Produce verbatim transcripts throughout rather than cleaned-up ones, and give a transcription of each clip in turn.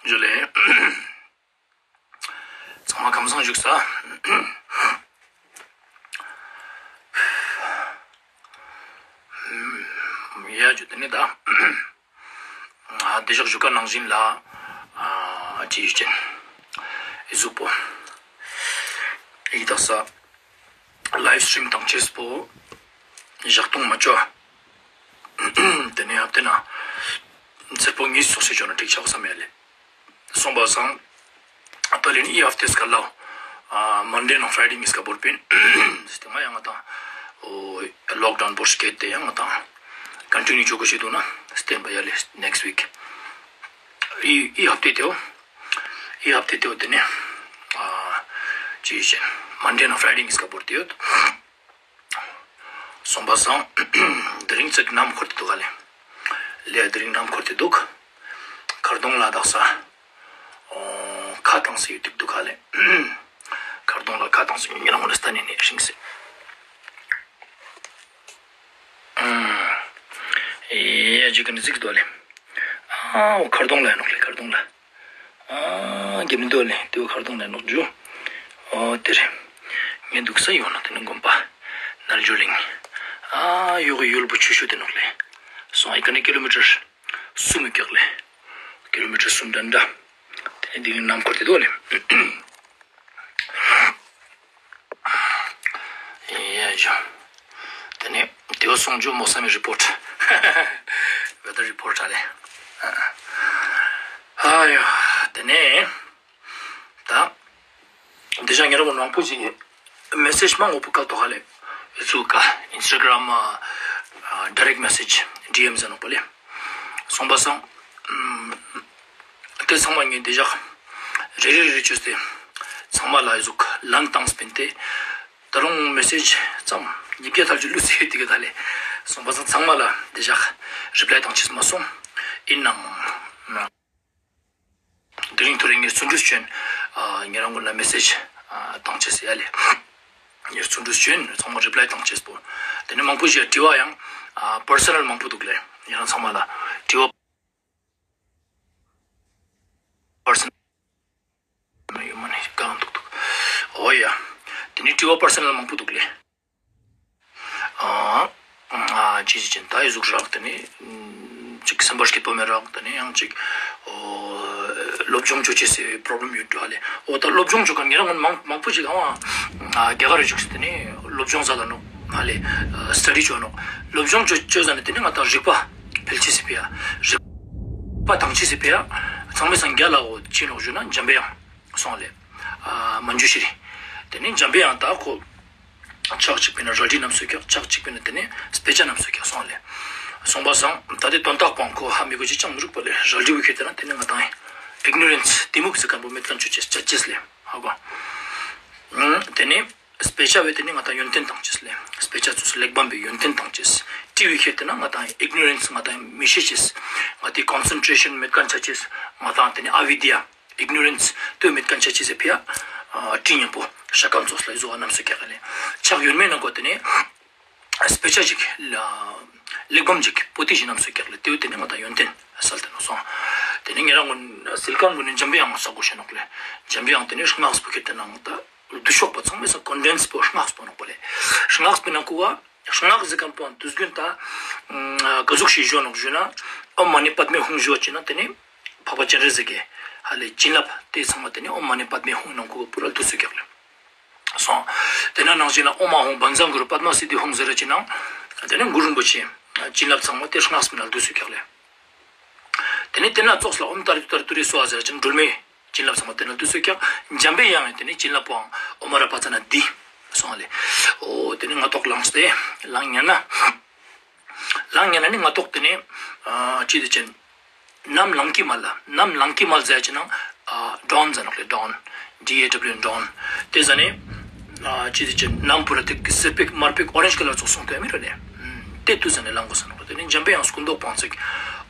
ཇུ་ལེ། ཚང་མ་ཁམས་བཟང་བཞུགས་ས། ཡ་ཇུ་དེ་ནི་ད། ཨ་དེ་ཞག་ཞུ་ཁན་ནང་བཞིན་ལ། ཨ་ཅི་ཡུ་ཅན། ཨི་ཟུག་པོ། ཨི་དག་ས། ལའིབ་སི་ཊྲིམ་བཏང་ཅེས་པོ། ཞག་སྟོང་མ་ཅོ། དེ་ནས་ཧབ་དེ་ན། ཚེར་པོ་གཉིས་སོགས་ཤིག་ཅོ་ན་འགྲིག་ཆགས་བསམ་ཡ་ལེ། སོང་པ་སང་། ད་ལན་ཨི་ཧབ་དེ་སྐར་ལའོ། ཨ་མན་ཌེ་ནང་ཕ་རའི་ཌེ་ཉིས་ཀ་བོར་པིན། སྟེ་ང་ཡང་ང་དང་། ཨོ་ལོག་ཌའུན་བོར་སྐད་དེ་ཡང་ང་དང་། ཀོན་ཊི་ནིའུ་ཅོ་གོ་ཤེས་འདུག་ན། སྟེ་བ་ཡ་ལེ་ནེགསི་ཝིག་ཨི་ཨི་ཧབ་དེ་དེའོ། ཨི་ཧབ་དེ་དེའོ་དེ་ནས། ཨ་ཅི་ཡུ་ཅན། མན་ཌེ་ནང་ཕ་རའི་ཌེ་ཉིས་ཀ་བོར་དེ་ཡོད། སོང་པ་སང་། དེ་རིང་ཙིག་ནམ་འཁོར་ཏེ་འདུག་ག་ལེ། ལེ་དེ་རིང་ནམ་འཁོར་ཏེ་འདུག་ཁ་རྡུང་ལ་དག་ས། ཨོ་ཁ་བཏང་སེ་ཡོད་དེ་འདུག་ག་ལེ། ཁ་རྡུང་ལ་ཁ་བཏང་སེ་ཉེ་རང་ངོ་ལ་སྟན་ནས་ནས་ཤིང་སེ། ཨེ་ཇི་ག་ནི་ཟིག་འདུག་ལེ། ཨ་ཁ་རྡུང་ལ་ཡིན་ནོག་ལེ་ཁ་རྡུང་ལ། ཨ་གེ་མི་འདུག་ལེ་དེ་བོ་ཁ་རྡུང་ལ་ནོག་ཇུ། ཨོ་དེ་རེད། ངས་འདུག་ས་ཡོང་ན་དེ་ནི་དགོན་པ། ནལ་འབྱོར་གླིང་། ཨ་ཡོག་གི་ཡུལ་པོ་ཆུ་ཤུ་དེ་ནོག་ལེ། སོང་ཨི་ཀ་ནི་ཀི་ལོ་མི་ཊར་གསུམ་མི་ཀྱག་ལེ། ཀི་ལོ་མི་ཊར་གསུམ་འདྲ་འདྲ། དེ་ནི་དེ་ནི་ནམ་འཁོར་དེ་འདུག་ལེ། ཡ་ཇོ། དེ་ནས་དེ་བ་སོང་ཇོ་མོ་ས་མི་རི་པོར་ཊ། ཝེ་དར་རི་པོར་ཊ་ཨ་ལེ། ཨ་ཡོ། དེ་ནས་ད་དེ་ཞག་ཉེ་རང་མང་པོ་ཞིག་མེ་སེཇ་མང་པོ་བཀལ་ཏོག་ཧ་ལེ། ཨི་ཙུག་ག་ཨིན་སི་ཊ་གྲམ་ཨ་ཌའི་རེཀ་མེ་སེཇ་ཌི་ཨེམ་ཟེར་ནོག་པ་ལེ། སོང་པ་སང་། དེ་ཚང་མ་ངས་དེ་ཞག་རེ་རེ་རེ་རེ་བཅོས་ཏེ། ཚང་མ་ལ་ཨི་ཟུག་ལན་བཏང་སྤིན་ཏེ། ད་རུང་མེ་སེཇ་ཙམ་ཉིས་བརྒྱ་ཐལ་ཅུ་ལུས་སེ་ཡོད་དེ་གི་ད་ལེ། སོང་པ་སང་ཚང་མ་ལ་དེ་ཞག་རི་པ་ལའི་བཏང་ཅེས་མ་སོང་། ཨིན་ནའང་། དེ་རིང་ཐོ་རེ་ངས་རྩོན་གྲུས་བྱོན། ཨ་ཉེ་རང་ངོ་ལ་མེ་སེཇ་ཨ་བཏང་ཅེས་ཡ་ལེ། ངས་རྩོན་གྲུས་བྱོན་ཚང་མ་རི་པ་ལའི་བཏང་ཅེས་པོ། དེ་ནས་མང་པོ་ཞིག་དྲི་བ་ཡང་ཨ་པར་སོ་ནལ་མང་པོ་འདུག་ལེ། ཉེ་རང་ཚང་མ་ལ་དྲི་བ། པར་སོ་ནལ་ཡོད་མ་ནི་གང་འདུག་འདུག་ཨོ་ཡ། དེ་ནི་དྲི་བ་པར་སོ་ནལ་མང་པོ་འདུག་ལེ། ཨ་ཨ་ཅི་ཅི་ཅན་ད་ཨི་ཟུག་རག་དེ་ནི་ཅིག་སེམས་པ་སྐྱིད་པོ་མེད་རག་དེ་ནི་ཡང་ཅིག་ཨོ་སློབ་སྦྱོང་ཅོ་ཅེས་སི་པྲོབ་ལེམ་ཡོད་འགྲོ་ལེ། ཨོ་ད་སློབ་སྦྱོང་ཅོ་མཁན་ཉེ་རང་མང་མང་པོ་ཅིག་ཨ་ཨ་རྒྱ་གར་རེ་བཅུག་སྟེ་ནི་སློབ་སྦྱོང་ཟ་ལ་ནོག་ཧ་ལེ། སི་ཊ་ཌི་ཅོ་ནོག་སློབ་སྦྱོང་ཅོ་ཅོ་ཟ་ནི་དེ་ནི་ང་ད་རིག་པ་འཕེལ་ཅེས་སི་ཕི་ཡ། རིག་པ་བཏང་ཅེས་སི་ཕི་ཡ། ཚང་མའི་སང་རྒྱ་ལ་འོ་ཅི་ནོག་ཞུ་ན་འཇམ་པའི་དབྱངས་སོང་ལེ། ཨ་མན་ཇུ་ཤི་རི། དེ་ནི་འཇམ་པའི་དབྱངས་ད་ཁོ་ཕྱག་གཅིག་པོའི་ནང་རལ་གྲི་བསྣམས་སོ་ཀྱག་ཕྱག་གཅིག་པོའི་ནང་དེ་ནི་སྤེ་ཆ་བསྣམས་སོ་ཀྱག་སོང་ལེ། སོང་པ་སང་ད་དེ་དོན་དག་པོའང་ཁོ་ཧ་མི་གོ་ཅི་ཅང་མི་རུག་པ་ལེ། རལ་གྲི་བོ་ཁྱེར་ཏེ་ན་དེ་ནི་ང་དང་ཨིག་ནོ་རེནས་གཏི་མུག་ཟེར་མཁན་པོ་མེད་མཁན་ཅོ་ཅེས་ཅོ་ཅེས་ལེ། ཧ་གོ། དེ་ནི་སྤེ་ཆ་བོའི་དེ་ནི་ང་དང་ཡོན་ཏན་བཏང་ཅེས་ལེ། སྤེ་ཆ་ཚུགས་སུ་གླེགས་བམ་པའི་ཡོན་ཏན་བཏང་ཅེས། གྲི་བོ་ཁྱེར་ཏེ་ན་ང་དང་ཨིག་ནོ་རེནས་ང་དང་མི་ཤེས་ཅེས། ང་དེ་ཀོན་སེན་ཊྲེ་ཤན་མེད་མཁན་ཆ་ཅེས། ང་དང་དེ་ནི་ཨ་བི་དི་ཡ། ཨིག་ནོ་རེནས་དེ་མེད་མཁན་ཆ་ཅེས་སི་ཕི་ཡ། ཨ་གྲི་ཉམ་པོ་ཤ་སྐམ་ཚོགས་ལ་བཟོ་བ་བསྣམས་སོ་ཀྱག་ལེ། ཕྱག་གཡོན་མའི་ནང་གོ་དེ་ནི་སྤེ་ཆ་ཅིག་ལ་གླེགས་བམ་ཅིག་པོ་ཏི་ཞིག་བསྣམས་སོ་ཀྱག་ལེ། དེ་བོ་དེ་ནི་ང་དང་ཡོན་ཏན་སལ་ཏེ་ནོག་སོང་། དེ་ནི་ཉེ་རང་ངོ་སིལ་མཁན་པོ་ནི་འཇམ་པའི་དབྱངས་ས་གོ་ཤེས་ནོག་ལེ། འཇམ་པའི་དབྱངས་དེ་ནི་སྔགས་པོ་ཁྱེར་ཏེ་ན་ང་དང་བསྡུ་ཤོག་པ་ཚང་མའི་སང་ཀོན་ཌེནས་པོ་སྔགས་པོ་ནོག་པ་ལེ། སྔགས་པོའི་ནང་གོ་བ། སྔགས་ཟེར་མཁན་པོའང་དུས་རྒྱུན་ད་ག་ཟུག་ཞིག་བཞོ་ནོག་ཞུ་ན། ཨོཾ་མ་ཎི་པདྨེ་ཧཱུྃ་བཞོ་ཅེ་ན་དེ་ནི་འཕགས་པ་སྤྱན་རས་གཟིགས་ཀྱི་ཧ་ལེ་བྱིན་རླབས་དེ་ཚང་མ་དེ་ནི་ཨོཾ་མ་ཎི་པདྨེ་ཧཱུྃ་ནང་གོ་བ་པུ་ར་བསྡུ་སོ་ཀྱག་ལེ། སོང་། དེ་ན་ནང་བཞིན་ལ་ཨོཾ་ཨཱཿཧཱུྃ་བཛྲ་གུ་རུ་པདྨ་སིདྡྷི་ཧཱུྃ་ཟེར་ར་ཅེ་ན། དེ་ནི་གུ་རུ་རིན་པོ་ཆེ་བྱིན་རླབས་ཚང་མ་དེ་སྔགས་པོའི་ནང་བསྡུ་སོ་ཀྱག་ལེ། དེ་ནི་དེ་ན་ཙོགས་ལ་ཨོཾ་ཏཱ་རེ་ཏུཏྟཱ་རེ་ཏུ་རེ་སྭཱ་ཧཱ་ཟེར་ར་ཅེ་ན་སྒྲོལ་མའི་བྱིན་རླབས་ཚང་མ་དེ་ན་བསྡུ་སོ་ཀྱག་འཇམ་པའི་དབྱངས་ཡང་དེ་ནི་བྱིན་རླབས་པོའང་ཨོཾ་ཨ་ར་པ་ཙ་ན་དྷཱིཿ་སོང་ལེ། ཨོ་དེ་ནི་སྔ་ཏོག་ལངས་ཏེ་ལངས་ཉན་ན། ལངས་ཉན་ན་ནི་སྔ་ཏོག་དེ་ནི་ཨ་ཅི་དེ་ཅན། ནམ་ལངས་ཀྱི་མལ་ལ་ནམ་ལངས་ཀྱི་མལ་ཟེར་ཅེ་ན་ཨ་ཌོན་ཟེར་ནོག་ལེ། ཌོན། ཌི་ཨེ་ཌབ་ལིའུ་ཌོན། དེ་ཟ་ནི་ཨ་ཅི་དེ་ཅན་ནམ་པུ་ར་དེ་སེར་པིག་དམར་པིག་ཨོ་རེནཇ་ཀ་ལར་ཙོགས་སོང་ཏེ་མི་རུ་ལེ། དེ་དུས་ཟ་ནི་ལངས་དགོས་ས་ནོག་ལེ། དེ་ནི་འཇམ་པའི་དབྱངས་སྐུ་མདོག་པོའང་ཅིག་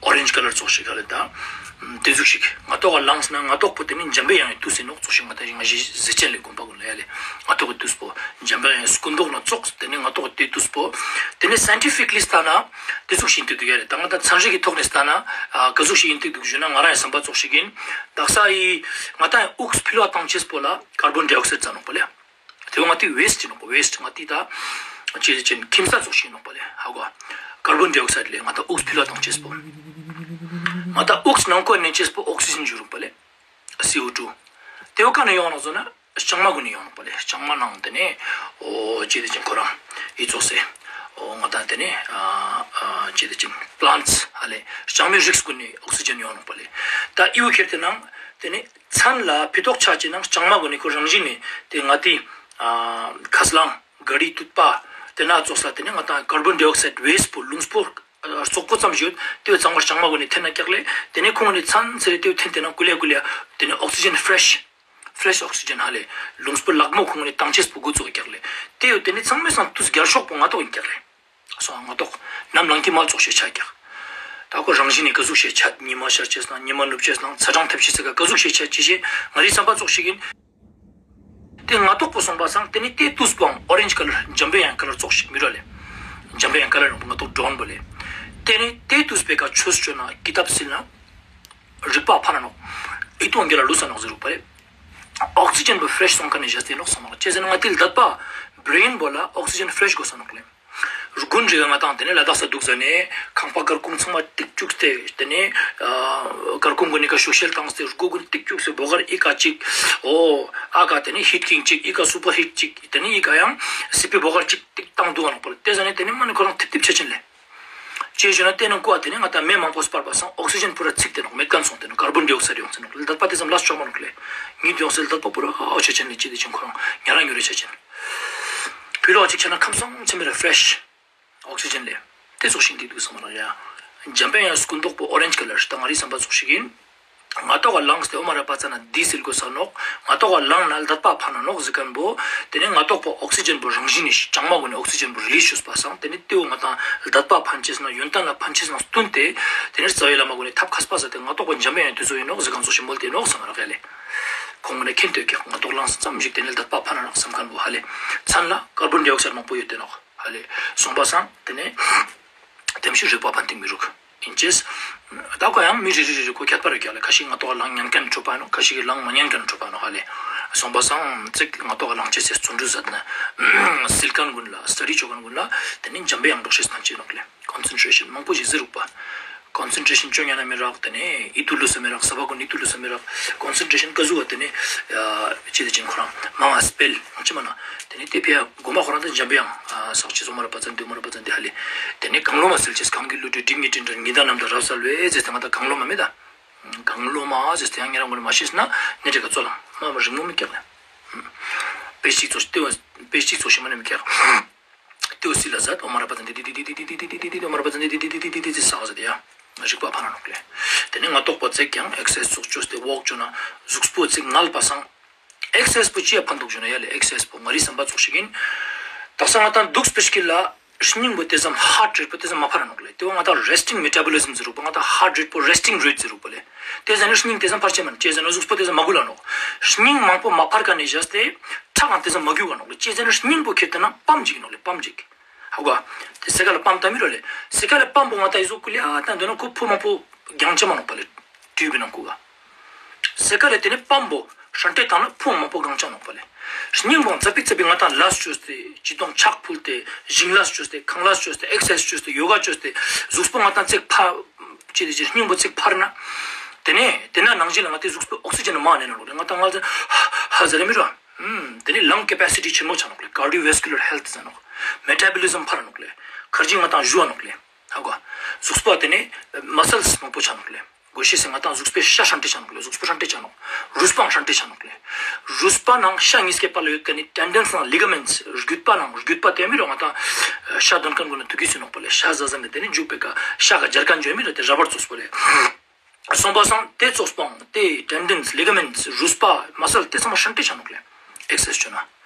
ཨོ་རེནཇ་ཀ་ལར་ཙོགས་ཤིག་ག་ལེ་ད། དེ་ཟུག་ཞིག་ང་ཏོག་ག་ལངས་ན་ང་ཏོག་པོ་དེ་ནི་འཇམ་པའི་དབྱངས་ཀྱི་དུས་ཡིན་ནོག་ཙོགས་ཤིག་ང་ཏང་ཞིག་ང་ཞིག་ཟེར་ཅན་ལས་དགོན་པ་ཀུན་ལ་ཡ་ལེ། ང་ཏོག་གི་དུས་པོ་འཇམ་པའི་དབྱངས་སྐུ་མདོག་ན་ཙོགས་དེ་ནི་ང་ཏོག་གི་དུས་པོ། དེ་ནི་སའིན་ཊི་ཕིག་ལི་ལྟ་ན་དེ་ཟུག་ཞིག་ཡིན་དུག་ཡ་ལེ། ད་ང་ཏང་ཚན་རིག་གི་ཐོག་ནས་ལྟ་ན་ཨ་ག་ཟུག་ཞིག་ཡིན་དུག་ཞུ་ན་ང་རང་ཡང་བསམ་པ་ཙོགས་ཤིག་ཡིན། དག་ས་ཡི་ང་ཏང་ཡང་དབུགས་ཕི་ལོག་བཏང་ཅེས་པོ་ལ་ཀར་བོན་ཌའི་ཨོག་སའིཌ་ཟེར་ནོག་པ་ལེ། དེ་བོ་ང་ཏི་ཝེསྟ་ཡིན་ནོག་པ། ཝེསྟ་ང་ཏི་ད་ཅི་ཟེར་ཅན་ཁྱིམ་ས་ཙོགས་ཤིག་ཡིན་ནོག་པ་ལེ། ཧ་གོ། ཀར་བོན་ཌའི་ཨོག་སའིཌ་ལས་ང་ཏང་དབུགས་ཕི་ལོག་བཏང་ཅེས་པོ། ང་ཏང་དབུགས་ནང་ཁོ་ནེ་ཅེས་པོ་ཨོག་སི་ཇན་ཞུ་རུག་པ་ལེ། སི་ཨོ་ཊུ། དེ་བོ་ཀ་ནེ་ཡོང་ནོག་ཟེར་ན་ལྕང་མ་གུན་ནེ་ཡོང་ནོག་པ་ལེ། ལྕང་མ་ནང་དེ་ནེ་འོ་ཅི་ཟེར་ཅན་ཁོ་རང་ཨི་ཙོགས་སེ་འོ་ང་ཏང་དེ་ནེ་ཨ་ཨ་ཅི་ཟེར་ཅན་པི་ལན་ཊས་ཧ་ལེ་ལྕང་མའི་རིགས་གུན་ནེ་ཨོག་སི་ཇན་ཡོང་ནོག་པ་ལེ། ད་ཨི་བོ་ཁྱེར་ཏེ་ནང་དེ་ནེ་མཚན་ལ་ཕི་ཏོག་ཆ་ཅེས་ནང་ལྕང་མ་གུན་ནེ་ཁོ་རང་བཞིན་ནེ་དེ་ང་ཏི་ཨ་ཁ་སླང་ག་རི་དུད་པ་དེ་ན་ཙོགས་ལ་དེ་ནེ་ང་ཏང་ཀར་བོན་ཌའི་ཨོག་སའིཌ་ཝེསྟ་པོ་རླུང་སྤུ་ཙོག་པོ་ཙམ་ཞིག་ཡོད་དེ་བོ་ཚང་མ་ལྕང་མ་གུན་ནེ་འཐེན་ན་ཀྱག་ལེ། དེ་ནེ་ཁོང་གུན་ནེ་ཚན་ཚེ་རེ་དེ་བོ་འཐེན་ཏེ་ན་ཀུ་ལེ་ཀུ་ལེ་དེ་ནེ་ཨོག་སི་ཇན་ཕི་རེཤ་ཕི་རེཤ་ཨོག་སི་ཇན་ཧ་ལེ་རླུང་སྤུ་ལག་མོ་ཁོང་གུན་ནེ་བཏང་ཅེས་པོ་འགོ་བཙུགས་ཀྱག་ལེ། དེ་བོ་དེ་ནེ་ཚང་མའི་སང་དུས་རྒྱལ་ཤོག་པོ་ང་ཏོག་ཡིན་ཀྱག་ལེ། སོང་ང་ཏོག་ནམ་ལངས་ཀྱི་མལ་ཙོགས་ཤིག་ཆ་ཀྱག། ད་ཁོ་རང་བཞིན་ནེ་ག་ཟུག་ཤིག་ཆ་ཉི་མ་ཤར་ཅེས་ནང་ཉི་མ་ནུབ་ཅེས་ནང་ཚ་གྲང་ཐེབས་ཤེས་ཟེར་ག་ག་ཟུག་ཤིག་ཆ་ཅི་ཤེས་ང་རི་བསམ་པ་ཙོགས་ཤིག་ཡིན། དེ་ང་ཏོག་པོ་སོང་པ་སང་དེ་ནེ་དེ་དུས་པོའང་ཨོ་རེནཇ་ཀ་ལར་འཇམ་པའི་དབྱངས་ཀ་ལར་ཙོགས་ཤིག་མི་རོ་ལེ། འཇམ་པའི་དབྱངས་ཀ་ལར་ང་ཏོག་ཌོན་པོ་ལེ། དེ་ནེ་དེ་དུས་པའི་ཀ་ཆོས་ཅོ་ན་ཀི་ཏབ་སིལ་ན་རིག་པ་ཕན་ན་ནོག། ཨི་ཏོང་གི་ལ་ལུས་ས་ནོག་ཟེར་རུག་པ་ལེ། ཨོག་སི་ཇན་པོ་ཕི་རེཤ་སོང་ཁན་ནི་ཞག་སྟེ་ནོག་སོང་ནོག། ཅི་ཟེར་ན་ང་ཏི་ལ་དད་པ་བྲེན་པོ་ལ་ཨོག་སི་ཇན་ཕི་རེཤ་དགོས་ས་ནོག་ལེ། དགུན་རིག་ག་ང་ཏང་དེ་ནེ་ལ་དྭགས་ས་དུག་ཟ་ནེ་ཁང་པ་གར་ཁུང་ཚང་མ་ཏིག་ཅུག་སྟེ་དེ་ནེ་ཨ་གར་ཁུང་གུན་ནི་ཀ་ཤུག་ཤེལ་བཏང་སྟེ་སྒོ་གུན་ཏིག་ཅུག་སྟེ་བོ་གར་ཨི་ཀ་ཅིག་འོ་ཨ་ཀ་དེ་ནེ་ཧིཊ་ཀིང་ཅིག་ཨི་ཀ་སུ་པར་ཧིཊ་ཅིག་དེ་ནེ་ཨི་ཀ་ཡང་སི་པི་བོ་གར་ཅིག་ཏིག་བཏང་དུག་ག་ནོག་པ་ལེ། དེ་ཟ་ནེ་དེ་ནེ་མ་ནེ་ཁོ་རང་ཐིབ་ཐིབ་ཆ་ཅན་ལེ། ཅི་ཞུ་ན་དེ་ནང་ཀོ་ཨ་དེ་ནེ་ང་ཏང་མེ་མང་པོ་སྤར་པ་སང་ཨོག་སི་ཇན་པུ་ར་ཚིག་སྟེ་ནོག། མེད་ཁན་སོང་སྟེ་ནོག། ཀར་བོན་ཌའི་ཨོག་སའིཌ་ཡོང་སྟེ་ནོག། ལ་དད་པ་དེ་ཙམ་ལས་ཆོག་མ་ནོག་ལེ། ཉིད་ཡོང་སེ་ལ་དད་པ་པུ་ར་ཨོ་ཆ་ཅན་ལེ། ཅི་དེ་ཅན་ཁོ་རང་ཉ་རང་ཉོ་རེ་ཆ་ཅན། ཕི་ལོག་ཅིག་ཆ་ན་ཁམས་སང་ཆ་མེ་ར་ཕི་རེཤ་ཨོག་སི་ཇན་ལེ། དེ་ཙོགས་ཤིག་འདི་དུག་སོང་མ་ལ་ཡ། འཇམ་པའི་དབྱངས་སྐུ་མདོག་པོ་ཨོ་རེནཇ་ཀ་ལར་ཞིག་ད་ང་རི་བསམ་པ་ཙོགས་ཤིག་ཡིན། ང་ཏོག་ག་ལངས་ཏེ་འོ་མ་ར་པ་ཙ་ན་འདི་སིལ་དགོས་ས་ནོག། ང་ཏོག་ག་ལངས་ན་ལ་དད་པ་ཕན་ན་ནོག་ཟེར་ཁན་བོ། དེ་ནེ་ང་ཏོག་པོ་ཨོག་སི་ཇན་པོ་རང་བཞིན་ནེ་ལྕང་མ་གུན་ནེ་ཨོག་སི་ཇན་པོ་རི་ལིས་ཅོས་པ་སང་དེ་ནེ་དེ་བོ་ང་ཏང་ལ་དད་པ་ཕན་ཅེས་ནང་ཡོན་ཏན་ལ་ཕན་ཅེས་ནང་བསྟུན་ཏེ་དེ་ནེ་རྩ་བའི་བླ་མ་གུན་ནེ་ཐབས་མཁས་པ་ཟ་སྟེ་ང་ཏོག་པོ་འཇམ་པའི་དབྱངས་དེ་ཙོགས་ཡིན་ནོག་ཟེར་ཁན་ཙོགས་ཤིག་མོལ་ཏེ་ནོག་ཟེར་ང་ར་ཧ་ལེ། ཁོང་གུན་ནེ་མཁྱེན་ཏེ་ཀྱག། ང་ཏོག་ལངས་ཙམ་ཞིག་དེ་ནེ་ལ་དད་པ་ཕན་ན་ནོག་སམ་ཁན་བོ་ཧ་ལེ། མཚན་ལ་ཀར་བོན་ཌའི་ཨོག་སའིཌ་མང་པོ་ཡོད་དེ་ནོག་ཧ་ལེ། སོང་པ་སང་དེ་ནེ་དེམ་ཤུ་རིག་པ་ཕན་ཐེག་མི་རུག། ཨིན་ཅེས། ད་ཁོ་ཡང་མི་རེ་རེ་རེ་རེ་ཁོ་ཁྱད་པར་རེ་ཀྱག་ལེ། ཁ་ཤིག་ང་ཏོག་ལངས་ཉན་ཁན་འཕྲོད་པ་ནོག། ཁ་ཤིག་ལངས་མ་ཉན་ཁན་འཕྲོད་པ་ནོག་ཧ་ལེ། སོང་པ་སང་ཙིག་ང་ཏོག་ལངས་ཅེས་སི་བརྩོན་འགྲུས་ཟ་ན་སིལ་ཁན་གུན་ལ་སི་ཊ་ཌི་ཅོ་ཁན་གུན་ལ་དེ་ནེ་འཇམ་པའི་དབྱངས་འགྲོགས་ཤེས་ཐམས་ཅད་ནོག་ལེ། ཀོན་སེན་ཊྲེ་ཤན་མང་པོ་ཞིག་ཟེར་རུག་པ། ཀོན་སེན་ཊྲེ་ཤན་ཅོ་ཉན་ན་མི་རག། དེ་ནེ་ཨི་ཏུ་ལུས་ས་མི་རག། ས་བ་གུན་ཨི་ཏུ་ལུས་ས་མི་རག། ཀོན་སེན་ཊྲེ་ཤན་ཀ་ཟུག་པ་དེ་ནེ་ཅི་དེ་ཅན་ཁོ་རང་མང་ང་སྤེལ་ཅི་མ་ན། དེ་ནེ་དེ་ཕི་ཡ་གོ་མ་ཁོ་རང་དེ་འཇམ་པའི་དབྱངས་ས་ཅི་སོང་མ་ར་པ་ཙ་འདི་མ་ར་པ་ཙ་འདི་ཧ་ལེ། དེ་ནེ་གང་བློ་མ་སེལ་ཅེས་གང་གི་བློ་གྲོས་དྲི་ངད་དྲི་འདྲ་ཉི་ཟླ་གནམ་དང་རབ་གསལ་བའི་ཟེར་ཏེ་ང་ཏང་གང་བློ་མ་མེད་ད། གང་བློ་མ་ཟེར་ཏེ་ཡང་ཉེ་རང་གུན་ནེ་མ་ཤེས་ན་ནེ་ཏྲེ་ག་ཙོ་ལ་མ་མ་རིང་མོ་མི་ཀྱག་ལེ། པེ་ཅིག་ཙོ་ཏེ་བ་པེ་ཅིག་ཙོ་ཤི་མ་ནེ་མི་ཀྱག། ཏེ་བོ་སི་ལ་ཟད་འོ་མ་ར་པ་ཙ་འདི་འདི་འོ་མ་ར་པ་ཙ་འདི་འདི་འདི་འདི་ཟག་ཟེར་ཏེ་ཡ། རིག་པ་ཕན་ན་ནོག་ལེ། ཏེ་ནེ་ང་ཏོག་པ་ཙེག་ཀྱང་ཨེག་སར་སའིཛ་ཙོགས་ཅོས་ཏེ་ཝོག་ཅོ་ན་ཟུགས་པོ་ཙེག་ངལ་པ་སང་། ཨེག་སར་སའིཛ་པོ་ཅི་ཡ་ཕན་ཐོགས་ཞུ་ན་ཡ་ལེ། ཨེག་སར་སའིཛ་པོ་ང་རི་བསམ་པ་ཙོགས་ཤིག་ཨིན། དག་ས་ང་ཏང་དུགས་པའི་དཀྱིལ་ལ་སྙིང་པོ་ཏེ་ཙམ་ཧརྚ་རེཊ་པོ་ཏེ་ཙམ་མ་ཕར་ར་ནོག་ལེ། ཏེ་བོ་ང་ཏང་རེས་ཊིང་མེ་ཊ་བོ་ལི་ཟམ་ཟེར་རུག་པ། ང་ཏང་ཧརྚ་རེཊ་པོ་རེས་ཊིང་རེཊ་ཟེར་རུག་པ་ལེ། ཏེ་ཟ་ནེ་སྙིང་ཏེ་ཙམ་ཕར་ཆ་མ་ནེ་ཅི་ཟེར་ན་ཟུགས་པོ་ཏེ་ཙམ་མ་གུལ་ལ་ནོག། སྙིང་མང་པོ་མ་ཕར་ཀ་ནེ་བཞག་སྟེ་ཁྲག་ཀྱང་ཏེ་ཙམ་མ་གུལ་བ་ནོག་ལེ། ཅི་ཟེར་ན་སྙིང་པོ་ཁྱེར་ཏེ་ན་པམ་ཅིག་ཨིན་ནོག་ལེ། པམ་ཅིག། ཧ་གོ། ཏེ་སེ་ཀ་ལ་པམ་ཏང་མི་རོ་ལེ། སེ་ཀ་ལ་པམ་པོ་ང་ཏང་ཨི་ཟུག་གུ་ལེ་ཨ་ཏང་དོ་ན་ཁོ་ཕུ་མང་པོ་གྱང་ཆ་མ་ནོག་པ་ལེ། ཊིའུབ་ནང་ཁུག་ག། སེ་ཀ་ལ་ཏེ་ནེ་པམ་པོ་ཧྲན་ཏེ་ཏང་ན་ཕུ་མང་པོ་གྱང་ཆ་ནོག་པ་ལེ། སྙིང་པོ་ཙ་པིག་ཙ་པིག་ང་ཏང་ལས་ཅོས་ཏེ་ཅི་ཏོང་ཕྱག་ཕུལ་ཏེ་ཞིང་ལས་ཅོས་ཏེ་ཁང་ལས་ཅོས་ཏེ་ཨེག་སར་སའིཛ་ཅོས་ཏེ་ཡོ་ག་ཅོས་ཏེ་ཟུགས་པོ་ང་ཏང་ཙེག་ཕར་ཅི་ཏེ་ཅི་སྙིང་པོ་ཙེག་ཕར་ན། ཏེ་ནེ་ཏེ་ན་ནང་ཞིན་ལ་ང་ཏེ་ཟུགས་པོ་ཨོག་སི་ཇན་མ་ནེ་ན་ནོག་ལེ། ང་ཏང་ངལ་ཟེར་ཧ་ཧ་ཟེར་ར་མི་རོ། ཧུམ། ཏེ་ནེ་ལང་ཀེ་པེ་སི་ཊི་ཆེན་མོ་ཆ་ནོག་ལེ། ཀར་ཌིའོ་ཝེས་ཀུ་ལར་ཧེལྠ་ཟེར་ནོག། མེ་ཊ་བོ་ལི་ཟམ་ཕར་ར་ནོག་ལེ། ཁར་ཇི་ང་ཏང་ཞུ་བ་ནོག་ལེ། ཧ་གོ། ཟུགས་པོ་ཏེ་ནེ་མ་སལས་མང་པོ་ཆ་ནོག་ལེ། གོ་ཤེས་སི་ང་ཏང་ཟུགས་པོའི་ཤ་ཧྲན་ཏེ་ཆ་ནོག་ལེ། ཟུགས་པོ་ཧྲན་ཏེ་ཆ་ནོག། རུས་པའང་ཧྲན་ཏེ་ཆ་ནོག་ལེ། རུས་པ་ནང་ཤ་ཉིས་ཀའི་བར་ལ་ཡོད་ཁན་ནི་ཊེན་ཌེནྶ་ནང་ལི་ག་མེནྶ་རྒྱུད་པ་ནང་རྒྱུད་པ་ཏེ་མི་རོ་ང་ཏང་ཤ་དོན་ཁན་གུན་ན་ཐུག་གི་སི་ནོག་པ་ལེ། ཤ་ཟ་ཟ་ནེ་ཏེ་ནེ་མཇུག་པེ་ཀ་ཤ་ག་སྦྱར་ཁན་ཅོ་མི་རོ་ཏེ་ར་བར་ཙོགས་པོ་ལེ། སོང་པ་སང་ཏེ་ཙོགས་པོའང་ཏེ་ཊེན་ཌེནྶ་ལི་ག་མེནྶ་རུས་པ་མ་སལ་ཏེ་ཚང་མ་ཧྲན་ཏེ་ཆ་ནོག་ལེ། ཨེག་སར་སའིཛ་ཅོ་ན་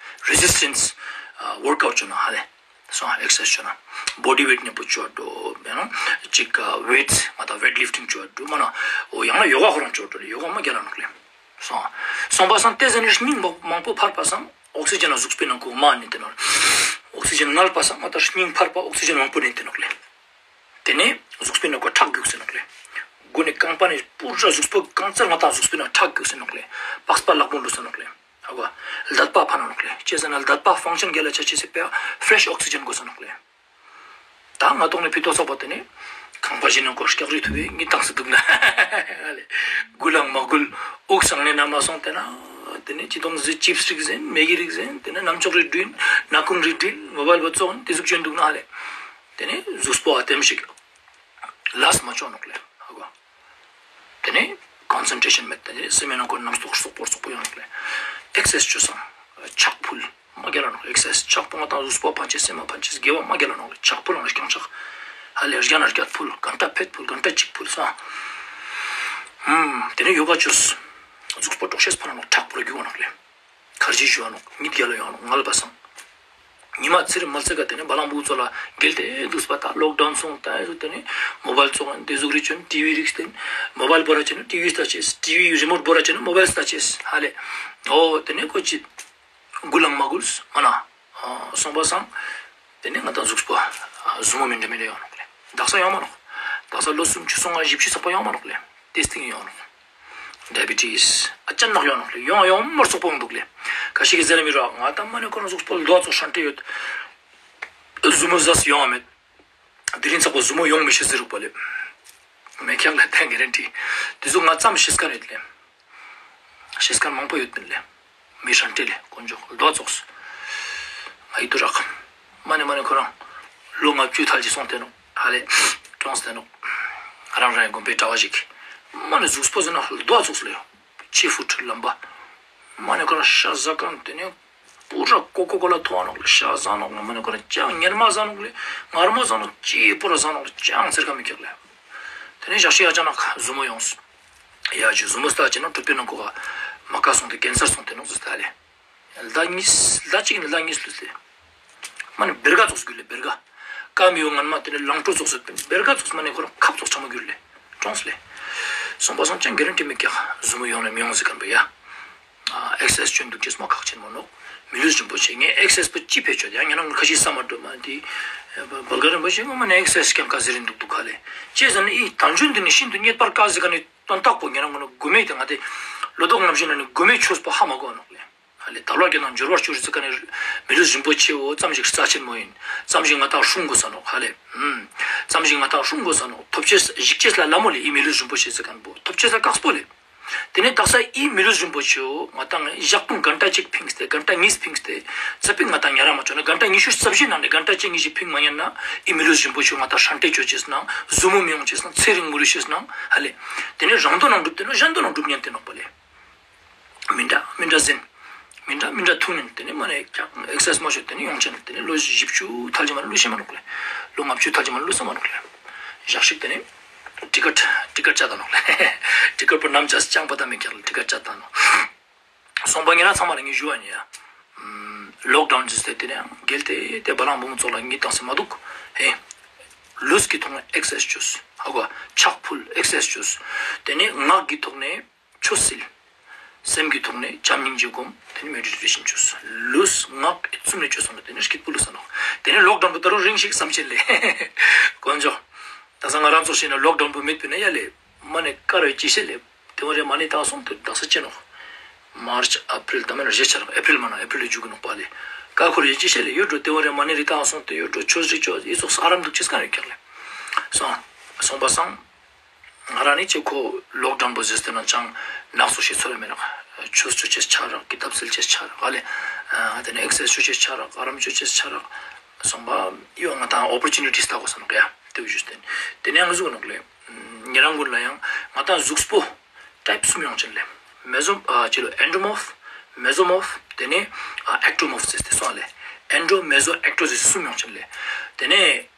རེ་ཟིས་ཊེནྶ་ཝོརཀ་ཨའུཊ་ཅོ་ན་ཧ་ལེ། སོང་ཨེག་སར་སའིཛ་ཅོ་ན། བོ་ཌི་ཝེཊ་ནི་པོ་ཅོ་འགྲོ་མེ་ནོ། ཅིག་ཝེཊ་མ་ད་ཝེཊ་ལིཕ་ཊིང་ཅོ་འགྲོ་མ་ན། འོ་ཡང་ན་ཡོ་ག་ཁོ་རང་ཅོ་འགྲོ་ལེ། ཡོ་ག་མ་རྒྱལ་ལ་ནོག་ལེ། སོང་། སོང་པ་སང་ཏེ་ཟ་ནེ་སྙིང་མང་པོ་འཕར་པ་སང་ཨོག་སི་ཇན་ན་གཟུགས་པོའི་ནང་ཁོ་མ་ནི་ཏེ་ནོག། ཨོག་སི་ཇན་ངལ་པ་སང་མ་ད་སྙིང་འཕར་པ་ཨོག་སི་ཇན་མང་པོ་ནི་ཏེ་ནོག་ལེ། ཏེ་ནེ་གཟུགས་པོའི་ནང་ཁོ་ཁྲག་རྒྱུགས་སེ་ནོག་ལེ། མགོ་ནེ་རྐང་པ་ནེ་པུ་ར་གཟུགས་པོ་གང་ཚར་ང་ཏང་གཟུགས་པོའི་ནང་ཁྲག་རྒྱུགས་སེ་ནོག་ལེ། པགས་པ་ལག་པོ་ལུས་སེ་ནོག་ལེ། ཧ་གོ། ལྡད་པ་ཕན་ནོག་ལེ། ཅི་ཟེར་ན་ལྡད་པ་ཕང་ཤན་རྒྱལ་ལ་ཆ་ཅེས་སི་ཕིའ་ཕེ་རེཤ་ཨོག་སི་ཇན་དགོས་ས་ནོག་ལེ། ད་ང་ཏོག་ནེ་ཕི་ཏོག་ཚོགས་པ་ཏེ་ནེ་ཁང་པ་ཞིག་ནང་ཁོ་སྐྱག་རི་ཐུབ་པའི་ངི་ཏང་སེ་དུག་ན་ལེ། འགུལ་ལང་མ་འགུལ་དབུགས་སང་ནེ་ན་མ་སོང་ཏེ་ན། ཏེ་ནེ་ཅི་དོང་ཟེ་ཅིབས་རིགས་ཟེན་མེ་གི་རིགས་ཟེན་ཏེ་ནེ་ནམ་ཅོག་རི་འགྲིལ་ནག་ཁུང་རི་འགྲིལ་མོ་བལ་བོ་ཙོགས་ཏེ་ཟུག་ཅོན་དུག་ན་ལེ། ཏེ་ནེ་གཟུགས་པོ་ཨ་ཏེམ་ཞིག་ལས་མ་ཅོ་ནོག་ལེ། ཧ་གོ། ཏེ་ནེ་ཀོན་སེན་ཊྲེ་ཤན་མེད་ཏེ་ནེ་སེམས་ནང་ཁོ་རྣམ་རྟོག་སོག་པོ་སོག་པོ་ཡོང་ནོག་ལེ། ཨེག་སར་སའིཛ་ཅོ་སང་ཕྱག་ཕུལ་མ་རྒྱལ་ལ་ནོག། ཨེག་སར་སའིཛ་ཕྱག་པོ་ང་ཏང་གཟུགས་པོ་ཕན་ཅེས་སེམས་མ་ཕན་ཅེས་དགེ་བ་མ་རྒྱལ་ལ་ནོག་ལེ། ཕྱག་ཕུལ་ལ་རྐྱང་ཕྱག་ཧ་ལེ་རྒྱ་ན་རྒྱ་ཕུལ་གན་ཏ་ཕེད་ཕུལ་གན་ཏ་ཅིག་ཕུལ་སོང་། ཧུམ། ཏེ་ནེ་ཡོ་ག་ཅོས། གཟུགས་པོ་དྲོག་ཤེས་ཕན་ནོག། ཕྱག་པོ་ར་རྒྱུག་ནོག་ལེ། ཁར་ཇི་ཞུ་བ་ནོག། ཉིད་རྒྱལ་ལ་ཡོང་ནོག་ངལ་པ་སང་། ཉི་མ་ཚེ་རིང་མ་ཚེ་ག་ཏེ་ནེ་བ་ལང་བུ་ཚོ་ལ་འགེལ་ཏེ་དུག་པ་ད་ལོག་ཌའུན་སོང་ད་ཨེ་ཟུག་ཏེ་ནེ་མོ་བལ་ཙོགས་ཏེ་ཟུག་རིགས་ཅོ་ན་ཊི་ཝི་རིགས་ཏེ་མོ་བལ་བོར་ར་ཅོ་ན་ཊི་ཝི་ལྟ་ཅེས་ཊི་ཝི་རི་མོཊ་བོར་ར་ཅོ་ན་མོ་བལ་ལྟ་ཅེས་ཧ་ལེ། འོ་ཏེ་ནེ་ཁོ་ཅི་འགུལ་ལང་མ་འགུལ་མ་ན། སོང་པ་སང་ཏེ་ནེ་ང་ཏང་གཟུགས་པོ་ཟུར་མོ་མི་འདྲ་མི་འདྲ་ཡོང་ནོག་ལེ། དག་ས་ཡོང་མ་ནོག། དག་ས་ལོ་སུམ་ཅུ་སོ་ལྔ་བཞི་བཅུ་ཚག་པ་ཡོང་མ་ནོག་ལེ། ཏེ་སྟིང་ཡོང་ནོག། ཌའི་བི་ཊིས་ཨ་ཅན་ནག་ཡོང་ནོག་ལེ། ཡོང་ཡོང་མར་སོག་པོ་འདུག་ལེ། ཁ་ཤས་ཀྱི་ཟེར་མི་ར་ང་ཏང་མ་ནེ་ཁོ་རང་གཟུགས་པོ་ལྡོག་ཙོགས་ཧྲན་ཏེ་ཡོད། ཟུར་མོ་ཟས་ཡོང་མེད། དེ་རིང་ཚག་པོ་ཟུར་མོ་ཡོང་མི་ཤེས་ཟེར་རུག་པ་ལེ། མེ་ཁྱང་ལ་ཏེ་གེ་རན་ཊི། ཏེ་ཟུག་ང་ཙམ་ཤེས་ཁན་ཡོད་ལེ། ཤེས་ཁན་མང་པོ་ཡོད་པིན་ལེ། མི་ཧྲན་ཏེ་ལེ་དཀོན་མཆོག་ལྡོག་ཙོགས། ང་ཡི་དུ་རག། མ་ནེ་མ་ནེ་ཁོ་རང་ལོ་ལྔ་བཅུ་ཐལ་གྱི་སོང་སྟེ་ནོག་ཧ་ལེ། གྲོངས་ཏེ་ནོག། རང་རང་དགོན་པའི་གྲྭ་བ་ཞིག་མ་ནེ་གཟུགས་པོ་ཟེར་ན་ལྡོག་ཙོགས་ལེ། ཕྱི་ཕུད་ལམ་པ། མ་ནེ་ཁོ་རང་ཤ་ཟ་ཁན་ཏེ་ནེ་པུ་ར་ཀོ་ཀོ་ཀོ་ལ་ཐོང་ནོག་ལེ། ཤ་ཟ་ནོག་ལེ། མ་ནེ་ཁོ་རང་ཅང་ཉེར་མ་ཟ་ནོག་ལེ། ངར་མ་ཟ་ནོག་ཅི་པུ་ར་ཟ་ནོག་ལེ། ཅང་ཟེར་ཁ་མི་ཁྱག་ལེ། ཏེ་ནེ་ཞག་ཤིག་ཨ་ཅན་ནག་ཟུར་མོ་ཡོངས། ཡ་ཇུ་ཟུར་མོ་སྟ་ཅེ་ན་གྲུབ་པའི་ནང་ཁོ་ག་མ་ཀ་སོང་སྟེ་ཀེན་སར་སོང་སྟེ་ནོག་ཟེར་ཏ་ལེ། ལྡ་གཉིས་ལྡ་གཅིག་ནེ་ལྡ་གཉིས་ལུས་ཏེ། མ་ནེ་བེར་ཀ་ཙོགས་གྱུར་ལེ་བེར་ཀ། ཀ་མི་ཡོང་ངན་མ་ཏེ་ནེ་ལང་ཀྲོ་ཙོགས་སེ་བེར་ཀ་ཙོགས་མ་ནེ་ཁོ་རང་ཁབ་ཙོགས་ཆ་མོ་གྱུར་ལེ། གྲོངས་ལེ། སོང་པ་སང་ཅང་གེ་རན་ཊི་མི་ཀྱག་ཟུར་མོ་ཡོང་ནེ་མི་ཡོང་ཟེར་ཁན་པོ་ཡ། ཨེག་སར་སའིཛ་ཅོ་འདུག་ཅེས་མ་ཁག་ཆེན་མོ་ནོག། མི་ལུས་རིན་པོ་ཆེ་ངས་ཨེག་སར་སའིཛ་པོ་ཅི་ཕེ་ཆོད་ཡང་ཉེ་རང་ཁ་ཤས་ས་མ་འགྲོ་མ་དེ། བལ་ག་རིན་པོ་ཆེ་ངོ་མ་ནེ་ཨེག་སར་སའིཛ་ཀྱང་ཀ་ཟེར་རིན་འདུག་འདུག་ག་ལེ། ཅི་ཟེར་ན་ཨི་དལ་འབྱོར་འདི་ནི་ཤིན་ཏུ་རྙེད་པར་དཀའ་ཟེར་ཁན་ནི་དོན་དག་པོ་ཉེ་རང་ངོ་ནོ་གོ་མེད་དེ་ང་དེ་ལོ་ཏོག་ནམ་ཞིག་ན་ནི་གོ་མེད་ཆོས་པོ་ཧ་མ་གོ་ནོག་ལེ། ཧ་ལེ་དལ་བ་བརྒྱད་དང་འབྱོར་བ་བཅུ་རི་ཟེར་ཁན་ནི་མི་ལུས་རིན་པོ་ཆེ་བོ་ཙམ་ཞིག་རྩ་ཆེན་མོ་ཡིན། ཙམ་ཞིག་ང་ཏང་སྲུང་དགོས་ས་ནོག་ཧ་ལེ། ཙམ་ཞིག་ང་ཏང་སྲུང་དགོས་ས་ནོག། ཐོབ་ཅེས་ཞིག་ཅེས་ལ་ལ་མོ་ལེ་ཨི་མི་ལུས་རིན་པོ་ཆེ་ཟེར་ཁན་པོ་ཐོབ་ཅེས་ལ་དཀགས་པོ་ལེ། ཏེ་ནེ་དག་ས་ཨི་མི་ལུས་རིན་པོ་ཆེའོ་ང་ཏང་ཞག་དང་གན་ཊ་གཅིག་ཕིངས་ཏེ་གན་ཊ་གཉིས་ཕིངས་ཏེ་ཙ་པིག་ང་ཏང་ཉ་ར་མ་ཅོ་ན་གན་ཊ་ཉི་ཤུ་རྩ་བཞི་ནང་ནེ་གན་ཊ་གཅིག་གཉིས་ཤིག་ཕིངས་མ་ཉན་ན་ཨི་མི་ལུས་རིན་པོ་ཆེའོ་ང་ཏང་ཧྲན་ཏེ་ཅོ་ཅེས་ནང་ཟུར་མོ་མི་ཡོང་ཅེས་ནང་ཚེ་རིང་མི་ལུས་ཤེས་ནང་ཧ་ལེ། ཏེ་ནེ་རང་དོན་ནང་འགྲུབ་ཏེ་ནོག་གཞན་དོན་ནང་འགྲུབ་ཉན་ཏེ་ནོག་པ་ལེ། མི་འདྲ་མི་འདྲ་ཟེན། མི་འདྲ་མི་འདྲ་ཐུག་ནེ་ཏེ་ནེ་མ་ནེ་ཀྱང་ཨེག་སར་སའིཛ་མ་ཅོས་ཏེ་ནེ་ཡོང་ཅེས་ནོག། ཏེ་ནེ་ལོ་བཞི་བཅུ་ཐལ་གྱི་མ་ནེ་ལུས་ཤེས་མ་ནོག་ལེ། ལོ་ལྔ་བཅུ་ཐལ་གྱི་མ་ནེ་ལུས་ས་མ་ནོག་ལེ། ཞག་ཞིག་ཏེ་ནེ་ཊི་ཀཊ་ཊི་ཀཊ་ཅད་ད་ནོག་ལེ། ཊི་ཀཊ་པོ་ནམ་ཅས་ཅང་པ་ད་མི་ཀྱག་ལེ། ཊི་ཀཊ་ཅད་ད་ནོག། སོང་པ་ཉེ་རང་ཚང་མ་ལ་ངས་ཞུ་བ་ཡིན་ཡ། ལོག་ཌའུན་ཅོས་ཏེ་ཏེ་ནེ་འགེལ་ཏེ་ཏེ་བ་ལང་བུ་མོ་ཙོགས་ལ་ངས་ཏང་སེ་མ་དུག། ཧེ། ལུས་ཀྱི་ཐོག་ནེ་ཨེག་སར་སའིཛ་ཅོས། ཧ་གོ། ཕྱག་ཕུལ་ཨེག་སར་སའིཛ་ཅོས། ཏེ་ནེ་ངག་གི་ཐོག་ནེ་ཆོས་སིལ། སེམས་ཀྱི་ཐོག་ནེ་བྱམས་སྙིང་རྗེ་སྒོམ། ཏེ་ནེ་མེ་ཌི་ཊེ་ཤན་ཅོས། ལུས་ངག་ཨི་ཙུམ་ནེ་ཅོས་སོང་ན་ཏེ་ནེ་སྐྱིད་པོ་ལུས་ས་ནོག། ཏེ་ནེ་ལོག་ཌའུན་པོ་ད་རུང་རིང་ཞིག་བསམ་ཤེས་ལེ། དཀོན་མཆོག། ད་ས་ང་རང་ཚོ་ཤེས་ན་ལོག་ཌའུན་པོ་མེད་པ་ན་ཡ་ལེ། མ་ནེ་ཀ་རེ་ཅི་ཤེས་ལེ། ཏེ་བོ་རེ་མ་ནེ་ཏང་སོང་ཏེ་དག་ས་ཅི་ནོག། མར་ཆ་ཨ་པི་རིལ་ད་མེ་ན་རེ་ཆ་རག་ཨེ་པི་རིལ་མ་ན་ཨེ་པི་རིལ་ལ་འཇུག་གི་ནོག་པ་ལེ། ཀ་ཁོ་རེ་ཅི་ཤེས་ལེ་ཡོད་འགྲོ་ཏེ་བོ་རེ་མ་ནེ་རེ་ཏང་སོང་ཏེ་ཡོད་འགྲོ་ཆོས་རིག་ཆོས་ཨི་ཙོགས་ས་རམ་འདུག་ཅེས་ཀ་རེ་ཀྱག་ལེ། སོང་། སོང་པ་སང་། ང་རང་ནི་ཅི་ཁོ་ལོག་ཌའུན་པོ་ཟེར་ཏེ་ན་ཅང་ནགས་སུ་ཤི་ཚོར་མེད་རག། ཆོས་ཅོ་ཅེས་ཆ་རག་ཀི་ཏབ་སིལ་ཅེས་ཆ་རག་ཨ་ལེ། ཏེ་ནེ་ཨེག་སར་སའིཛ་ཅོ་ཅེས་ཆ་རག་ཨ་རམ་ཅོ་ཅེས་ཆ་རག། སོང་པ་ཡོ་ང་ཏང་ཨོ་པོར་ཅུ་ནི་ཊིས་ལྟ་དགོས་ས་ནོག་ཡ། ཏེ་བོ་ཞུས་ཏེ། ཏེ་ནེ་ང་ཟུག་ནོག་ལེ། ཉེ་རང་ཀུན་ལ་ཡང་ང་ཏང་གཟུགས་པོ་ཊའིབ་གསུམ་ཡོང་ཅན་ལེ། མེ་ཟོ་ཨ་ཅི་ལོ་ཨེན་ཌོ་མོརཕ། མེ་ཟོ་མོརཕ། ཏེ་ནེ་ཨ་ཨེག་ཊོ་མོརཕ་ཟེར་ཏེ་སོང་ལེ། ཨེན་ཌོ་མེ་ཟོ་ཨེག་ཊོ་ཟེར་གསུམ་ཡོང་ཅན་ལེ། ཏེ་ནེ་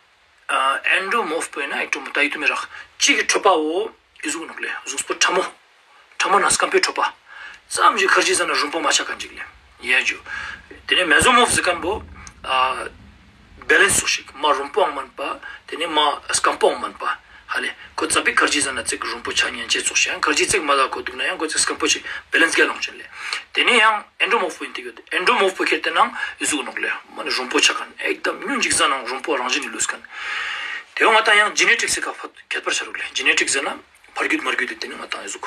ཨ་ཨེན་ཌོ་མོརཕ་པོ་ཡིན་ན་ཨེག་ཊོ་མོརཕ་ད་ཡིད་དུ་མི་རག། གཅིག་གི་ཁྲོད་པ་བོ་ཨི་ཟུག་ནོག་ལེ། གཟུགས་པོ་ཕྲ་མོ། ཕྲ་མོ་ན་སྐམ་པོའི་ཁྲོད་པ། ཙམ་ཞིག་ཁར་ཇི་ཟ་ན་རུམ་པ་མ་ཆགས་ཁན་ཅིག་ལེ། ཡ་ཇུ། ཏེ་ནེ་མེ་ཟོ་མོརཕ་ཟེར་ཁན་བོ། ཨ། བེ་ལེན་སི་ཙོགས་ཤིག་མ་རོམ་པོའང་མན་པ། ཏེ་ནེ་མ་སྐམ་པོའང་མན་པ། ཧ་ལེ། ཁོ་ཙ་པིག་ཁར་ཇི་ཟ་ན་ཙིག་རོམ་པོ་ཆ་ཉན་ཅེས་ཙོགས་ཤིག་ཡང་ཁར་ཇི་ཙིག་མ་ཟ་ཁོ་དུག་ན་ཡང་ཁོ་ཙིག་སྐམ་པོ་ཞིག་བེ་ལེན་སི་ག་ལོང་ཅན་ལེ། ཏེ་ནེ་ཡང་ཨེན་ཌྲོ་མོར་ཕིག་ཨིན་ཏེ་ཡོད། ཨེན་ཌྲོ་མོར་ཕིག་ཁྱེར་ཏེ་ནང་ཟུག་ནོག་ལེ། མ་ནེ་རོམ་པོ་ཆ་ཁན་ཨེག་དམ་ཉུང་ཅིག་ཟ་ནང་རོམ་པོ་རང་བཞིན་ནི་ལུས་ཁན། ཏེ་བོ་ང་ཏང་ཡང་ཇེ་ནེ་ཊིག་སི་ཀ་ཁྱད་པར་ཆ་རུག་ལེ། ཇེ་ནེ་ཊིག་ཟེར་ན་ཕ་རྒྱུད་མ་རྒྱུད་དེ་ཏེ་ནེ་ང་ཏང་ཟུག་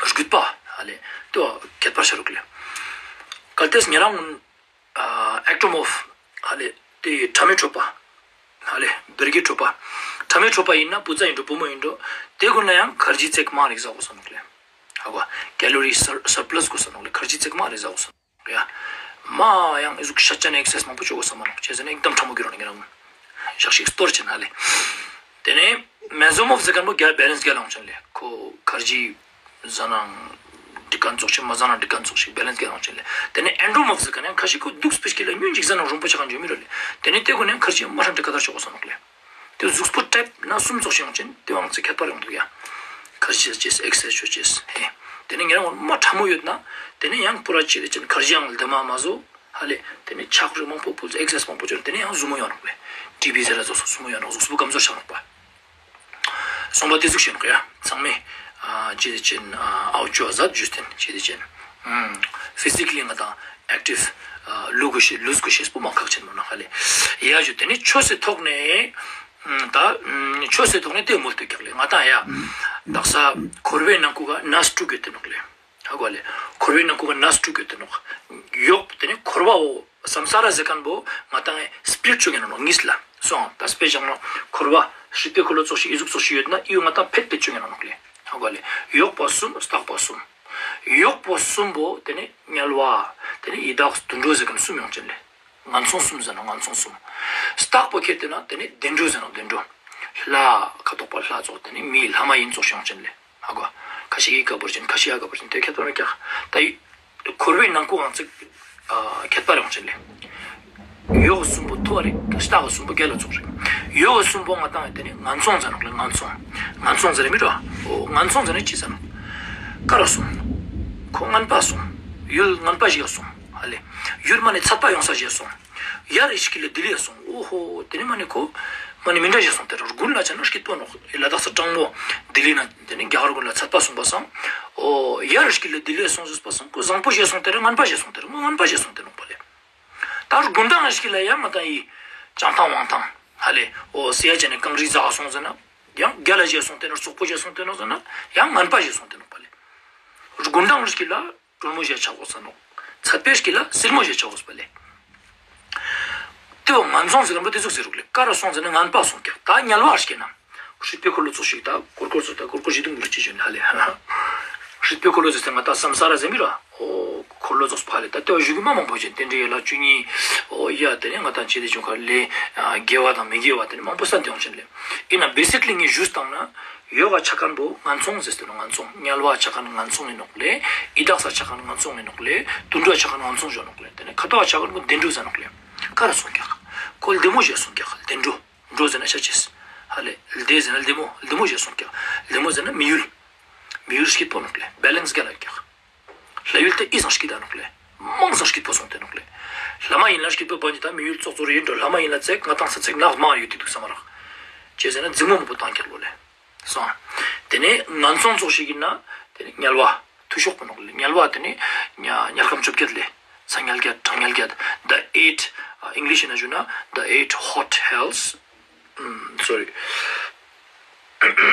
རྒྱུད་པ་ཧ་ལེ། ཏེ་བོ་ཁྱད་པར་ཆ་རུག་ལེ། གལ་ཏེ་ཉེ་རང་ཨ་ཨེག་ཊོ་མོར་ཕིག་ཧ་ལེ། ཏེ་ཕྲ་མའི་ཁྲོ་པ། ཧ་ལེ། བེར་གྱི་ཁྲོ་པ། ཕྲ་མའི་ཁྲོ་པ་ཨིན་ན་བུ་ཚ་ཨིན་འགྲོ་བུ་མོ་ཨིན་འགྲོ། ཏེ་གུན་ན་ཡང་ཁར་ཇི་ཙེག་མང་རིག་ཟ་གོས་ས་ནོག་ལེ། ཧ་གོ། ཀེ་ལོ་རི་སར་སར་པ་ལས་གོས་ས་ནོག་ལེ། ཁར་ཇི་ཙེག་མང་རིག་ཟ་གོས་ས་ནོག་ཡ། མ་ཡང་ཨི་ཟུག་ཤ་ཅན་ཨེག་སར་སའིཛ་མང་པོ་ཅོ་གོས་ས་མ་ནོག་ཅི་ཟེར་ན་ཨེག་དམ་ཕྲ་མོ་གྱུར་ར་ནོག་ཉེ་རང་། ཞག་ཞིག་སྟོར་ཅན་ཧ་ལེ། ཏེ་ནེ་མེ་ཛོ་མོར་ཕིག་ཟེར་ཁན་བོ་གྱ་བེ་ལེན་སི་ག་ལོང་ཅན་ལེ། ཁོ་ཁར་ཇི་ཟ་ནང་འགྲིག་ཁན་ཙོགས་ཤིག་མ་ཟ་ནང་འགྲིག་ཁན་ཙོགས་ཤིག་བེ་ལེན་སི་ག་ལོང་ཅན་ལེ། ཏེ་ནེ་ཨེན་ཌྲོ་མོར་ཕིག་ཟེར་ཁན་ཡང་ཁ་ཤས་ཁོ་དུག་སྤེ་ཤལ་ལ་ཉུང་ཅིག་ཟ་ནང་རོམ་པོ་ཆ་ཁན་ཅོ་མི་རུག་ལེ། ཏེ་ནེ་ཏེ་གུན་ནི་ཁར་ཇི་མ་ཧྲན་ཏེ་ཀ་དར་ཅོ་གོས་ས་ནོག་ལེ། ཏེ་ཟུགས་པོ་ཊའིཔ་ན་སུམ་ཙོགས་ཤིག་ཡོང་ཅན་ཏེ་བོའང་ཙིག་ཁྱད་པར་ཡོང་དུག་ཡ། ཁར་ཇི་ཟ་ཅེས་ཨེག་སར་སའིཛ་ཅོ་ཅེས་ཧེ། ཏེ་ནེ་ཉེ་རང་ངོ་མ་ཕྲ་མོ་ཡོད་ན་ཏེ་ནེ་ཡང་པུ་ར་ཅི་ལེ་ཅན་ཁར་ཇི་ཡང་ལྡེ་མ་མ་ཟོ། ཧ་ལེ། ཏེ་ནེ་ཆག་རིགས་མང་པོ་ཕུལ་ཨེག་སར་སའིཛ་མང་པོ་ཅོ་ཏེ་ནེ་ཡང་ཟུར་མོ་ཡོང་ནོག་ལེ། ཊི་བི་ཟེར་ར་ཙོགས་ཟུར་མོ་ཡོང་ནོག་ཟུགས་པོ་ཀམ་ཛོར་ཆ་ནོག་པ། སོང་པ་ཏེ་ཟུག་ཤིག་ཡོང་ནོག་ཡ། ཚང་མས་ཨ་ཅི་ཟེར་ཅན་ཨ་འོ་ཅོ་ཟ་ཇུས་ཏེན་ཅི་ཟེར་ཅན་ཨ་ཕི་ཟི་ཀ་ལི་ང་ཏང་ཨེག་ཊིབ་ཨ་ལུས་གོས་ཤེས་ལུས་གོས་ཤེས་པོ་མ་ཁག་ཆེན་མོ་ནོག་ཧ་ལེ། ཡ་ཞུ་ཏེ་ནེ་ཆོས་སི་ཐོག་ནེ་ཨ་ད་ཨ་ཆོས་སི་ཐོག་ནེ་ཏེ་མོལ་ཏེ་ཀྱག་ལེ། ང་ཏང་ཡ་དག་ས་འཁོར་བའི་ནང་ཁུག་ག་ནས་དྲུག་ཡོད་དེ་ནོག་ལེ། ཧ་གོ་ལེ། འཁོར་བའི་ནང་ཁུག་ག་ནས་དྲུག་ཡོད་དེ་ནོག་ཡོག་ཏེ་ནེ་འཁོར་བའོ་སམ་ས་ར་ཟེར་ཁན་བོ་ང་ཏང་སྤི་ལིཊ་ཅོ་ཉན་ནོག་ཉིས་ལ་སོང་། ད་སྤེ་ཞག་ནོག་འཁོར་བ་སྲིད་པའི་འཁོར་ལོ་ཙོགས་ཤིག་ཨི་ཟུག་ཙོགས་ཤིག་ཡོད་ན་ཨི་བོ་ང་ཏང་ཕེད་ཕེད་ཅོ་ཉན་ནོག་ལེ། ཧ་གོ་ལེ། ཡོག་པོ་གསུམ་རྟག་པ་གསུམ། ཡོག་པོ་གསུམ་བོ་ཏེ་ནེ་དམྱལ་བ་ཏེ་ནེ་ཡི་དྭགས་དུད་འགྲོ་ཟེར་ཁན་གསུམ་ཡོང་ཅན་ལེ། ངན་སོང་གསུམ་ཟེར་ན་ངན་སོང་གསུམ། རྟག་པོ་ཁྱེར་ཏེ་ན་ཏེ་ནེ་བདེ་འགྲོ་ཟེར་ན་བདེ་འགྲོ། ལྷ་ཁ་དོག་པ་ལྷ་ཙོགས་ཏེ་ནེ་མིའི་ལྷ་མ་ཡིན་ཙོགས་ཤིག་ཡོང་ཅན་ལེ། ཧ་གོ། ཁ་ཤས་ཀྱི་ཀ་བོར་ཅན་ཁ་ཤས་ཡ་ཀ་བོར་ཅན་ཏེ་ཁྱད་པར་མེད་ཀྱག། ད་ཡི་འཁོར་བའི་ནང་ཁུག་གང་ཚིག་ཨ་ཁྱད་པར་ཡོང་ཅན་ལེ། ཡོག་གསུམ་པོ་མཐོ་བ་རེད། རྟག་གསུམ་པོ་རྒྱལ་ལ་ཙོགས་རེད། ཡོག་གསུམ་པོ་ང་ཏང་ཏེ་ནེ་ངན་སོང་ཟེར་ནོག་ལེ། ངན་སོང་། ངན་སོང་ཟེར་ན་མི་འགྲོ། འོ་ངན་སོང་ཟེར་ན་ཅི་ཟེར་ནོག་ཀ་ར་སོང་། ཁོ་ངན་པ་སོང་། ཡུལ་ངན་པ་ཞིག་སོང་། ཧ་ལེ། ཡུལ་མ་ནེ་ཚད་པ་ཡོང་ས་ཞིག་སོང་། ཡར་ཞིག་གི་ལ་ལྡི་ལི་སོང་། འོ་ཧོ། ཏེ་ནེ་མ་ནེ་ཁོ་མ་ནེ་མི་འདྲ་ཞིག་སོང་། ཏེ་རུ་དགུན་ལ་ཆ་ན་སྐྱིད་པོ་ནོག་ལ་དྭགས་སི་གྲང་མོ་ལྡི་ལི་ན་ཏེ་ནེ་རྒྱ་གར་གུན་ལ་ཚད་པ་སོང་པ་སང་། འོ་ཡར་ཞིག་གི་ལ་ལྡི་ལི་སོང་ཟེར་པ་སང་ཁོ་བཟང་པོ་ཞིག་སོང་། ཏེ་རུ་ངན་པ་ཞིག་སོང་། ཏེ་རུ་མོ་ངན་པ་ཞིག་སོང་། ཏེ་ནོག་པ་ལེ། ད་རུ་དགུན་གྲང་ཞིག་ལ་ཡང་ང་ཏང་ཡི་ཅང་ཐང་ཝང་ཐང་ཧ་ལེ། འོ་སི་ཡ་ཅན་ནི་གངས་རི་ཟག་སོང་ཟེར་ན་ཡང་རྒྱལ་ལ་ཞིག་སོང་། ཏེ་ནོག་རྩོག་པོ་ཞིག་སོང་། ཏེ་ནོག་ཟེར་ན་ཡང་ངན་པ་ཞིག་སོང་། ཏེ་ནོག་པ་ལེ། རུ་དགུན་གྲང་ཞིག་ལ་དྲོན་མོ་ཞིག་ཆ་གོས་ས་ནོག་ཚད་པའི་ཞིག་ལ་བསིལ་མོ་ཞིག་ཆ་གོས་པ་ལེ། ཏེ་བོ་ངན་སོང་ཟེར་ཁན་བོ་ཏེ་ཟུག་ཟེར་རུག་ལེ། ཀ་ར་སོང་ཟེར་ན་ངན་པ་སོང་ཀྱག། ད་དམྱལ་བ་ཞིག་ན་སྲིད་པའི་འཁོར་ལོ་ཙོགས་ཤིག་ད་ཀོར་ཀོར་ཙོགས་ད་ཀོར་ཀོར་ཞིག་དུང་གུར་ཅི་ཞོན་ཧ་ལེ། སྲིད་པའི་འཁོར་ལོ་ཟེར་ཏེ་ང་ད་སམ་ས་ར་ཟེར་མི་ར། འོ་འཁོར་ལོ་ཙོགས་ཕ་ལེ། ད་ཏེ་བོ་ཞུ་གི་མ་མང་པོ་ཅན་རྟེན་འབྲེལ་ཡན་ལག་བཅུ་གཉིས། འོ་ཡ་ཏེ་ནེ་ང་ད་ཅི་ཏེ་ཅུང་ཁ་ལེ་དགེ་བ་དང་མི་དགེ་བ་ཏེ་ནེ་མང་པོ་སན་ཏེ་ཡོང་ཅན་ལེ། ཨིན་ན་བེ་སིག་ལི་ངས་ཞུས་བཏང་ན། ཡོག་ག་ཆ་ཁན་བོ་ངན་སོང་ཟེར་ཏེ་ནོག་ངན་སོང་། དམྱལ་བ་ཆ་ཁན་ངན་སོང་ཨིན་ནོག་ལེ། ཡི་དྭགས་ས་ཆ་ཁན་ངན་སོང་ཨིན་ནོག་ལེ། དུད་འགྲོ་ཆ་ཁན་ངན་སོང་ཞོན་ནོག་ལེ། ཏེ་ནེ་ཁ་དོག་ཆ་ཁན་བོ་བདེ་འགྲོ་ཟེར་ནོག་ལེ། ཀ་ར་སོང་ཀྱག། ཁོ་བདེ་མོ་ཞིག་སོང་ཀྱག། བདེ་འགྲོ། འགྲོ་ཟེར་ན་ཤ་ཅེས། ཧ་ལེ། བདེ་ཟེར་ན་བདེ་མོ། བདེ་མོ་ཞིག་སོང་ཀྱག། བདེ་མོ་ཟེར་ན་མི་ཡུལ། མི་ཡུལ་སྐྱིད་པོ་ནོག་ལེ། བེ་ལེན་སི་རྒྱལ་ལ་ཀྱག། ལྷ་ཡུལ་ཏེ་ཨི་སང་སྐྱིད་ད་ནོག་ལེ། མང་སང་སྐྱིད་པོ་སོང་སྟེ་ནོག་ལེ། ལྷ་མ་ཡིན་ལ་སྐྱིད་པོ་བ་ཉི་ད་མི་ཡུལ་ཙོགས་ཙོགས་རེ་ཡིན་འགྲོ། ལྷ་མ་ཡིན་ལ་ཙེག་ང་ཏང་ས་ཙེག་ནག་མང་ཡོད་དེ་དུག་ས་མ་རག། ཅི་ཟེར་ན་འཛིང་མོ་མང་པོ་བཏང་ཀྱག་ལོ་ལེ། སོང་། ཏེ་ནེ་ངན་སོང་ཙོགས་ཤིག་ཨིན་ན་ཏེ་ནེ་དམྱལ་བ་འཐུས་ཤོར་པོ་ནོག་ལེ། དམྱལ་བ་ཏེ་ནེ་དམྱལ་ཁམས་བཅོ་བརྒྱད་ལེ། ས་དམྱལ་བརྒྱད། གྲང་དམྱལ་བརྒྱད། The eight, ཨིང་ལིཤ་ན་ཞུ་ན་the eight hot hells. ཨམ། སོ་རི།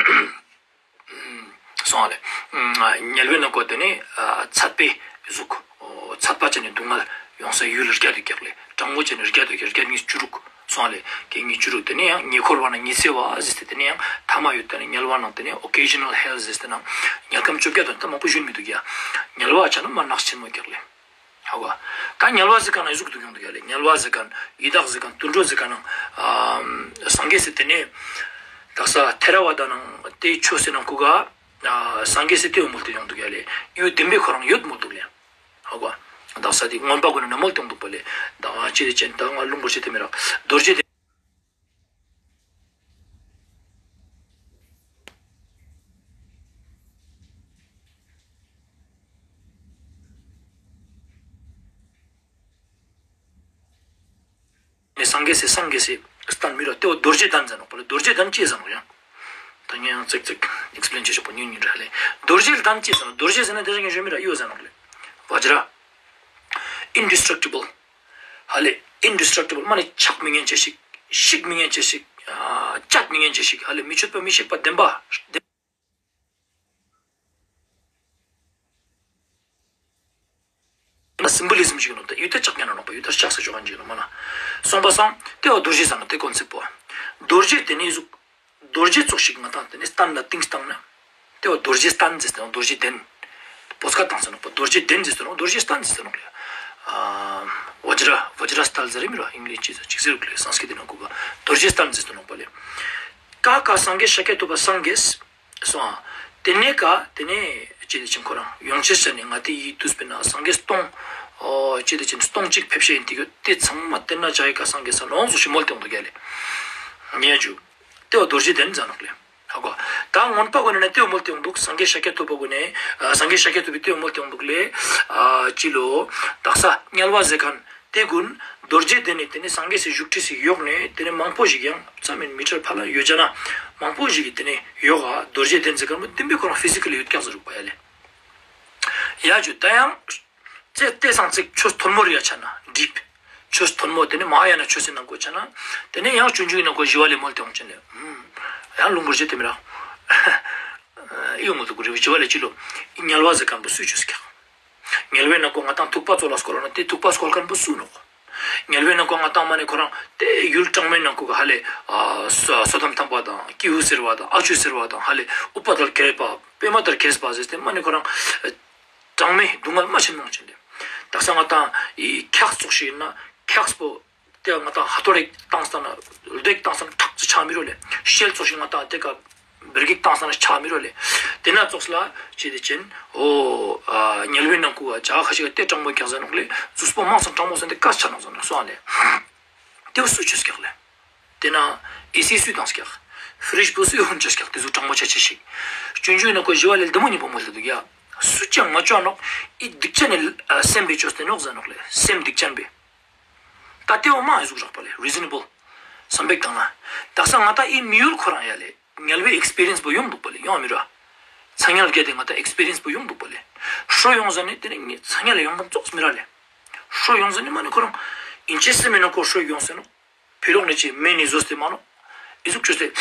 སོང་ལེ། དམྱལ་བའི་ནང་ཁོ་ཏེ་ནེ་ཚད་པའི་ཟུག། ཚད་པ་ཅན་ནི་སྡུག་བསྔལ་ཡོང་ས་ཡུལ་བརྒྱད་དུ་ཀྱག་ལེ། གྲང་མོ་ཅན་ནི་བརྒྱད་དུ་ཀྱག། བརྒྱད་ཉིས་བཅུ་དྲུག། སོང་ལེ། བརྒྱད་ཉིས་བཅུ་དྲུག། ཏེ་ནེ་ཡང་ཉེ་འཁོར་བ་ན་ཉི་ཚེ་བ་ཟེར་ཏེ་ཏེ་ནེ་ཡང་ཐ་མ་ཡོད། ཏེ་ནེ་དམྱལ་བ་ནང་ཏེ་ནེ་ཨོ་ཀེ་ཞི་ནལ་ཧེལ་ཟེར་ཏེ་ནང་དམྱལ་ཁམས་བཅོ་བརྒྱད་དུ་ད་མང་པོ་ཞུན་མི་དུག་ཡ། དམྱལ་བ་ཆ་ན་མ་ནག་ཆེན་མོ་ཀྱག་ལེ། ཧ་གོ། ད་དམྱལ་བ་ཟེར་ཁན་ན་ཨི་ཟུག་དུག་ཡོང་དུག་ཡ་ལེ། དམྱལ་བ་ཟེར་ཁན་ཡི་དྭགས་ཟེར་ཁན་དུད་འགྲོ་ཟེར་ཁན་ནང་ཨ་སངས་རྒྱས་སི་ཏེ་ནེ་དག་ས་ཐེ་ར་ཝ་ད་ནང་ཏེ་ཆོས་སི་ནང་ཁུག་ག་ཨ་སངས་རྒྱས་སི་ཏེ་བོ་མོལ་ཏེ་ཡོང་དུག་ཡ་ལེ། ཡུལ་བདེན་པའི་ཁོ་རང་ཡོད་མོལ་དུག་ལེ། ཧ་གོ། དག་ས་ཏེ་མངོན་པ་ཀུན་ནི་མོལ་ཏེ་ཡོང་དུག་པ་ལེ། ད་ཅི་ཏེ་ཅན་ད་ང་ལུང་པོ་ཆེ་ཏེ་མི་རག། རྡོ་རྗེ་གདན། ནེ་ སངས་རྒྱས་སི་སངས་རྒྱས་སི་སྟན་མི་ར་ཏེ་བོ་རྡོ་རྗེ་གདན་ཟེར་ནོག་པ་ལེ། རྡོ་རྗེ་གདན་ཅི་ཟེར་ནོག་ཡང་། ད་ངས་ཡང་ཙིག་ཙིག་ཨེགས་པི་ལེན་ཅོ་ཅེས་པོ་ཉུང་ཉུང་ར་ལེ། རྡོ་རྗེ་གདན་ཅི་ཟེར་ནོག་རྡོ་རྗེ་ཟེར་ན་དེ་ཟེར་ངས་ཞུ་མི་ར་ཡོད་ཟེར་ནོག་ལེ། བཛྲ། ཨིན་ཌི་སི་ཊྲག་ཊི་བལ། ཧ་ལེ། ཨིན་ཌི་སི་ཊྲག་ཊི་བལ་མ་ནེ་ཆག་མི་ཉན་ཅེས་ཤིག། ཤིག་མི་ཉན་ཅེས་ཤིག། ཨ་བཅད་མི་ཉན་ཅེས་ཤིག། ཧ་ལེ། མི་ཆོད་པ་མི་ཤིགས་པ་བདེན་པ། སིམ་བོ་ལི་ཟམ་ཞིག་ནོག། ད་ཡུལ་ཏེ་ཆག་ཉན་ནོག་པ། ཡུལ་ཏེ་ཆག་ས་ཅོ་ཁན་ཞིག་ནོག་མ་ན། སོང་པ་སང་ཏེ་བོ་རྡོ་རྗེ་ཟེར་ན་ཏེ་ཀོན་སེབ་པོ། རྡོ་རྗེ་ཏེ་ནེ་ཟུག། རྡོ་རྗེ་ཙོགས་ཤིག་ང་ཏང་ཏེ་ནེ་སྟན་ལ་ཏིང་སྟན་ན། ཏེ་བོ་རྡོ་རྗེ་སྟན་ཟེར་ཏེ་རྡོ་རྗེ་གདན། བོད་སྐད་བཏང་ཟེར་ནོག་པ། རྡོ་རྗེ་གདན་ཟེར་ཏེ་ནོག། རྡོ་རྗེ་སྟན་ཟེར་ཏེ་ནོག་ལེ། ཨ་བཛྲ། བཛྲ་སྟན་ཟེར་རེ་མི་ར་ཨིང་ལིཤ་ཅི་ཟེར་ཅིག་ཟེར་ནོག་ལེ། སཾསྐྲྀཏ་ནང་ཁོ་ག་རྡོ་རྗེ་སྟན་ཟེར་ཏེ་ནོག་པ་ལེ། ཀ་ཀ་སངས་རྒྱས་ཤཱཀྱ་ཐུབ་པ་སངས་རྒྱས། སོང་། ཏེ་ནེ་ཀ་ཏེ་ནེ་ཅི་ཏེ་ཅན་ཁོ་རང་ཡོང་ཅེས་ཟེར་ནེ་ང་ཏེ་ཡི་དུས་པེ་ན་སངས་རྒྱས་སྟོང་། ཨོ་ཅི་ཏེ་ཅན་སྟོང་གཅིག་ཕེབས་ཤེས་ཨིན། ཏེ་གི་ཏེ་ཚང་མ་ཏེ་ན་ཅ་ཡི་ཀ་སངས་རྒྱས་ས་ནོག་ཟུག་ཤིག་མོལ་ཏེ་ཡོང་དུག་ཡ་ལེ། ཉེ་ཇུ། ཏེ་བོ་རྡོ་རྗེ་གདན་ཟེར་ནོག་ལེ། ཧ་གོ། ད་མངོན་པ་གུན་ནེ་ཏེ་བོ་མོལ་ཏེ་ཡོང་དུག། སངས་རྒྱས་ཤཱཀྱ་ཐུབ་པ་གུན་ནེ་ཨ་སངས་རྒྱས་ཤཱཀྱ་ཐུབ་པའི་ཏེ་བོ་མོལ་ཏེ་ཡོང་དུག་ལེ། ཨ་ཅི་ལོ། དག་ས་དམྱལ་བ་ཟེར་ཁན། ཏེ་གུན་རྡོ་རྗེ་གདན་ནེ་ཏེ་ནེ་སངས་རྒྱས་སི་བཞུགས་ཁྲི་སི་ཡོག་ནེ་ཏེ་ནེ་མང་པོ་ཞིག་ཡང་ཙམ་མིན་མི་ཊར་ཕར་ལ་ཡོད་ཅ་ན་མང་པོ་ཞིག་གི་ཏེ་ནེ་ཡོག་ག་རྡོ་རྗེ་གདན་ཟེར་ཁན་བོ་ཏེ་བོ་ཁོ་རང་ཕི་ཟི་ཀལ་ལི་ཡོད་ཀྱག་ཟེར་རུག་པ་ཡ་ལེ། ཡ་ཇུ་ད་ཡང་ཙེ་ཏེ་སང་ཙིག་ཆོས་ཐོན་མོ་རི་ཡ་ཆ་ན་ཌིཔ། ཆོས་ཐོན་མོ་ཏེ་ནེ་མ་ཧཱ་ཡ་ན་ཆོས་སི་ནང་ཁོ་ཆ་ན་ཏེ་ནེ་ཡང་སྤྱོད་འཇུག་གི་ནང་ཁོ་ཞི་བ་ལྷས་མོལ་ཏེ་ཡོང་ཅན་ལེ། ཡང་ལུང་གུར་ཅེ་ཏེ་མི་ར་ཡོང་དུག་གུ་རེ་ཞི་བ་ལྷས་ཅི་ལོ། དམྱལ་བ་ཟེར་ཁན་བོ་སུས་ཆོས་ཀྱག། དམྱལ་བའི་ནང་ཁོ་ང་ཏང་ཐུག་པ་ཙོགས་ལ་སྐོལ་ན་ཏེ་ཐུག་པ་སྐོལ་ཁན་བོ་སུ་ནོག། དམྱལ་བའི་ནང་ཁོ་ང་ཏང་མ་ནེ་ཁོ་རང་ཏེ་ཡུལ་གྲངས་མེད་ནང་ཁོ་ག་ཧ་ལེ་ཨ་སོ་སོ་དམ་ཐང་པ་དང་ཀྱི་ཧུད་ཟེར་བ་དང་ཨ་ཆུ་ཟེར་བ་དང་ཧ་ལེ་ཨུ་པ་དར་གེ་པ་པདྨ་དར་གེ་པ་ཟེར་ཏེ་མ་ནེ་ཁོ་རང་གྲངས་མེད་སྡུག་བསྔལ་མ་ཆེན་མོ་ཅན་ལེ། དག་ས་ང་ཏང་ཨི་འཁྱགས་ཙོགས་ཤིག་ཨིན་ན་འཁྱགས་པོ། ཏེ་ང་ཏང་ཧ་ཐོར་རེ་བཏང་སྟེ་ན་རྡེག་བཏང་སྟེ་ན་ཁྲག་ཅིག་ཆགས་མི་རུག་ལེ། ཤེལ་ཙོགས་ཤིག་ང་ཏང་ཏེ་ཀ་བེར་གེག་བཏང་སྟེ་ན་ཆགས་མི་རུག་ལེ། ཏེ་ན་ཙོགས་ལ་ཅི་ཏེ་ཅན་འོ་ཨ་དམྱལ་བའི་ནང་ཁོ་ག་ཇག་ཁ་ཤིག་ག་ཏེ་གྲང་མོ་ཀྱག་ཟེར་ནོག་ལེ། ཟུགས་པོ་མང་སང་གྲང་མོ་སོང་ཏེ་ཀ་ཆ་ནོག་ཟེར་ནོག་སོང་ལེ། ཏེ་བོ་སུ་ཆོས་ཀྱག་ལེ། ཏེ་ན་ཨེ་སི་སུ་བཏང་ཀྱག། ཕི་རིཇ་པོ་སུ་ཧོན་ཆ་ཀྱག་ཏེ་ཟུག་གྲང་མོ་ཆ་ཆེ་ཞིག། སྤྱོད་འཇུག་ནང་ཁོ་ཞི་བ་ལྷས་ལྡེ་མོ་ཉིས་པོ་མོལ་ཏེ་དུག་ཡ། སུ་ཅང་མ་ཅོ་ནོག། ཨི་སྡིག་ཅན་ནི་ཨ་སེམས་པའི་ཅོས་ཏེ་ནོག་ཟེར་ནོག་ལེ། སེམས་སྡིག་ཅན་པའི། ད་ཏེ་བོ་མ་ཨི་ཟུག་རག་པ་ལེ། རི་ཟན་ནེ་བལ། སམ་པིག་དང་ན། དག་ས་ང་ཏང་ཨི་མི་ཡུལ་ཁོ་རང་ཡ་ལེ། དམྱལ་བའི་ཨེགས་པི་རི་ཡན་སི་པོ་ཡོང་དུག་པ་ལེ། ཡོང་མི་ར། ཚ་དམྱལ་བརྒྱད་དེ་ང་ཏང་ཨེགས་པི་རི་ཡན་སི་པོ་ཡོང་དུག་པ་ལེ། ཧྲོ་ཡོང་ཟ་ནེ་ཏེ་ནེ་ཚ་དམྱལ་ལ་ཡོང་ཁན་ཙོགས་མི་ར་ལེ། ཧྲོ་ཡོང་ཟ་ནེ་མ་ནེ་ཁོ་རང་ཨིན་ཅེ་སི་མེ་ནོག་ཁོ་ཧྲོ་ཡོང་ཟེར་ནོག། ཕི་ལོག་ནེ་ཅི་མེ་ནི་ཟོས་ཏེ་མ་ནོག། ཨི་ཟུག་ཅོས་ཏེ་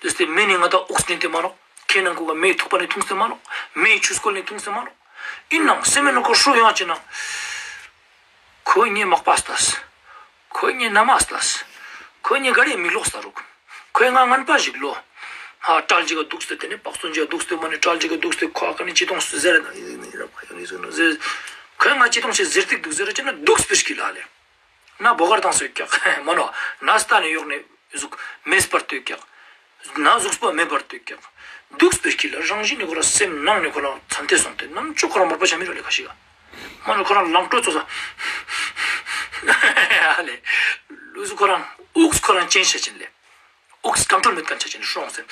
ཏེ་སྟེ་མེ་ནི་ང་ཏང་དབུགས་ནེ་ཏེ་མ་ནོག། ཁའི་ནང་ཁོ་ག་མེའི་ཐུག་པ་ནེ་ཐུང་སྟེ་མ་ནོག། མེའི་ཆུ་སྐོལ་ནེ་ཐུང་སྟེ་མ་ནོག། ཨིན་ནང་སེམས་མེ་ནོག་ཁོ་ཧྲོ་ཡོང་ཅེ་ན། ཁོ་ངའི་མག་པ་ལྟས། ཁོ་ངའི་ན་མ་ལྟས། ཁོ་ངའི་ག་རེ་མི་ལོག་ས་རུག། ཁོས་ང་ངན་པ་ཞིག་ལོ། ཧ་ཀྲལ་ཅིག་ག་དུག་སྟེ་ཏེ་ནེ་པག་སོན་ཅིག་ག་དུག་སྟེ་མ་ནེ་ཀྲལ་ཅིག་ག་དུག་སྟེ་ཁོ་ཨ་ཀ་ནེ་ཅི་ཏོང་ཟེར་ན་ཟེར། ཁོས་ང་ཅི་ཏོང་ཞིག་ཟེར་ཏེ་དུག་ཟེར་ཅེ་ན་དུག་སྤེར་ཀི་ལ་ལེ། ན་བོ་གར་དང་སོད་ཀྱག་མ་ནོ། ན་སྟ་ནེ་ཡོག་ནེ་ཟུག་མེད་པར་ལྟོས་ཀྱག། ན་ཟུགས་པོ་མེད་པར་ལྟོས་ཀྱག། དུག་སྤེར་ཀི་ལ་རང་བཞིན་ནི་ཁོ་རང་སེམས་ནང་ནེ་ཁོ་རང་ཚན་ཏེ་སོང་སྟེ་ནམ་ཅོ་ཁོ་རང་མར་པ་ཆ་མི་རུག་ལེ་ཁ་ཤིག་ག། མ་ནོ་ཁོ་རང་ལང་ཀྲོ་ཙོགས་ས། ཨ་ལེ། ལུས་སུ་ཁོ་རང་དབུགས་ཁོ་རང་ཅན་ཆ་ཅན་ལེ། དབུགས་ཀོན་ཊྲོལ་མེད་ཁན་ཆ་ཅན་ཧྲོང་སེ།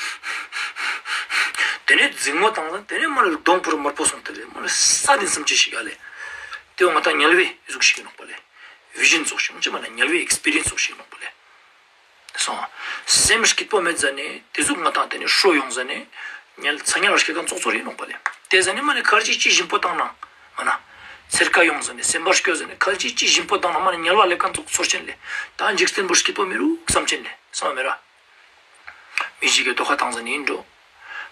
ཏེ་ནེ་འཛིང་མོ་བཏང་ཟ་ནེ་ཏེ་ནེ་མ་ནེ་གདོང་པུར་མར་པོ་སོང་སྟེ་ལེ། མ་ནེ་ས་དེ་སམ་ཅེས་ཤིག་ཨ་ལེ། ཏེ་བོ་ང་ཏང་དམྱལ་བའི་ཟུག་ཤིག་ནོག་པ་ལེ། བི་ཞན་ཙོགས་ཤིག་ཅི་མ་ནེ་དམྱལ་བའི་ཨེགས་པི་རི་ཡན་སི་ཙོགས་ཤིག་ནོག་པ་ལེ། སོང་། སེམས་སྐྱིད་པོ་མེད་ཟ་ནེ་ཏེ་ཟུག་ང་ཏང་ཏེ་ནེ་ཧྲོ་ཡོང་ཟ་ནེ་དམྱལ་ཚ་དམྱལ་ལ་སྐྱེ་ཁན་ཙོགས་ཙོགས་རེ་ནོག་པ་ལེ། ཏེ་ཟ་ནེ་མ་ནེ་ཁར་ཇི་ཅི་ཞིམ་པོ་བཏང་ན་མ་ན་ཚེར་ཀ་ཡོང་ཟ་ནེ་སེམས་པ་སྐྱོ་ཟ་ནེ་ཁར་ཇི་ཅི་ཞིམ་པོ་བཏང་ན་མ་ནེ་དམྱལ་བ་ལེབ་ཁན་ཙོགས་ཚོར་ཅན་ལེ། ད་འཇིག་རྟེན་པོ་སྐྱིད་པོ་མི་རུག་སམ་ཅན་ལེ། སོང་མེ་ར། མི་ཞིག་གི་དོ་ཁ་བཏང་ཟ་ནེ་ཨིན་འགྲོ།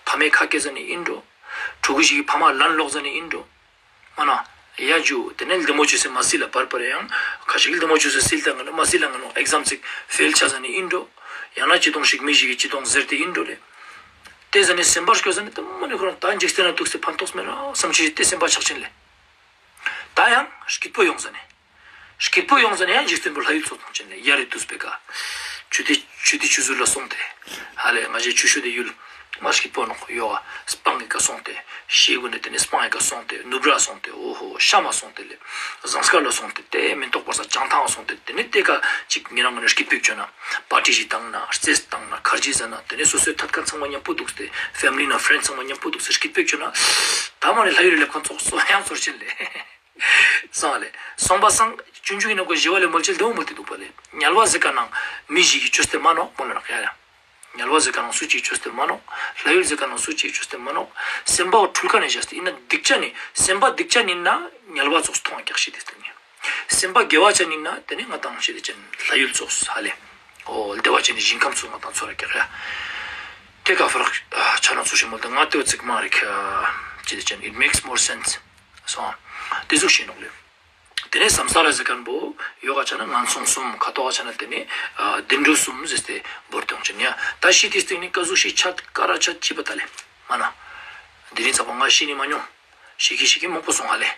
ཕ་མའི་ཁ་སྐད་ཟ་ནེ་ཨིན་འགྲོ། ཕྲུ་གུ་ཞིག་གི་ཕ་མ་ལན་ལོག་ཟ་ནེ་ཨིན་འགྲོ། མ་ན། ཡ་ཇུ། ཏེ་ནེ་ལྡེ་མོ་ཅོས་སེ་མ་སིལ་ལ་བར་བར་ཡང་ཁ་ཤིག་ལྡེ་མོ་ཅོས་སེ་སིལ་ཏང་ང་ནོ་མ་སིལ་ལ་ང་ནོ་ཨེག་ཟམ་ཅིག་ཕེལ་ཆ་ཟ་ནེ་ཨིན་འགྲོ། ཡང་ན་ཅི་ཏོང་ཞིག་མི་ཞིག་གི་ཅི་ཏོང་ཟེར་ཏེ་ཨིན་འགྲོ་ལེ། ཏེ་ཟ་ནེ་སེམས་པ་སྐྱོ་ཟ་ནེ་ཏེ་མ་ནེ་ཁོ་རང་ད་འཇིག་རྟེན་ན་དུག་སྟེ་ཕན་ཐོགས་མེད་ན་སམ་ཅེས་ཏེ་སེམས་པ་ཆགས་ཅན་ལེ། ད་ཡང་སྐྱིད་པོ་ཡོང་ཟ་ནེ། སྐྱིད་པོ་ཡོང་ཟ་ནེ་ཡང་འཇིག་རྟེན་པོ་ལྷ་ཡུལ་ཙོགས་ཐོང་ཅན་ལེ། ཡ་རེ་དུས་པེ་ཀ། ཆུ་ཏེ་ཆུ་ཏེ་ཆུ་ཟུར་ལ་སོང་སྟེ། ཧ་ལེ་ང་ཞེ་ཆུ་ཤོད་དེ་ཡུལ། མ་སྐྱིད་པོ་ནོག་ཡོ་ག། སྤང་ངི་ཀ་སོང་སྟེ། ཤེ་གུན་ནེ་ཏེ་ནེ་སྤང་ངི་ཀ་སོང་སྟེ། ནུབ་ར་སོང་སྟེ། འོ་ཧོ་ཤ་མ་སོང་སྟེ་ལེ། ཟངས་དཀར་ལ་སོང་སྟེ་ཏེ་མེན་ཏོག་པར་ས་བྱང་ཐང་སོང་སྟེ་ཏེ་ནེ་ཏེ་ཀ་ཅིག་ཉེ་རང་ངོ་ནེ་སྐྱིད་པོ་ཅོ་ན། པར་ཊི་ཞིག་བཏང་ན་རྩེས་བཏང་ན་ཁར་ཇི་ཟ་ན་ཏེ་ནེ་སོ་སོའི་ཐད་ཀ་ཚང་མ་ཉམ་པོ་དུག་སྟེ་ཕེ་མི་ལི་ན་ཕྲེནཌ་ཚང་མ་ཉམ་པོ་དུག་སྟེ་སྐྱིད་པོ་ཅོ་ན། ད་མ་ནེ་ལྷ་ཡུལ་ལེབ་ཁན་ཙོགས་སོ་ཡང་ཚོར་ཅན་ལེ། སོང་ལེ། སོང་པ་སང་ ཆུང་ཆུང་ཡིན་ན་ཁོ་ཞི་བ་ལྷས་མོལ་ཅེས་ལྡེའུ་མོལ་ཏེ་འདུག་པ་ལེ། དམྱལ་བ་ཟེར་ཁན་ནང་མི་ཞིག་གི་ཅོས་ཏེ་མ་ནོག་མོལ་ལ་ནོག་ཡ་ཡ། དམྱལ་བ་ཟེར་ཁན་ནང་སུ་ཅིག་ཅོས་ཏེ་མ་ནོག་ལྷ་ཡུལ་ཟེར་ཁན་ནང་སུ་ཅིག་ཅོས་ཏེ་མ་ནོག་སེམས་པ་འོ་འཁྲུལ་ཁན་ནི་བཞག་སྟེ་ཡིན་ན་སྡིག་ཅན་ནི་སེམས་པ་སྡིག་ཅན་ཡིན་ན་དམྱལ་བ་ཙོགས་མཐོང་བ་ཀྱག་ཤི་དེ་སྟེང་ནི། སེམས་པ་དགེ་བ་ཅན་ཡིན་ན་དེ་ནི་ང་དང་ཤི་དེ་ཅན་ལྷ་ཡུལ་ཙོགས་ཧ་ལེ། འོ་བདེ་བ་ཅན་ནི་ཞིང་ཁམས་ཙོགས་ང་དང་ཚོར་ར་ཀྱག་ཡ། དེ་ཀ་ཕར་ཆ་ན་ཚུལ་ཞིག་མོལ་ཏེ་ང་དེ་བོ་ཚིག་མ་རིག་ཅི་དེ་ཅན། It makes more sense. སོང་། དེ་ཟུག་ཤེས་ནོག་ལེ། དེ་ནས་སམ་ས་ར་ཟེར་ཁན་བོ་ཡོག་ག་ཆ་ན་ངན་སོང་གསུམ། ཁ་ཐོག་ག་ཆ་ན་དེ་ནས་ཨ་བདེ་འགྲོ་གསུམ་ཟེར་ཏེ་བོར་ཏེ་ཡོང་ཅན་ཡ། ད་ཤི་དེ་སྟེང་ནི་ཀ་ཟུག་ཤི་ཆད་ཀ་ར་ཆད་ཅི་པ་ད་ལེ་མ་ན། དེ་རིང་ཚ་པོ་ང་ཤི་ནི་མ་མྱོང་། ཤི་ཁན་ཤི་ཁན་མང་པོ་སོང་ཧ་ལེ།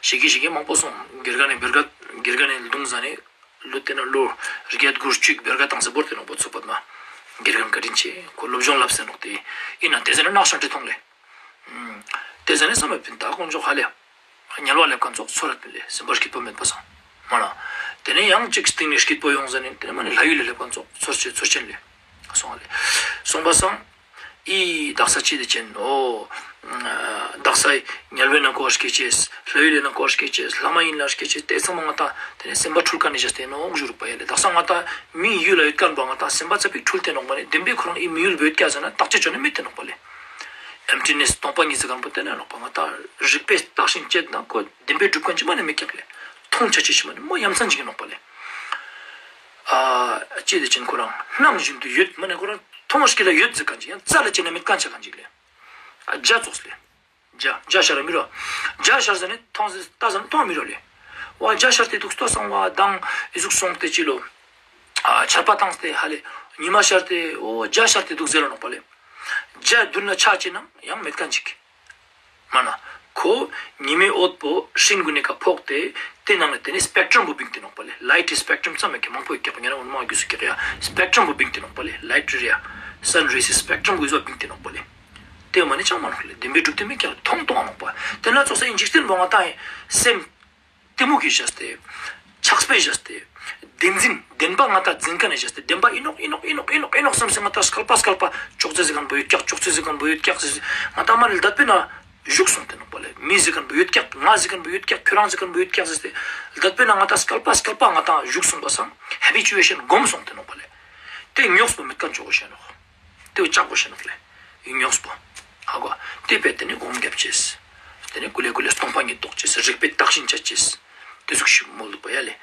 ཤི་ཁན་ཤི་ཁན་མང་པོ་སོང་། དགེ་རྒན་ནི་བེར་ཀ་དགེ་རྒན་ནི་ལུང་ཟ་ནི་ལོ་དེ་ན་ལོ་བརྒྱད་དགུ་བཅུ་བེར་ཀ་བཏང་སེ་བོར་ཏེ་ནོག་པོ་ཚོགས་པ་ན། དགེ་རྒན་བཀའ་དྲིན་ཆེ། ཁོ་སློབ་སྦྱོང་ལབ་སེ་ནོག་དེ་ཡིན་ན་དེ་ཟ་ནི་ནག་ཤང་ཏེ་མཐོང་ལེ། དེ་ཟ་ནི་བསམ་པ་ཕིན་ད་དཀོན་མཆོག་ཧ་ལེ། དམྱལ་བ་སླེབས་ཁན་ཙོགས་ཚོར་ར་ཕིན་ལེ། སེམས་པ་སྐྱིད་པོ་མེད་པ་སང་མ་ན། དེ་ནས་ཡང་ཅིག་སྟིང་ནས་སྐྱིད་པོ་ཡོང་ཟ་ནི་དེ་ནས་མ་ནི་ལྷ་ཡུལ་ལ་སླེབས་ཁན་ཙོགས་ཚོར་ཆེ་ཚོར་ཆེན་ལེ། སོང་བ་ལེ། སོང་པ་སང་། ཨི་དག་ས་ཅི་དེ་ཅན་འོ། དག་ས་དམྱལ་བའི་ནང་ཀོ་སྐྱེ་ཅེས། ལྷ་ཡུལ་ལི་ནང་ཀོ་སྐྱེ་ཅེས། ལྷ་མ་ཡིན་ལ་སྐྱེ་ཅེས། དེ་ཚང་མ་ང་དང་དེ་ནས་སེམས་པ་འཁྲུལ་ཁན་ནི་བཞག་སྟེ་ནོག་ཞུ་རུག་པ་ཡ་ལེ། དག་ས་ང་དང་མི་ཡུལ་ལ་ཡོད་ཁན་བོ་ང་དང་སེམས་པ་ཙ་པིག་འཁྲུལ་ཏེ་ནོག་མ་ནི་བདེན་པའི་ཁོ་རང་ཨི་མི་ཡུལ་བོད་སྐྱ་ཟེར་ན་བརྟག་དཔྱད་ཅོ་ནི་མེད་དེ་ནོག་པ་ལེ། ཨེམ་ཊི་ནེས་སྟོང་པ་ཉིད་ཟེར་ཁན་བོ་དེ་ན་ནོག་པ། ང་དང་རིག་པས་བརྟགས་ཤིང་དཔྱད་ན་ཁོ་བདེན་པའི་གྲུབ་ཁན་ཅི་མ་ནི་མེད་ཀྱག་ལེ། མཐོང་ཆ་ཅེས་ཤིག་མ་ནི་མོ་ཡ་མཚན་ཅིག་ནོག་པ་ལེ། ཨ་ཅི་དེ་ཅན་ཁོ་རང་སྣང་བཞིན་དུ་ཡོད་མ་ནི་ཁོ་རང་མཐོང་བ་ཞིག་ལ་ཡོད་ཟེར་ཁན་ཅིག་ཡང་རྩ་ལ་ཅི་ན་མེད་ཁན་ཆ་ཁན་ཅིག་ལེ། ཨ་བརྒྱ་ཙོགས་ལེ། བརྒྱ་བརྒྱ་ཤར་མི་རོ། བརྒྱ་ཤར་ཟ་ནི་མཐོང་ཟེར་ལྟ་ཟ་ནི་མཐོང་མི་རོ་ལེ། བ་བརྒྱ་ཤར་ཏེ་འདུག་ལྟོས་སང་བ་དང་ཨི་ཟུག་སོང་སྟེ་ཅི་ལོ། ཨ་ཆར་པ་བཏང་སྟེ་ཧ་ལེ། ཉི་མ་ཤར་ཏེ་འོ་བརྒྱ་ཤར་ཏེ་འདུག་ཟེར་ར་ནོག་པ་ལེ། བརྒྱ་མདུན་ལ་ཆ་ཅེས་ནང་ཡང་མེད་ཁན་ཅིག་མ་ན། ཁོ་ཉི་མའི་འོད་པོ་སྤྲིན་གུན་ནི་ཀ་ཕོག་སྟེ་དེ་ནང་ནས་དེ་ནི་སི་པེག་ཊྲམ་བོ་བིང་སྟེ་ནོག་པ་ལེ། ལའིཊ་སི་སི་པེག་ཊྲམ་ཙམ་མེད་ཀྱག་མང་པོ་ཡོད་ཀྱག་ཉེ་རང་མ་རྒྱུས་སུ་ཀྱག་ཡ། སི་པེག་ཊྲམ་བོ་བིང་སྟེ་ནོག་པ་ལེ། ལའིཊ་རེ་ཡ། སན་རེ་སི་སི་པེག་ཊྲམ་བོ་ཨི་ཟོ་བིང་སྟེ་ནོག་པ་ལེ། དེ་མ་ནི་ཅང་མ་ནོག་ལེ། བདེན་པའི་གྲུབ་དོན་མེད་ཀྱག་མཐོང་མཐོང་ནོག་པ། དེ་ན་ཙོགས་སེ་འཇིག་རྟེན་པོ་ང་དང་ཡིན་སེམས་གཏི་མུག་གི་བཞག་སྟེ། ཆགས་པའི་བཞག་སྟེ། བདེན་འཛིན་བདེན་པ་ང་དང་འཛིན་ཁན་ནི་བཞག་སྟེ་བདེན་པ་ཨིན་ནོག་ཨིན་ནོག་ཨིན་ནོག་ཨིན་ནོག་ཨིན་ནོག་བསམ་སེ་ང་དང་སྐལ་པ་སྐལ་པ་ཅོག་ཙེ་ཟེར་ཁན་བོ་ཡོད་ཀྱག་ཅོག་ཙེ་ཟེར་ཁན་བོ་ཡོད་ཀྱག་ཟེར་སེ་ང་དང་མ་ནི་ལྡད་པའི་ན་བཞུགས་སོང་སྟེ་ནོག་པ་ལེ། མི་ཟེར་ཁན་བོ་ཡོད་ཀྱག་ང་ཟེར་ཁན་བོ་ཡོད་ཀྱག་ཁྱོ་རང་ཟེར་ཁན་བོ་ཡོད་ཀྱག་ཟེར་སེ་ལྡད་པའི་ན་ང་དང་སྐལ་པ་སྐལ་པ་ང་དང་བཞུགས་སོང་པ་སང་ཧེ་བི་ཅུ་ཨེ་ཤན་སྒོམ་སོང་སྟེ་ནོག་པ་ལེ། དེ་ཉོགས་པོ་མེད་ཁན་ཅོ་གོ་ཤེས་ནོག་དེ་བོ་ཅག་པོ་ཤེས་ནོག་ལེ། ཡིན་ཉོགས་པོ། ཧ་གོ། དེ་བས་དེ་ནི་སྒོམ་རྒྱབ་ཅེས། དེ་ནི་ཀུ་ལེ་ཀུ་ལེ་སྟོང་པ་ཉིད་རྟོགས་ཅེས། རིག་པས་བརྟགས་ཤིང་དཔྱད་ཅེས། དེ་ཟུག་ཞིག་མོལ་འདུག་པ་ཡ་ལེ།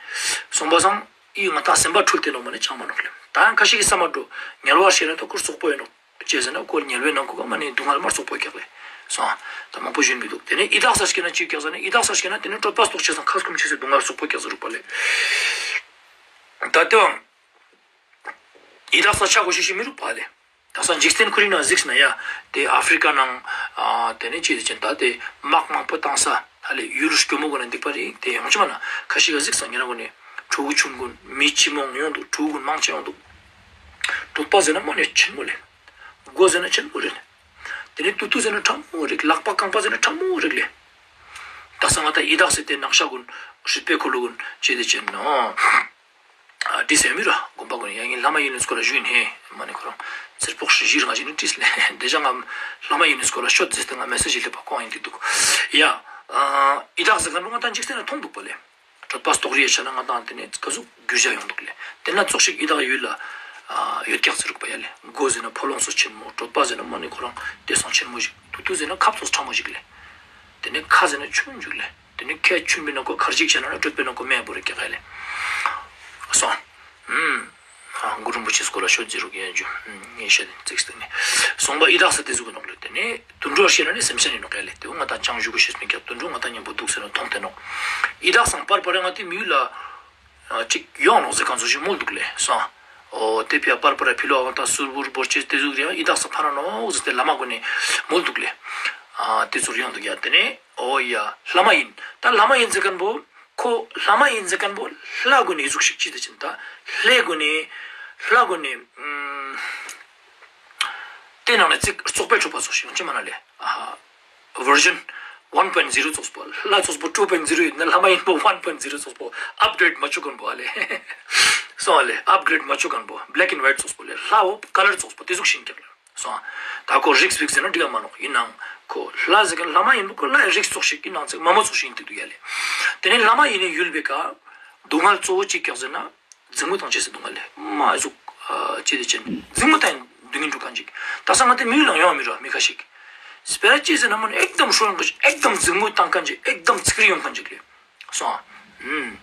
སོང་པ་སང་ཨི་ང་དང་སེམས་པ་འཁྲུལ་ཏེ་ནོག་མ་ནི་ཅང་མ་ནོག་ལེ། ད་ཡང་ཁ་ཤས་ཀྱི་བསམ་པ་འགྲོ། དམྱལ་བ་སྐྱེས་ན་ད་ཁོ་རྩོག་པོ་ཡིན་ནོག་ཅི་ཟེར་ན་ཁོ་དམྱལ་བའི་ནང་ཁོ་ག་མ་ནི་སྡུག་བསྔལ་མ་རྩོག་པོ་ཀྱག་ལེ། སོང་། ད་མང་པོ་ཞུ་མི་འདུག་དེ་ནི་ཡི་དྭགས་ས་སྐྱེས་ན་ཅི་ཀྱག་ཟེར་ན་ཡི་དྭགས་ས་སྐྱེས་ན་དེ་ནི་གྲོད་པ་ལྟོགས་ཅེས་སང་ཁ་སྐོམ་ཅེས་སི་སྡུག་བསྔལ་རྩོག་པོ་ཀྱག་ཟེར་རུག་པ་ལེ། ད་དེ་བའང་། ཡི་དྭགས་ས་ཆ་གོ་ཤེས་ཤིག་མི་རུག་པ་ལེ། དག་ས་འཇིག་རྟེན་ཁོ་རིང་ན་གཟིགས་ན་ཡ། དེ་ཨ་ཧྥི་རི་ཀ་ནང་། ཨ་དེ་ནས་ཅི་ཟེར་ཅན་ད་དེ་དམག་མང་པོ་བཏང་ས་ཧ་ལེ་ཡུལ་སྐྱོ་མོ་གོ་ན་འདུག་པ་རེད། དེ་ཡོང་ཅི་མ་ན་ཁ་ཤས་ཀ་གཟིགས་ས་ཉེ་རང་གོ་ནས་ཕྲུ་གུ་ཆུང་གུན་མི་ཆི་མོ་ཡོང་འདུག་ཕྲུ་གུ་གུན་མང་ཆེ་ཡོང་འདུག་གྲོད་པ་ཟེར་ན་མ་ནས་ཆེན་མོ་ལེ། མགོ་ཟེར་ན་ཆེན་མོ་རེད། དེ་ནས་ཏུ་ཏུ་ཟེར་ན་ཕྲ་མོ་རེད། ལག་པ་རྐང་པ་ཟེར་ན་ཕྲ་མོ་རེད་ལེ། དག་ས་ང་ད་ཡི་དྭགས་ཟེར་དེ་ནག་ཤ་གུན་རུས་པའི་འཁོར་ལོ་གུན་ཅི་ཟེར་ཅན་ནོ། ཨ་དྲིས་ཡོད་མི་ར་དགོན་པ་གུན་ཡ་ཡིན་ལྷ་མ་ཡིན་ནི་སྐོར་ལ་ཞུས་ཡིན་ཧེ། མ་ནི་ཁོ་རང་ཚེར་པོག་ཞིག་ཞིག་རང་ཞིག་ནི་དྲིས་ལེ། དེ་ཅང་ང་ལྷ་མ་ཡིན་ནི་སྐོར་ལ་ཤོད་ཟེར་ཏེ་ང་མེ་སེ་ཇི་སླེབས་པ་ཁོང་ཡིན་དེ་འདུག་ཡ། ཨ་ཡི་དྭགས་ཟེར་ཁན་པོ་ང་ད་འཇིག་རྟེན་ན་མཐོང་འདུག་པ་ལེ། གྲོད་པ་ལྟོགས་རིའི་ཆ་ན་ང་ད་དེ་ནས་ག་ཟུག་འགྱུར་བ་ཡོང་འདུག་ལེ། དེ་ན་ཙོགས་ཤིག་ཡི་དྭགས་ཡུལ་ལ་ཨ་ཡོད་ཀྱག་ཟེར་རུག་པ་ཡ་ལེ། མགོ་ཟེར་ན་ཕོ་ལོང་ཙོགས་ཆེན་མོ། གྲོད་པ་ཟེར་ན་མ་ནི་ཁོ་རང་དེ་སང་ཆེན་མོ་ཞིག་ཏུ་ཏུ་ཟེར་ན་ཁབ་ཙོགས་ཕྲ་མོ་ཞིག་ལེ། དེ་ནས་ཁ་ཟེར་ན་ཆུང་ཞིག་ལེ། དེ་ནས་ཁའི་ཆུན་པོའི་ནང་ཁོ་ཁར་ཇིག་བྱས་ན་ན་གྲོད་པའི་ནང་ཁོ་མེ་བོར་ཀྱག་ཡ་ལེ། སོང་། ཨུམ། ཨ་གུ་རུ་རིན་པོ་ཆེའི་སྐོར་ལ་ཤོད་ཟེར་རུག་ཡ་ཇུ། ཨུམ་ངས་བཤད་དེ་ཙིག་སྟེ་ནི། སོང་པ་ཡི་དྭགས་ས་དེ་ཟུག་གི་ནོག་ལེ། དེ་ནས་དུད་འགྲོ་ཤེས་ན་ནི་སེམས་ཅན་ཡིན་ནོག་ཡ་ལེ། དེ་བོ་ང་ད་ཅང་ཞུ་གོ་ཤེས་མི་ཀྱག་དུད་འགྲོ་ང་ད་མཉམ་པོ་འདུག་ཟེར་ན་མཐོང་སྟེ་ནོག་ཡི་དྭགས་སང་པར་པར་ང་དེ་མི་ཡུལ་ལ་ཨ་ཅིག་ཡོང་ནོག་ཟེར་ཁན་ཙོགས་ཤིག་མོལ་འདུག་ལེ། སོང་། འོ་དེ་ཕི་ཡ་པར་པར་ཕི་ལོག་ང་ད་སུར་བུར་བོར་ཅེས་དེ་ཟུག་རེ་ཡང་ཡི་དྭགས་ས་ཕ་ར་ནོག་ཟེར་ཏེ་བླ་མ་གུན་ནི་མོལ་འདུག་ལེ། ཨ་དེ་ཙོགས་ཡོང་འདུག་ཡ། དེ་ནས་འོ་ཡ་ལྷ་མ་ཡིན། ད་ལྷ་མ་ཡིན་ཟེར་ཁན་བོ། ཁོ་ལྷ་མ་ཡིན་ཟེར་ཁན་བོ་ལྷ་གུན་ནི་ཟུག་ཤིག་ཅི་དེ་ཅི་ད་ལྷ་གུན་ནི་ལྷ་གུན་ནི་ཨུམ། དེ་ནང་ནས་ཅིག་རྩོག་པའི་གྲུབ་པ་ཙོགས་ཤིག་ཡོང་ཅི་མ་ན་ལེ། ཨ་ཧ་བར་ཞན་ཝན་པོའིན་ཛི་རོ་ཙོགས་པོ། ལྷ་ཙོགས་པོ་ཊུ་པོའིན་ཛི་རོ་ཡིན་ན་ལྷ་མ་ཡིན་པོ་ཝན་པོའིན་ཛི་རོ་ཙོགས་པོ་ཨཔ་གྲེཌ་མ་ཅོ་ཁན་བོ་ཨ་ལེ། སོང་ཨ་ལེ། ཨཔ་གྲེཌ་མ་ཅོ་ཁན་བོ་བླེག་ཨེན་ཝའིཊ་ཙོགས་པོ་ལེ། ལྷ་བོ་ཀ་ལར་ཙོགས་པོ་དེ་ཟུག་ཤིག་ཀྱག་ལེ། སོང་། ད་ཁོ་རིགས་བིགས་ཟེར་ན་འགྲིག་ག་མ་ནོག་ཡིན་ནའང་ཁོ་ལྷ་ཟེར་ཁན་ལྷ་མ་ཡིན་པོ་ཁོ་ལྷ་ཡི་རིགས་ཙོགས་ཤིག་ཡིན་ནའང་ཅིག་མ་མོ་ཙོགས་ཤིག་ཡིན་དུག་ཡ་ལེ། དེ་ནས་ལྷ་མ་ཡིན་ནི་ཡུལ་བེ་ཀ་ སྡུག་བསྔལ་གཙོ་བོ་ཅི་ཀྱག་ཟེར་ན། འཛིང་མོ་དང་བཅས་སི་སྡུག་བསྔལ་ལེ། མ་ཟུག་ཅི་དེ་ཅན་འཛིང་མོ་དང་སྡུག་བསྔལ་འགྲོ་མཁན་ཅིག་ད་སང་ང་དེ་མི་ལ་ཡོང་མི་ར་མི་ཁ་ཤིག་སྤེ་ར་ཅི་ཟེར་ན་མ་ནི་ཨེག་དམ་ཧྲོ་ཡོང་མཁན་ཅིག་ཨེག་དམ་འཛིང་མོ་བཏང་མཁན་ཅིག་ཨེག་དམ་ཚིག་རི་ཡོང་མཁན་ཅིག་ལེ། སོང་ཨ། ཨུམ།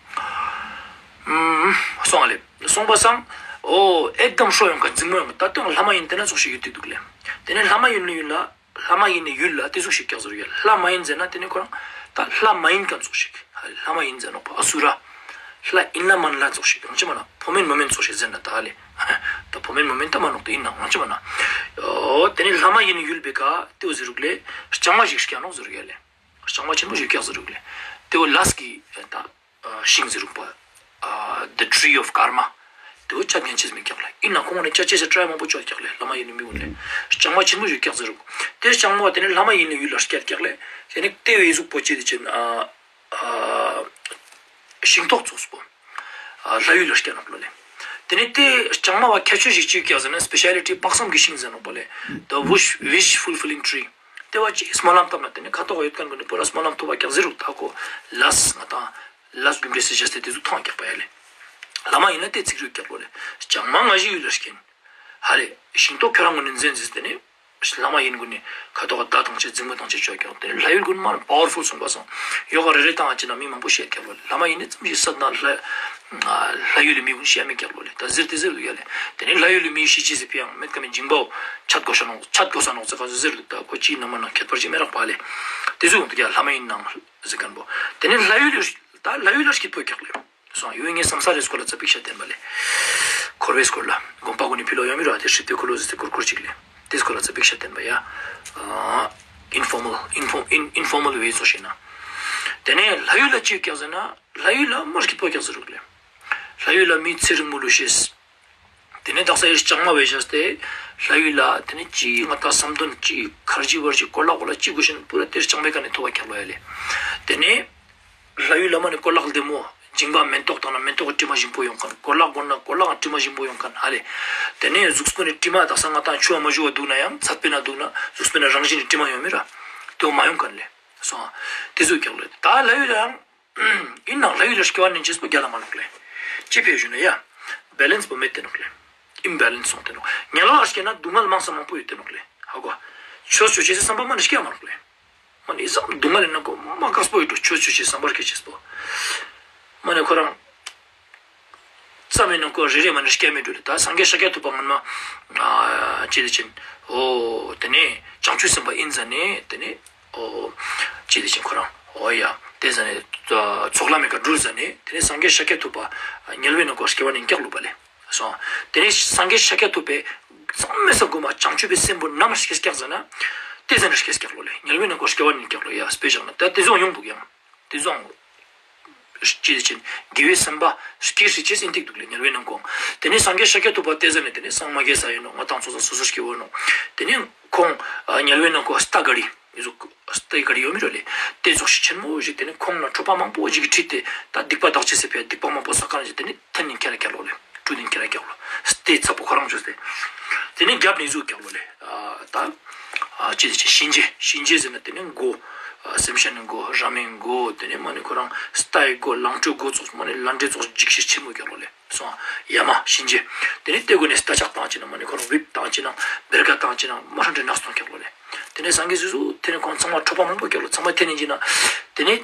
ཨུམ། སོང་ཨ་ལེ། སོང་པ་སང་། ཨོ་ཨེག་དམ་ཧྲོ་ཡོང་མཁན་འཛིང་མོ་ཡོང་མཁན་ད་དེ་ལྷ་མ་ཡིན་དེ་ན་ཙོགས་ཤིག་ཡོད་དེ་འདུག་ལེ། དེ་ནས་ལྷ་མ་ཡིན་ལ་ཡུལ་ལ། ལྷ་མ་ཡིན་ནི་ཡུལ་ལ་དེ་ཟུག་ཤིག་ཀྱག་ཟེར་ཡོད། ལྷ་མ་ཡིན་ཟེར་ན་དེ་ནི་ཁོ་རང་ད་ལྷ་མ་ཡིན་མཁན་ཙོགས་ཤིག་ལྷ་མ་ཡིན་ཟེར་ནོག་པ་ཨ་སུ་ར། ལྷ་ཡིན་ལ་མན་ལ་ཙོགས་ཤིག་ཡང་ཅི་མ་ན་ཕོ་མིན་མོ་མིན་ཙོགས་ཤིག་ཟེར་ན་ད་ལེ། ད་ཕོ་མིན་མོ་མིན་ད་མ་ནོག་དེ་ཡིན་ན་ཡང་ཅི་མ་ན། ཨོ་དེ་ནི་ལྷ་མ་ཡིན་ནི་ཡུལ་བེ་ཀ་དེ་བོ་ཟེར་རུག་ལེ། ལྕང་མ་ཞིག་སྐྱ་ནོག་ཟེར་ཡོད་ལེ། ལྕང་མ་ཆེན་པོ་ཞིག་ཀྱག་ཟེར་རུག་ལེ། དེ་བོ་ལས་ཀྱི་ད། ཤིང་ཟེར་རུག་པ། The tree of karma. དེ་བོ་ཅད་ཉན་ཅེས་མི་ཀྱག་ལེ། ཡིན་ན་ཁོང་ནི་ཅད་ཅེས་སི་ཊྲའི་མང་པོ་ཅོ་ཀྱག་ལེ། ལྷ་མ་ཡིན་ནི་མི་ཀུན་ལེ། ལྕང་མ་ཆེན་པོ་ཞིག་ཀྱག་ཟེར་རུག་དེ་ལྕང་མ་དེ་ནི་ལྷ་མ་ཡིན་ནི་ཡུལ་ལ་སྐྱེད་ཀྱག་ལེ། དེ་ནི་དེ་བོའི་གཟུགས་པོ་ཅི་དེ་ཅན་ཨ། ཨ། ཤིང་ཏོག་ཙོགས་པོ། ཨ། ལྷ་ཡུལ་ལ་སྐྱེད་ནོག་ལོ་ལེ། དེ་ནི་དེ་ལྕང་མ་བ་ཁྱད་ཆོས་ཤིག་ཅི་ཀྱག་ཟེར་ན་སྤེ་ཤལ་ཊི་དཔག་བསམ་གྱི་ཤིང་ཟེར་ནོག་པ་ལེ། The wish wish fulfilling tree. དེ་བ་ཅི་སྨོན་ལམ་བཏབ་ན་དེ་ནི་ཁ་ཐོག་ཡོད་མཁན་ཀུན་ནི་པོ་ར་སྨོན་ལམ་ཐོབ་པ་ཀྱག་ཟེར་རུག་ད་ཁོ་ལས་ང་དང་ལས་རྒྱུ་འབྲས་སི་བྱས་ཏེ་དེ་ཟུག་ཐོང་ཀྱག་པ་ཡ་ལེ། ལྷ་མ་ཡིན་ན་དེ་ཚིག་རུག་ཀྱག་ལོ་ལེ། ལྕང་མ་ང་ཞི་ཡུལ་ལ་སྐྱེན། ཧ་ལེ། ཤིང་ཏོག་ཁྱོད་རང་ཀུན་ནི་འཛིན་ཟེར་དེ་ནི། ལྷ་མ་ཡིན་ཀུན་ནི་ཁ་ཐོག་ག་མདའ་བཏང་ཅེས་འཛིང་མོ་བཏང་ཅེས་ཅོ་ཀྱག་དེ་ནི་ལྷ་ཡུལ་ཀུན་མ་པ་ཝར་ཕུལ་སོང་པ་སང་། ཡོ་ག་རེ་རེ་བཏང་ཅེ་ན་མི་མང་པོ་ཤེས་ཀྱག་ལོ་ལེ། ལྷ་མ་ཡིན་ནི་ཙམ་ཞིག་སད་ན་ལྷ། ལྷ་ཡུལ་ལི་མི་ཀུན་ཤེས་མི་ཀྱག་ལོ་ལེ། ད་ཟེར་དེ་ཟེར་རུག་ཡ་ལེ། དེ་ནི་ལྷ་ཡུལ་ལི་མི་ཤི་ཅེས་སི་ཕི་ཡང་མེད་ཀ་མི་འཇིང་པའོ། ཆད་གོ་ས་ནོག་ཆད་གོ་ས་ནོག་ཙེ་ག་ཟེར་རུག་ད་ཁོ་ཅི་ན་མ་ན་ཁྱད་པར་ཅི་མེད་རག་པ་ལེ། དེ་ཟུག་ཡོང་དུ་ཀྱག་ལྷ་མ་ཡིན་ནང་ཟེར་མཁན་པོ། དེ་ནི་ལྷ་ཡུལ་ལ་ད་ལྷ་ཡུལ་ལ་སྐྱིད་པོ་ཀྱག་ལེ། སོང་ཡོད་ངས་བསམ་ས་རེ་སྐོར་ལ་ཙ་པིག་ཤད་བསྟན་པ་ལེ། འཁོར་བའི་སྐོར་ལ་དགོན་པ་ཀུན་ནི་ཕི་ལོག་ཡོང་མི་རོ་དེ་ཧྲིབ་དེ་ཁུ་ལོ་ཟེར་ཏེ་སྐོར་སྐོར་ཅིག་ལེ། དེ་སྐོར་ལ་ཙ་པིག་ཤད་བསྟན་པ་ཡ། ཨིན་ཕོར་མལ་ཨིན་ཕོར་ཨིན་ཨིན་ཕོར་མལ་ཝེ་ཙོགས་ཤིག་ན། དེ་ནས་ལྷ་ཡུལ་ལ་ཅི་ཀྱག་ཟེར་ན་ལྷ་ཡུལ་ལ་མ་སྐྱིད་པོ་ཀྱག་ཟེར་རུག་ལེ། ལྷ་ཡུལ་ལ་མི་ཚེ་རིང་མོ་ལུས་ཤེས། དེ་ནས་དག་ས་ཡེ་ལྕང་མ་བེ་བཞག་སྟེ། ལྷ་ཡུལ་ལ་དེ་ནས་ཅི་ང་ད་བསམ་དོན་ཅི་ཁར་ཇི་བར་ཇི་གོ་ལག་གོ་ལ་ཅི་དགོས་ཤེས་པུ་ར་དེ་ལྕང་མའི་ཀ་ནས་ཐོབ་པ་ཀྱག་ལོ་ཡ་ལེ། དེ་ནས། ལྷ་ཡུལ་ལ་མ་ནི་གོ་ལག་ལྡེ་མོ། འཇིང་པ་མེན་ཏོག་བཏང་ན་མེན་ཏོག་གི་དྲི་མ་ཞིམ་པོ་ཡོང་མཁན། གོ་ལག་གོན་ན་གོ་ལག་གི་དྲི་མ་ཞིམ་པོ་ཡོང་མཁན་ཧ་ལེ། དེ་ནས་གཟུགས་པོ་ནི་དྲི་མ་དག་ས་ང་དང་ཆུ་བ་མ་ཞུ་བ་འདུག་ན་ཡང་ཚད་པེ་ན་འདུག་ན་གཟུགས་པོ་ནི་རང་བཞིན་ནི་དྲི་མ་ཡོང་མི་ར། དེ་བོ་མ་ཡོང་མཁན་ལེ། སོང་། དེ་ཟུག་ཀྱག་ལེ། ད་ལྷ་ཡུལ་ལ་ཡང་། ཡིན་ནང་ལྷ་ཡུལ་ལ་སྐྱེ་བ་ནི་ཅེས་པོ་རྒྱལ་ལ་མ་ནོག་ལེ། ཅི་ཕི་ཞུ་ན་ཡ། བེ་ལེན་སི་པོ་མེད་དེ་ནོག་ལེ། ཨིམ་བེ་ལེན་སི་སོང་དེ་ནོག་དམྱལ་བ་ལ་སྐྱེས་ན་སྡུག་བསྔལ་མང་ས་མང་པོ་ཡོད་དེ་ནོག་ལེ། ཧ་གོ། ཆོས་ཆོས་ཅེས་སི་བསམ་པ་མ་ནི་སྐྱེ་མ་ནོག་ལེ། མ་ནི་ཙམ་སྡུག་བསྔལ་ནང་ཀོ་མ་དཀགས་པོ་ཡོད་འགྲོ་ཆོས་ཆོས་ཅེས་བསམ་པ་སྐྱེ་ཅེས་པོ། མ་ནི་ཁོ་རང་། ཙམ་མེན་ནང་ཀོ་རེ་རེ་མ་ནི་སྐྱེ་མི་འགྲོ་ལེ། ད་སངས་རྒྱས་ཤཱཀྱ་ཐུབ་པ་སྔོན་མ། ཨ་ཅི་དེ་ཅན། འོ། དེ་ནས་བྱང་ཆུབ་སེམས་དཔའ་ཡིན་ཟ་ནས་དེ་ནས། འོ། ཅི་དེ་ཅན་ཁོ་རང་། འོ་ཡ། དེ་ཟ་ནས། ཚོགས་ལམ་མེ་ཀ་འགྲུལ་ཟ་ནས་དེ་ནས་སངས་རྒྱས་ཤཱཀྱ་ཐུབ་པ། དམྱལ་བའི་ནང་ཀོ་སྐྱེ་བ་ནི་ཀྱག་ལོ་པ་ལེ། སོང་། དེ་ནས་སངས་རྒྱས་ཤཱཀྱ་ཐུབ་པས་ཙམ་མེ་ས་གོ་མ་བྱང་ཆུབ་པའི་སེམས་པོ་ནམ་སྐྱེས་ཀྱག་ཟེར་ན། དེ་ཟ་ནས་སྐྱེས་ཀྱག་ལོ་ལེ། དམྱལ་བའི་ནང་ཀོ་སྐྱེ་བ་ནི་ཀྱག་ལོ་ཡ་དཔེ་བཞག་ན་ད་དེ་ཟུག་ཡོང་འདུག་ཡང་། དེ་ཟུག་ཅི་དེ་ཅན། དགེ་བའི་སེམས་པ་སྐྱེ་སྲིད་ཅེས་ཨིན་ཏིག་འདུག་ལེ་དམྱལ་བའི་ནང་ཀོ། དེ་ནས་སངས་རྒྱས་ཤཱཀྱ་ཐུབ་པ་དེ་ཟ་ནས་དེ་ནས་སངས་མ་རྒྱས་ས་ཡིན་ནོག་ང་དང་ཚོགས་ས་སོ་སོ་སྐྱེ་བོ་ནོག་དེ་ནས་ཁོང་། དམྱལ་བའི་ནང་ཀོ་རྟ་ག་རི། ཨི་ཟུག་རྟའི་ག་རི་ཡོད་མི་རོ་ལེ། དེ་ཙོགས་ཤིག་ཆེན་མོ་ཞིག་དེ་ནས་ཁོང་ལ་གྲོད་པ་མང་པོ་ཞིག་གི་ཁྲིད་དེ་ད་སྡིག་པ་དག་ཅེས་སི་ཕི་ཡ་སྡིག་པ་མང་པོ་བསགས་མཁན་ཞིག་དེ་ནས་ཐན་ནི་ཁྱེར་ར་ཀྱག་ལོ་ལེ། ཀྲུ་ནི་ཁྱེར་ར་ཀྱག་ལོ། རྟའི་ཚབ་པོ་ཁོ་རང་བཅོས་ཏེ། དེ་ནས་རྒྱབ་ནས་ཨི་ཟུག་ཀྱག་ལོ་ལེ། ད། ཅི་དེ་ཅན་གཤིན་རྗེ་གཤིན་རྗེ་ཟེར་ན་དེ་ནས་མགོ། སེམས་ཅན་ནི་མགོ་ར་མའི་མགོ་དེ་ནས་མ་ནི་ཁོ་རང་རྟའི་མགོ་ལང་ཀྲོའི་མགོ་ཙོགས་མ་ནི་ལན་འདྲེ་ཙོགས་འཇིགས་ཤིག་ཆེན་མོ་ཀྱག་ལོ་ལེ། སོང་། ཡ་མ་གཤིན་རྗེ། དེ་ནས་དེ་གུན་ནས་རྟ་ལྕག་བཏང་ཅེ་ན་མ་ནི་ཁོ་རང་ཝིབ་བཏང་ཅེ་ན་བེར་ཀ་བཏང་ཅེ་ན་མ་ཧྲན་ཏེ་ནག་སོང་ཀྱག་ལོ་ལེ། དེ་ནས་སངས་རྒྱས་སི་སུ་དེ་ནས་ཁོང་ཚང་མ་གྲོད་པ་མང་པོ་ཀྱག་ལོ། ཚང་མ་ཐན་ནི་ཅེ་ན། དེ་ནས་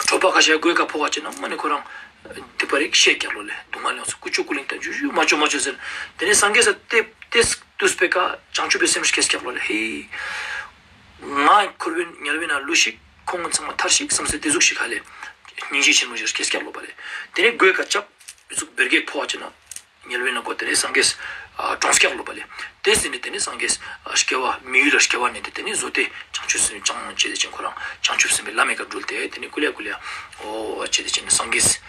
གྲོད་པ་ཁ་ཤས་མགོའི་ཀ་ཕོག་ཅེ་ན་མ་ནི་ཁོ་རང་སྡིག་པ་རིག་ཤེས་ཀྱག་ལོ་ལེ། སྡུག་བསྔལ་ཡོངས་སུ་ཀུ་ཅོ་ཀུ་ལིང་དང་ཇུ་ཇུ་མ་ཅོ་མ་ཅོ་ཟེར། དེ་ནས་སངས་རྒྱས་ས་དེ་དེ་དུས་པེ་ཀ་བྱང་ཆུབ་པའི་སེམས་སྐྱེས་ཀྱག་ལོ་ལེ། ཧེ། ང་འཁོར་བའི་དམྱལ་བའི་ནང་ལུས་ཤིག་ཁོང་ཚང་མ་ཐར་ཤིག་བསམ་སེ་དེ་ཟུག་ཤིག་ཧ་ལེ། སྙིང་རྗེ་ཆེན་མོ་ཞིག་སྐྱེས་ཀྱག་ལོ་པ་ལེ། དེ་ནས་མགོའི་ཀ་ལྕགས། ཨི་ཟུག་བེར་གེག་ཕོག་ཅེ་ན། དམྱལ་བའི་ནང་ཀོ་དེ་ནས་སངས་རྒྱས། གྲོངས་ཀྱག་ལོ་པ་ལེ། དེ་ཟིན་ནས་དེ་ནས་སངས་རྒྱས། སྐྱེ་བ་མི་ཡུལ་ལ་སྐྱེ་བ་ནས་དེ་ནས་བཟོ་སྟེ་བྱང་ཆུབ་སེམས་ཅང་ཅི་དེ་ཅན་ཁོ་རང་བྱང་ཆུབ་སེམས་དཔའི་ལམ་མེ་ཀ་འགྲུལ་ཏེ་དེ་ནས་ཀུ་ལེ་ཀུ་ལེ། འོ་ཅི་དེ་ཅན་སངས་རྒྱས།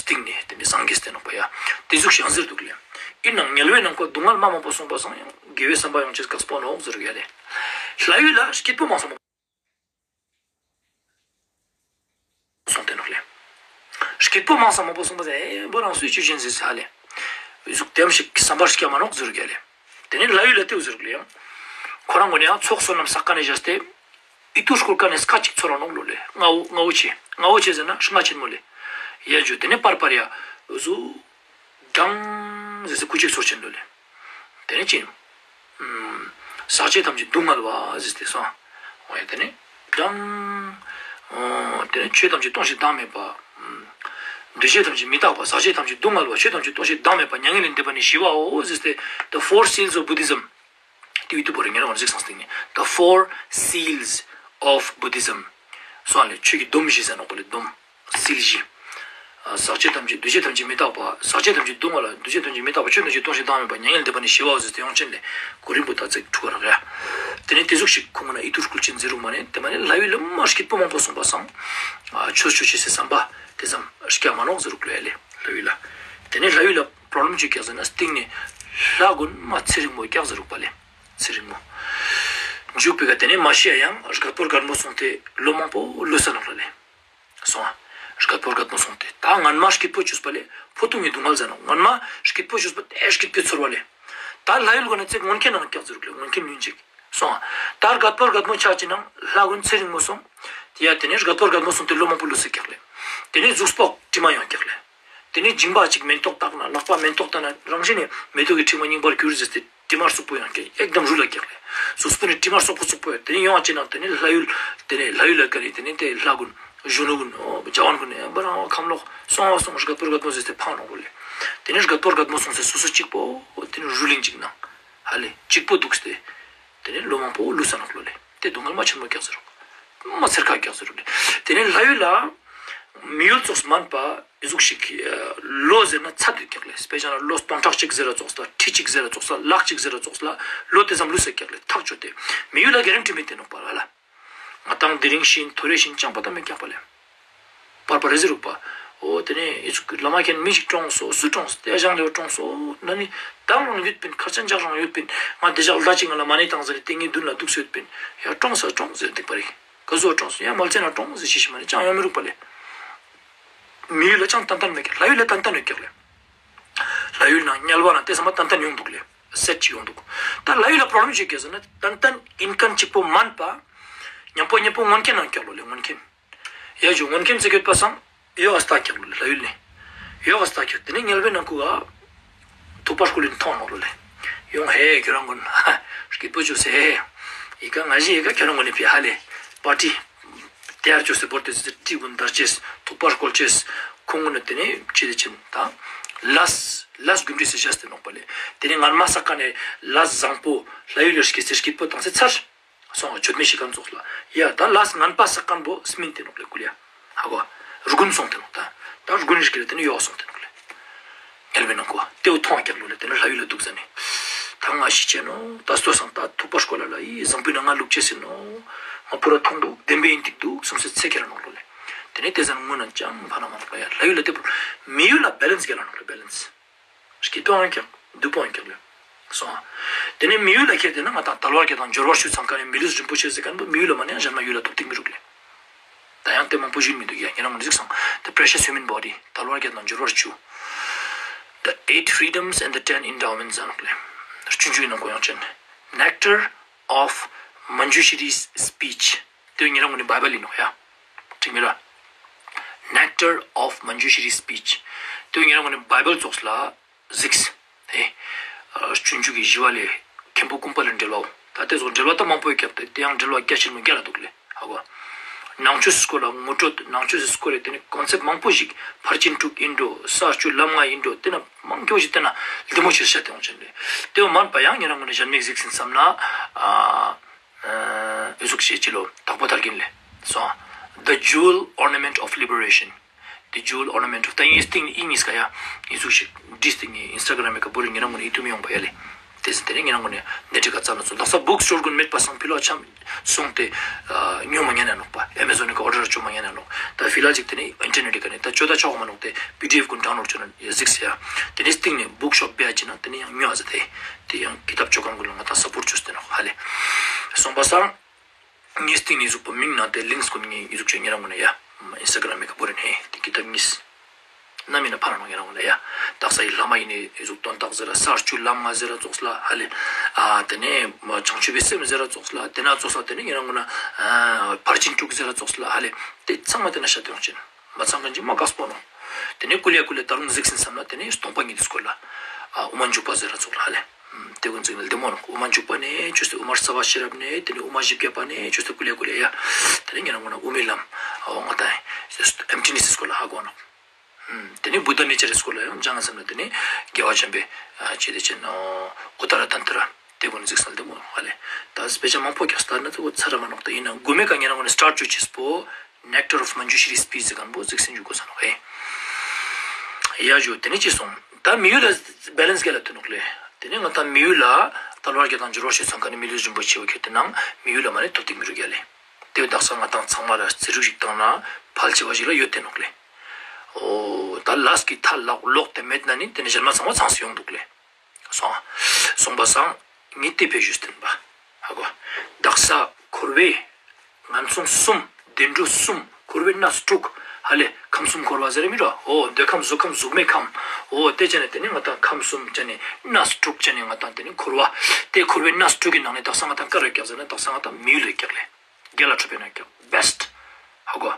སྟིང་ནས་དེ་ནས་སངས་རྒྱས་དེ་ནོག་པ་ཡ། དེ་ཟུག་ཤིག་ཟེར་འདུག་ལེ། ཨིན་ནང་དམྱལ་བའི་ནང་ཀོ་སྡུག་བསྔལ་མ་མང་པོ་སོང་པ་སང་ཡང་དགེ་བའི་བསམ་པ་ཡོང་ཅེས་དཀགས་པོ་ནོག་ཟེར་གི་ཡ་ལེ། ལྷ་ཡུལ་ལ་སྐྱིད་པོ་མང་སོང་། སོང་སྟེ་ནོག་ལེ། སྐྱིད་པོ་མང་ས་མང་པོ་སོང་པ་ཟེར་ཨེ་བོ་རང་སུའི་ཆུ་ཅན་ཟེར་ས་ལེ། ཟུག་དེམ་ཞིག་བསམ་པར་སྐྱེ་མ་ནོག་ཟེར་གི་ལེ། དེ་ནས་ལྷ་ཡུལ་ལ་དེའུ་ཟེར་གི་ལེ་ཡང་། ཁོ་རང་ངོ་ནས་ཡང་ཚོགས་བསོད་ནམས་བསགས་ཀ་ནས་བཞག་སྟེ། ཨི་ཏུ་སྐོར་ཀ་ནས་སྐད་ཅིག་ཚོར་ར་ནོག་ལོ་ལེ། རྔ་བོ་རྔ་བོ་ཆེ་རྔ་བོ་ཆེ་ཟེར་ན་རྔ་ཆེན་མོ་ལེ། ཡ་ཇུ་ཏེ་ནེ་པར་པར་ཡ་ཟུག་ཌང་ཟེར་སེ་སྐུ་གཅིག་ཚོར་ཅན་ལོ་ལེ། ཏེ་ནེ་ཅི། ཨམ། ཟག་བཅས་ཐམས་ཅད་སྡུག་བསྔལ་བ་ཟེར་ཏེ་སོང་། འོ་ཡ་ཏེ་ནེ་ཌང་། འོ་ཏེ་ནེ་ཆོས་ཐམས་ཅད་སྟོང་ཞིང་བདག་མེད་པ། ཨམ། འདུ་བྱེད་ཐམས་ཅད་མི་རྟག་པ། ཟག་བཅས་ཐམས་ཅད་སྡུག་བསྔལ་བ། ཆོས་ཐམས་ཅད་སྟོང་ཞིང་བདག་མེད་པ། མྱ་ངན་ལས་འདས་པ་ནི་ཞི་བའོ་ཟེར་ཏེ། The Four Seals of Buddhism. ཏེ་ཡུ་ཊུབ་བོ་རེ་ཉེ་རང་ཟིགས་སང་སྟེང་ནེ། The Four Seals of Buddhism. སོང་ལེ་ཆོས་ཀྱི་སྡོམ་བཞི་ཟེར་ནོག་པ་ལེ་སྡོམ། སིལ་བཞི། ཨ་ཟག་བཅས་ཐམས་ཅད་འདུ་བྱེད་ཐམས་ཅད་མི་རྟག་པ། ཟག་བཅས་ཐམས་ཅད་སྡུག་བསྔལ་བ། འདུ་བྱེད་ཐམས་ཅད་མི་རྟག་པ། ཆོས་ཐམས་ཅད་སྟོང་ཞིང་བདག་མེད་པ། མྱ་ངན་ལས་འདས་པ་ནི་ཞི་བའོ་ཟེར་ཏེ་ཡོང་ཅན་ལེ་གོ་རིམ་པོ་ད་ཚིག་དྲུག་ག་རག་ཡ། ཏེ་ནེ་ཏེ་ཟུག་ཞིག་ཁོང་ན་ཨིད་ཏུ་སྐུལ་ཅན་ཟེར་རུག་མ་ནེ་ཏེ་མ་ནེ་ལྷ་ཡུལ་ལ་མ་སྐྱིད་པོ་མང་པོ་སོང་པ་སང་། ཨ་ཆོས་ཆོས་ཅེས་སི་བསམ་པ་ཏེ་ཙམ་སྐྱ་མ་ནོག་ཟེར་རུག་ལོ་ཡ་ལེ་ལྷ་ཡུལ་ལ། ཏེ་ནེ་ལྷ་ཡུལ་ལ་པྲོབ་ལེམ་ཅི་ཀྱག་ཟེར་ན་སྟིང་ནེ་ལྷ་གུན་མ་ཚེ་རིང་མོ་ཀྱག་ཟེར་རུག་པ་ལེ། ཚེ་རིང་མོ། མཇུག་པེ་ཀ་ཏེ་ནེ་མ་ཤི་ཡ་ཡང་རྒད་པོ་རྒད་མོ་སོང་སྟེ་ལོ་མང་པོ་ལུས་ས་ནོག་ལ་ལེ། སོང་ཨ། རྒད་པོ་རྒད་མོ་སོང་སྟེ་ད་སྔན་མ་སྐྱིད་པོ་ཅོས་པ་ལེ་ཕུ་ཐུང་ངི་སྡུག་བསྔལ་ཟ་ནོག་སྔན་མ་སྐྱིད་པོ་ཅོས་པ་ཏེ་སྐྱིད་པོ་ཚོར་བ་ལེ། ད་ལྷ་ཡུལ་གུན་ན་ཚེ་སྔོན་ཁེན་ནང་ཀྱག་ཟེར་རུག་ལེ་སྔོན་ཁེན་ཉུན་ཅིག་སོང་ཨ། ད་རྒད་པོ་རྒད་མོ་ཆ་ཅིག་ནང་ལྷ་གུན་ཚེ་རིང་མོ་སོང་། ཏེ་ཡ་ཏེ་ནེ་རྒད་པོ་རྒད་མོ་སོང་སྟེ་ལོ་མང་པོ་ལུས་ས་ཀྱག་ལེ། ཏེ་ནེ་ཟུགས་པོ་དྲི་མ་ཡོང་ཀྱག་ལེ། ཏེ་ནེ་མཇིང་པ་ཅིག་མེན་ཏོག་བཏགས་ན་ལག་པ་མེན་ཏོག་བཏགས་ན་རང་བཞིན་ནེ་མེ་ཏོག་གི་ཕྲེང་བ་རྙིང་པར་གྱུར་ཟེར་ཏེ་དྲི་མ་རྩུབ་པོ་ཡང་ཀྱག་ཨེག་དམ་རུལ་ལ་ཀྱག་ལེ། ཟུགས་པོ་ནེ་དྲི་མ་རྩུབ་པོ་རྩུབ་པོ་ཡང་ཏེ་ནེ་ཡོང་བ་ཅིག་ནང་ཏེ་ནེ་ལྷ་ཡུལ་ཏེ་ནེ་ལྷ་ཡུལ་ལ་ཀ་ནེ་ཏེ་ནེ་ཏེ་ལྷ་གུན་གཞོན་ནུ་གུན་འོ་ཇ་བོན་གུན་ནེ་བ་རང་ཁམས་ལོག་སོང་བ་སོང་རྒད་པོ་རྒད་མོ་ཟེར་ཏེ་ཕང་ནོག་ལེ། ཏེ་ནེ་རྒད་པོ་རྒད་མོ་སོང་སྟེ་སོ་སོ་གཅིག་པོ་ཏེ་ནེ་རུལ་ལིང་ཅིག་ནང་ཧ་ལེ་གཅིག་པོ་དུག་སྟེ། ཏེ་ནེ་ལོ་མང་པོ་ལུས་ས་ནོག་ལོ་ལེ། ཏེ་སྡུག་བསྔལ་མ་ཆེན་མོ་ཀྱག་ཟེར་རུག་མ་ཚེར་ཁ་ཀྱག་ཟེར་རུག་ལེ། ཏེ་ནེ་ལྷ་ཡུལ་ལ་མི་ཡུལ་ཙོགས་མན་པ་ཨི་ཟུག་ཞིག་ལོ་ཟེར་ན་ཚད་དུ་ཀྱག་ལེ། དཔེ་བཞག་ན་ལོ་སྟོང་ཕྲག་ཅིག་ཟེར་ར་ཙོགས་ལ་ཁྲི་ཅིག་ཟེར་ར་ཙོགས་ལ་ལག་ཅིག་ཟེར་ར་ཙོགས་ལ་ལོ་ཏེ་ཙམ་ལུས་ས་ཀྱག་ལེ་ཐག་ཆོད་དེ། མི་ཡུལ་ལ་གེ་རན་ཊི་མེད་དེ་ནོག་པ་ལ་ལ། ང་དང་དེ་རིང་ཤི་ཐོ་རེ་ཤི་ཅང་པ་ད་མེད་ཀྱག་པ་ལེ། པར་པར་རེ་ཟེར་རུག་པ། འོ་ཏེ་ནེ་ཨི་ཟུག་བླ་མ་མཁན་མི་ཞིག་གྲོངས་སོ་སུ་གྲོངས་ཏེ་ཞང་ལེ་བ་གྲོངས་སོ་ན་ནི་ད་རང་ཡོད་པིན་ཁར་ཆེན་ཇག་རང་ཡོད་པིན་ང་ཏེ་ཞག་ལ་ཅིག་ང་ལ་མ་ནེ་དང་ཟེར་ཏེ་ངའི་མདུན་ལ་དུག་སེ་ཡོད་པིན་ཡ་གྲོངས་ས་གྲོངས་ཟེར་ཏེ་པ་རེ་ག་ཟོ་གྲོངས་སོ་ཡ་མལ་ཆེན་ན་གྲོངས་ཟེར་ཤེས་ཤེས་མ་ནེ་ཅང་ཡོང་མི་རུག་པ་ལེ། མི་ཡུལ་ལ་ཅང་ཏན་ཏན་མེད་ཀྱག་ལྷ་ཡུལ་ལ་ཏན་ཏན་ཡོད་ཀྱག་ལེ། ལྷ་ཡུལ་ནང་དམྱལ་བ་ནང་ཏེ་ཚང་མ་ཏན་ཏན་ཡོང་དུག་ལེ། སེཊ་ཅིག་ཡོང་དུག་ད་ལྷ་ཡུལ་ལ་པྲོབ་ལེམ་ཅི་ཀྱག་ཟེར་ན་ཏན་ཏན་ཨིན་ཁན་གཅིག་པོ་མན་པ། ཉམ་པོ་ཉམ་པོ་སྔོན་ཁེན་ནང་ཀྱག་ལོ་ལེ་སྔོན་ཁེན། ཡ་ཇུ་སྔོན་ཁེན་ཟེར་གྱུད་པ་སང་ཡོག་ག་སྟག་ཀྱག་ལོ་ལེ་ལྷ་ཡུལ་ནེ། ཡོག་ག་སྟག་ཀྱག་ཏེ་ནེ་དམྱལ་བའི་ནང་ཁུ་ག་ཐུག་པ་སྐོལ་ལིན་ཐོང་ནོག་ལོ་ལེ། ཡོང་ཧེ་ཁྱོ་རང་གུན་སྐྱིད་པོ་ཅོས་སེ་ཧེ། ཨི་ཀ་ང་ཞིག་ཨི་ཀ་ཁྱོ་རང་གུན་ནི་ཕི་ཧ་ལེ་པར་ཊི་ཏེ་ཡར་ཅོས་སེ་བོར་ཏེ་ཟེར་ཏེ་ཊི་གུན་དར་ཅེས་ཐུག་པ་སྐོལ་ཅེས་ཁོང་གུན་ནི་ཏེ་ནེ་ཅི་ཏེ་ཅིན་ད་ལས་ལས་གུན་ཏེ་སེ་ཅོས་ཏེ་ནོག་པ་ལེ། ཏེ་ནེ་སྔན་མ་བསགས་ཁན་ནི་ལས་བཟང་པོ་ལྷ་ཡུལ་ལ་སྐྱེས་སེ་སྐྱིད་པོ་བཏང་སེ་ཚར། སོང་ང་མཆོད་མེ་ཞིག་ག་ཙོགས་ལ། ཡ་ད་ལས་ངན་པ་བསགས་ཁན་བོ་སྨིན་ཏེ་ནོག་ལེ་ཀུ་ལེ། ཧ་གོ། རུ་གུན་སོང་སྟེ་ནོག་ད། ད་རུ་གུན་ཞིག་གི་ལེ་ཏེ་ནེ་ཡོག་སོང་སྟེ་ནོག་ལེ། དམྱལ་བའི་ནང་ཁུ་ཏེ་བོ་ཐོང་ང་ཀྱག་ལོ་ལེ་ཏེ་ནེ་ལྷ་ཡུལ་ལ་དུག་ཟ་ནེ། ད་ང་ཤི་ཆེ་ནོག་ད་ལྟོས་སང་ད་ཐུག་པ་སྐོལ་ལ་ལ་ཡི་བཟང་པོའི་ནང་ང་ལུག་ཅེས་ཨིན་ནོག་ང་པུ་ར་ཐོང་དུག་བདེན་པའི་ཨིན་ཏིག་དུག་སམ་སེ་ཚེ་ཁེ་ར་ནོག་ལོ་ལེ། ཏེ་ནེ་ཏེ་ཟ་ནེ་སྔུན་ན་ཅང་ཕན་མ་ནོག་ལ་ཡ་ལྷ་ཡུལ་ལ་ཏེ་བོ་མི་ཡུལ་ལ་བེ་ལེནས་གྱལ་ལ་ནོག་ལེ་བེ་ལེནས། སྐྱིད་པོ་ཡང་ཀྱག་སྡུག་པོ་ཡང་ཀྱག་ལེ། སོང་ང་། ཏེ་ནེ་མི་ཡུལ་ལ་ཁྱེར་ཏེ་ན་ང་དང་དལ་བ་བརྒྱད་དང་འབྱོར་བ་བཅུ་ཚང་ཁན་ནི་མི་ལུས་རིན་པོ་ཆེ་ཟེར་ཁན་བོ་མི་ཡུལ་ལ་མ་ནེ་ཡང་ཞན་མ་ཡུལ་ལ་ཐོབ་ཏེ་མི་རུག་ལེ། ད་ཡང་ཏེ་མང་པོ་ཞིག་མི་དུག་ཡ་ཉེ་རང་ངོ་ནེ་ཟིགས་སང་། The precious human body དལ་བ་བརྒྱད་དང་འབྱོར་བ་བཅུ། The eight freedoms and the ten endowments ཨ་ནོག་ལེ། སྤྱོད་འཇུག་ནང་ཁོ་ཡང་ཅན། Nectar of Manjushri's speech ཏེ་ཉེ་རང་ངོ་ནེ་བའི་བལ་ཨིན་ནོག་ཡ། ཁྲིག་མི་ར། Nectar of Manjushri's speech ཏེ་ཉེ་རང་ངོ་ནེ་བའི་བལ་ཙོགས་ལ་ཟིགས། ཧེ། ཨ་སྤྱོད་འཇུག་གི་ཞི་བ་ལྷས་མཁན་པོ་ཀུན་དཔལ་ལ་འབྲེལ་བའོ། ད་ཏེ་ཙོགས་འབྲེལ་བ་ད་མང་པོ་ཡོད་ཀྱག་ཏེ་ཏེ་ཡང་འབྲེལ་བ་རྒྱ་ཆེན་མོ་རྒྱ་ལ་དུག་ལེ། ཧ་གོ། ནང་ཆོས་སི་སྐོར་ལ་ངོ་སྤྲོད་ནང་ཆོས་སི་སྐོར་ལ་ཏེ་ནེ་ཀོན་སེབ་མང་པོ་ཞིག་ཕར་ཕྱིན་དྲུག་ཨིན་འགྲོ་ས་བཅུ་ལམ་ལྔ་ཨིན་འགྲོ་ཏེ་ན་མང་པོ་ཞིག་ཏེ་ན་ལྡེ་མོ་ཆེ་ཤ་ཏེ་ཡོང་ཅན་ལེ། ཏེ་བོ་མན་པ་ཡང་ཉེ་རང་ངོ་ནེ་ཞན་མིག་ཟིགས་ཨིན་སམ་ན། ཨ། ཨ་ཨི་ཟུག་ཤེས་ཅི་ལོ་དྭགས་པོ་ཐར་གིན་ལེ། སོང་། The Jewel Ornament of Liberation. The Jewel Ornament of ད་ཨིན་སྟིང་ནེ་ཨིན་ཉིས་ཀ་ཡ། ཨི་ཟུག་ཤིག་བྲིས་ཏེ་ངའི་ཨིན་སི་ཊ་གྲམ་མི་ཀ་བོ་རེ་ཉེ་རང་ངོ་ནེ་ཨི་ཐུ་མི་ཡོང་པ་ཡ་ལེ། ཏེ་ཟིན་ཏེ་ནེ་ཉེ་རང་ངོ་ནེ་ནེ་ཊི་ཀ་ཙ་ན་ཚོ་དག་ས་བུག་སི་ཊོར་གུན་མེད་པ་སང་ཕི་ལོག་ཆ་སོང་སྟེ་ཨ་ཉོ་མ་ཉན་ན་ནོག་པ། ཨེ་མེ་ཟོན་ནི་ཀ་ཨོར་ཌར་ཅོ་མ་ཉན་ན་ནོག་ད་ཕི་ལ་ཅིག་ཏེ་ནེ་ཨིན་ཊར་ནེཊ་ཀ་ནེ་ད་ཅོ་ད་ཆོག་མ་ནོག་ཏེ་པི་ཌི་ཨེཕ་གུན་ཌའུན་ལོཌ་ཅོ་ན་ཡ་ཟིགས་ཡ། ཏེ་ནེ་སྟིང་ནེ་བུག་ཤོབ་བེ་ཡ་ཅི་ན་ཏེ་ནེ་ཡང་ཉོ་ཨ་ཟ་ཏེ། ཏེ་ཡང་ཀི་ཏབ་ཅོ་ཁན་གུན་ལ་ང་ད་སཔོརྚ་ཅོས་ཏེ་ནོག་ཧ་ལེ། སོང་པ་སང་། ངའི་སྟིང་ནེ་ཨི་ཟུག་པོ་མིང་ནང་ཏེ་ལིངཀ་སི་གུན་ངའི་ཨི་ཟུག་ཅོ་ཉེ་རང་ངོ་ནེ་ཡ། ཨིན་སི་ཊ་གྲམ་མི་ཀ་བོ་རེ་ནེ་ཏེ་ཀི་ཏབ་ཉིས། ན་མི་ན་ཕ་ར་ནོག་ཉེ་རང་ངོ་ནེ་ཡ། དག་ས་ཡི་བླ་མ་ཨིན་ནི་ཨི་ཟུག་དོན་དག་ཟེར་ར་ས་བཅུ་ལམ་ལྔ་ཟེར་ར་ཙོགས་ལ་ཧ་ལེ། ཨ་ཏེ་ནེ་བྱང་ཆུབ་པའི་སེམས་ཟེར་ར་ཙོགས་ལ་ཏེ་ན་ཙོགས་ལ་ཏེ་ནེ་ཉེ་རང་ངོ་ནེ་ཨ་ཕར་ཕྱིན་དྲུག་ཟེར་ར་ཙོགས་ལ་ཧ་ལེ། ཏེ་ཚང་མ་ཏེ་ན་ཤ་ཏེ་ཡོང་ཅན། མ་ཚང་ཁན་ཅིག་མ་ཀགས་པོ་ནོག་ཏེ་ནེ་ཀུ་ལེ་ཀུ་ལེ་ད་རུང་གཟིགས་སིན་བསམ་ན་ཏེ་ནེ་སྟོང་པ་ཉིད་དི་སྐོར་ལ། ཨ་དབུ་མ་འཇུག་པ་ཟེར་ར་ཙོགས་ལ་ཧ་ལེ། ཏེ་ཀུན་གཟིགས་ནི་ལྡེ་མོ་ནོག་དབུ་མ་འཇུག་པ་ནེ་བཅོས་ཏེ་དབུ་མ་རྩ་བ་ཤེས་རབ་ནེ་ཏེ་ནེ་དབུ་མ་བཞི་བརྒྱ་པ་ནེ་བཅོས་ཏེ་ཀུ་ལེ་ཀུ་ལེ་ཡ། ཏེ་ནེ་ཉེ་རང་ངོ་ན་དབུ་མའི་ལམ། ཨ་འོ་ང་ཏང་ཨེམ་ཊི་ནེ་སི་སི་སྐོར་ལ་ཧ་གོ་ནོག་ཏེ་ནེ་བུདྡྷ་ནེ་ཅར་རི་སྐོར་ལ་ཡང་སྦྱང་ང་བསམ་ན་ཏེ་ནེ་རྒྱལ་བ་བྱམས་པའི་ཨ་ཅི་ཏེ་ཅན་ཨོ་ཨུ་ཏ་ར་ཀནྟ་ར་ཏེ་ཀུན་གཟིགས་སིན་ལྡེ་མོ་ཧ་ལེ། ད་སྤེ་ཆ་མང་པོ་ཀྱང་སྟན་ན་ཏེ་བོ་ཚར་ར་མ་ནོག་ཏ་ཨིན་ན་གོ་མེ་ཀ་ཉེ་རང་ངོ་ན་སི་ཊཱར་ཊི་ཅོ་ཅེས་པོ་Nectar of Manjushri སྤེ་ར་ཟེར་ཁན་བོ་གཟིགས་སིན་འཇུག་གོས་ས་ནོག་ཧེ། ཡ་ཞུ་ཏེ་ནེ་ཅི་སོང་། ད་མི་ཡུལ་ལ་བེ་ལེན་སི་ག་ལ་ཐོན་ནོག་ལེ། ཏེ་ནེ་ང་ཏང་མི་ཡུལ་ལ་དལ་བ་བརྒྱད་དང་འབྱོར་བ་བཅུ་ཚང་ཁན་ནི་མི་ལུས་རིན་པོ་ཆེ་བོ་ཁྱེར་ཏེ་ནང་མི་ཡུལ་ལ་མ་ནེ་ཐོབ་ཏེ་མི་རུག་ཡ་ལེ། ཏེ་བོ་དག་ས་ང་ཏང་ཚང་མ་ལ་རྩི་རུག་ཞིག་བཏང་ན་ཕལ་ཆེ་བ་ཞིག་ལ་ཡོད་དེ་ནོག་ལེ། འོ་ད་ལས་ཀྱི་མཐའ་ལོག་ལོག་སྟེ་མེད་ན་ནི་ཏེ་ནེ་ཞན་མ་ཚང་མ་ཚང་སེ་ཡོང་དུག་ལེ། སོང་། སོང་པ་སང་ངས་ཏེ་བེད་ཞུས་སྟན་པ། ཧ་གོ། དག་ས་འཁོར་བའི་ངན་སོང་གསུམ། བདེ་འགྲོ་གསུམ། འཁོར་བའི་གནས་དྲུག་ཧ་ལེ། ཁམས་གསུམ་འཁོར་བ་ཟེར་ར་མི་ར། འོ་འདོད་ཁམས་གཟུགས་ཁམས་གཟུགས་མེད་ཁམས། འོ་ཏེ་ཅན་ནེ་ཏེ་ནེ་ང་ཏང་ཁམས་གསུམ་ཅན་ནེ་གནས་དྲུག་ཅན་ནེ་ང་ཏང་ཏེ་ནེ་འཁོར་བ། ཏེ་འཁོར་བའི་གནས་དྲུག་གི་ནང་ནེ་དག་ས་ང་ཏང་ཀ་རུ་ཀྱག་ཟེར་ན་དག་ས་ང་ཏང་མི་ཡུལ་ལ་ཀྱག་ལེ། རྒྱལ་ལ་ཁྲོ་བོའི་ནང་ཀྱག་བེསྟ། ཧ་གོ།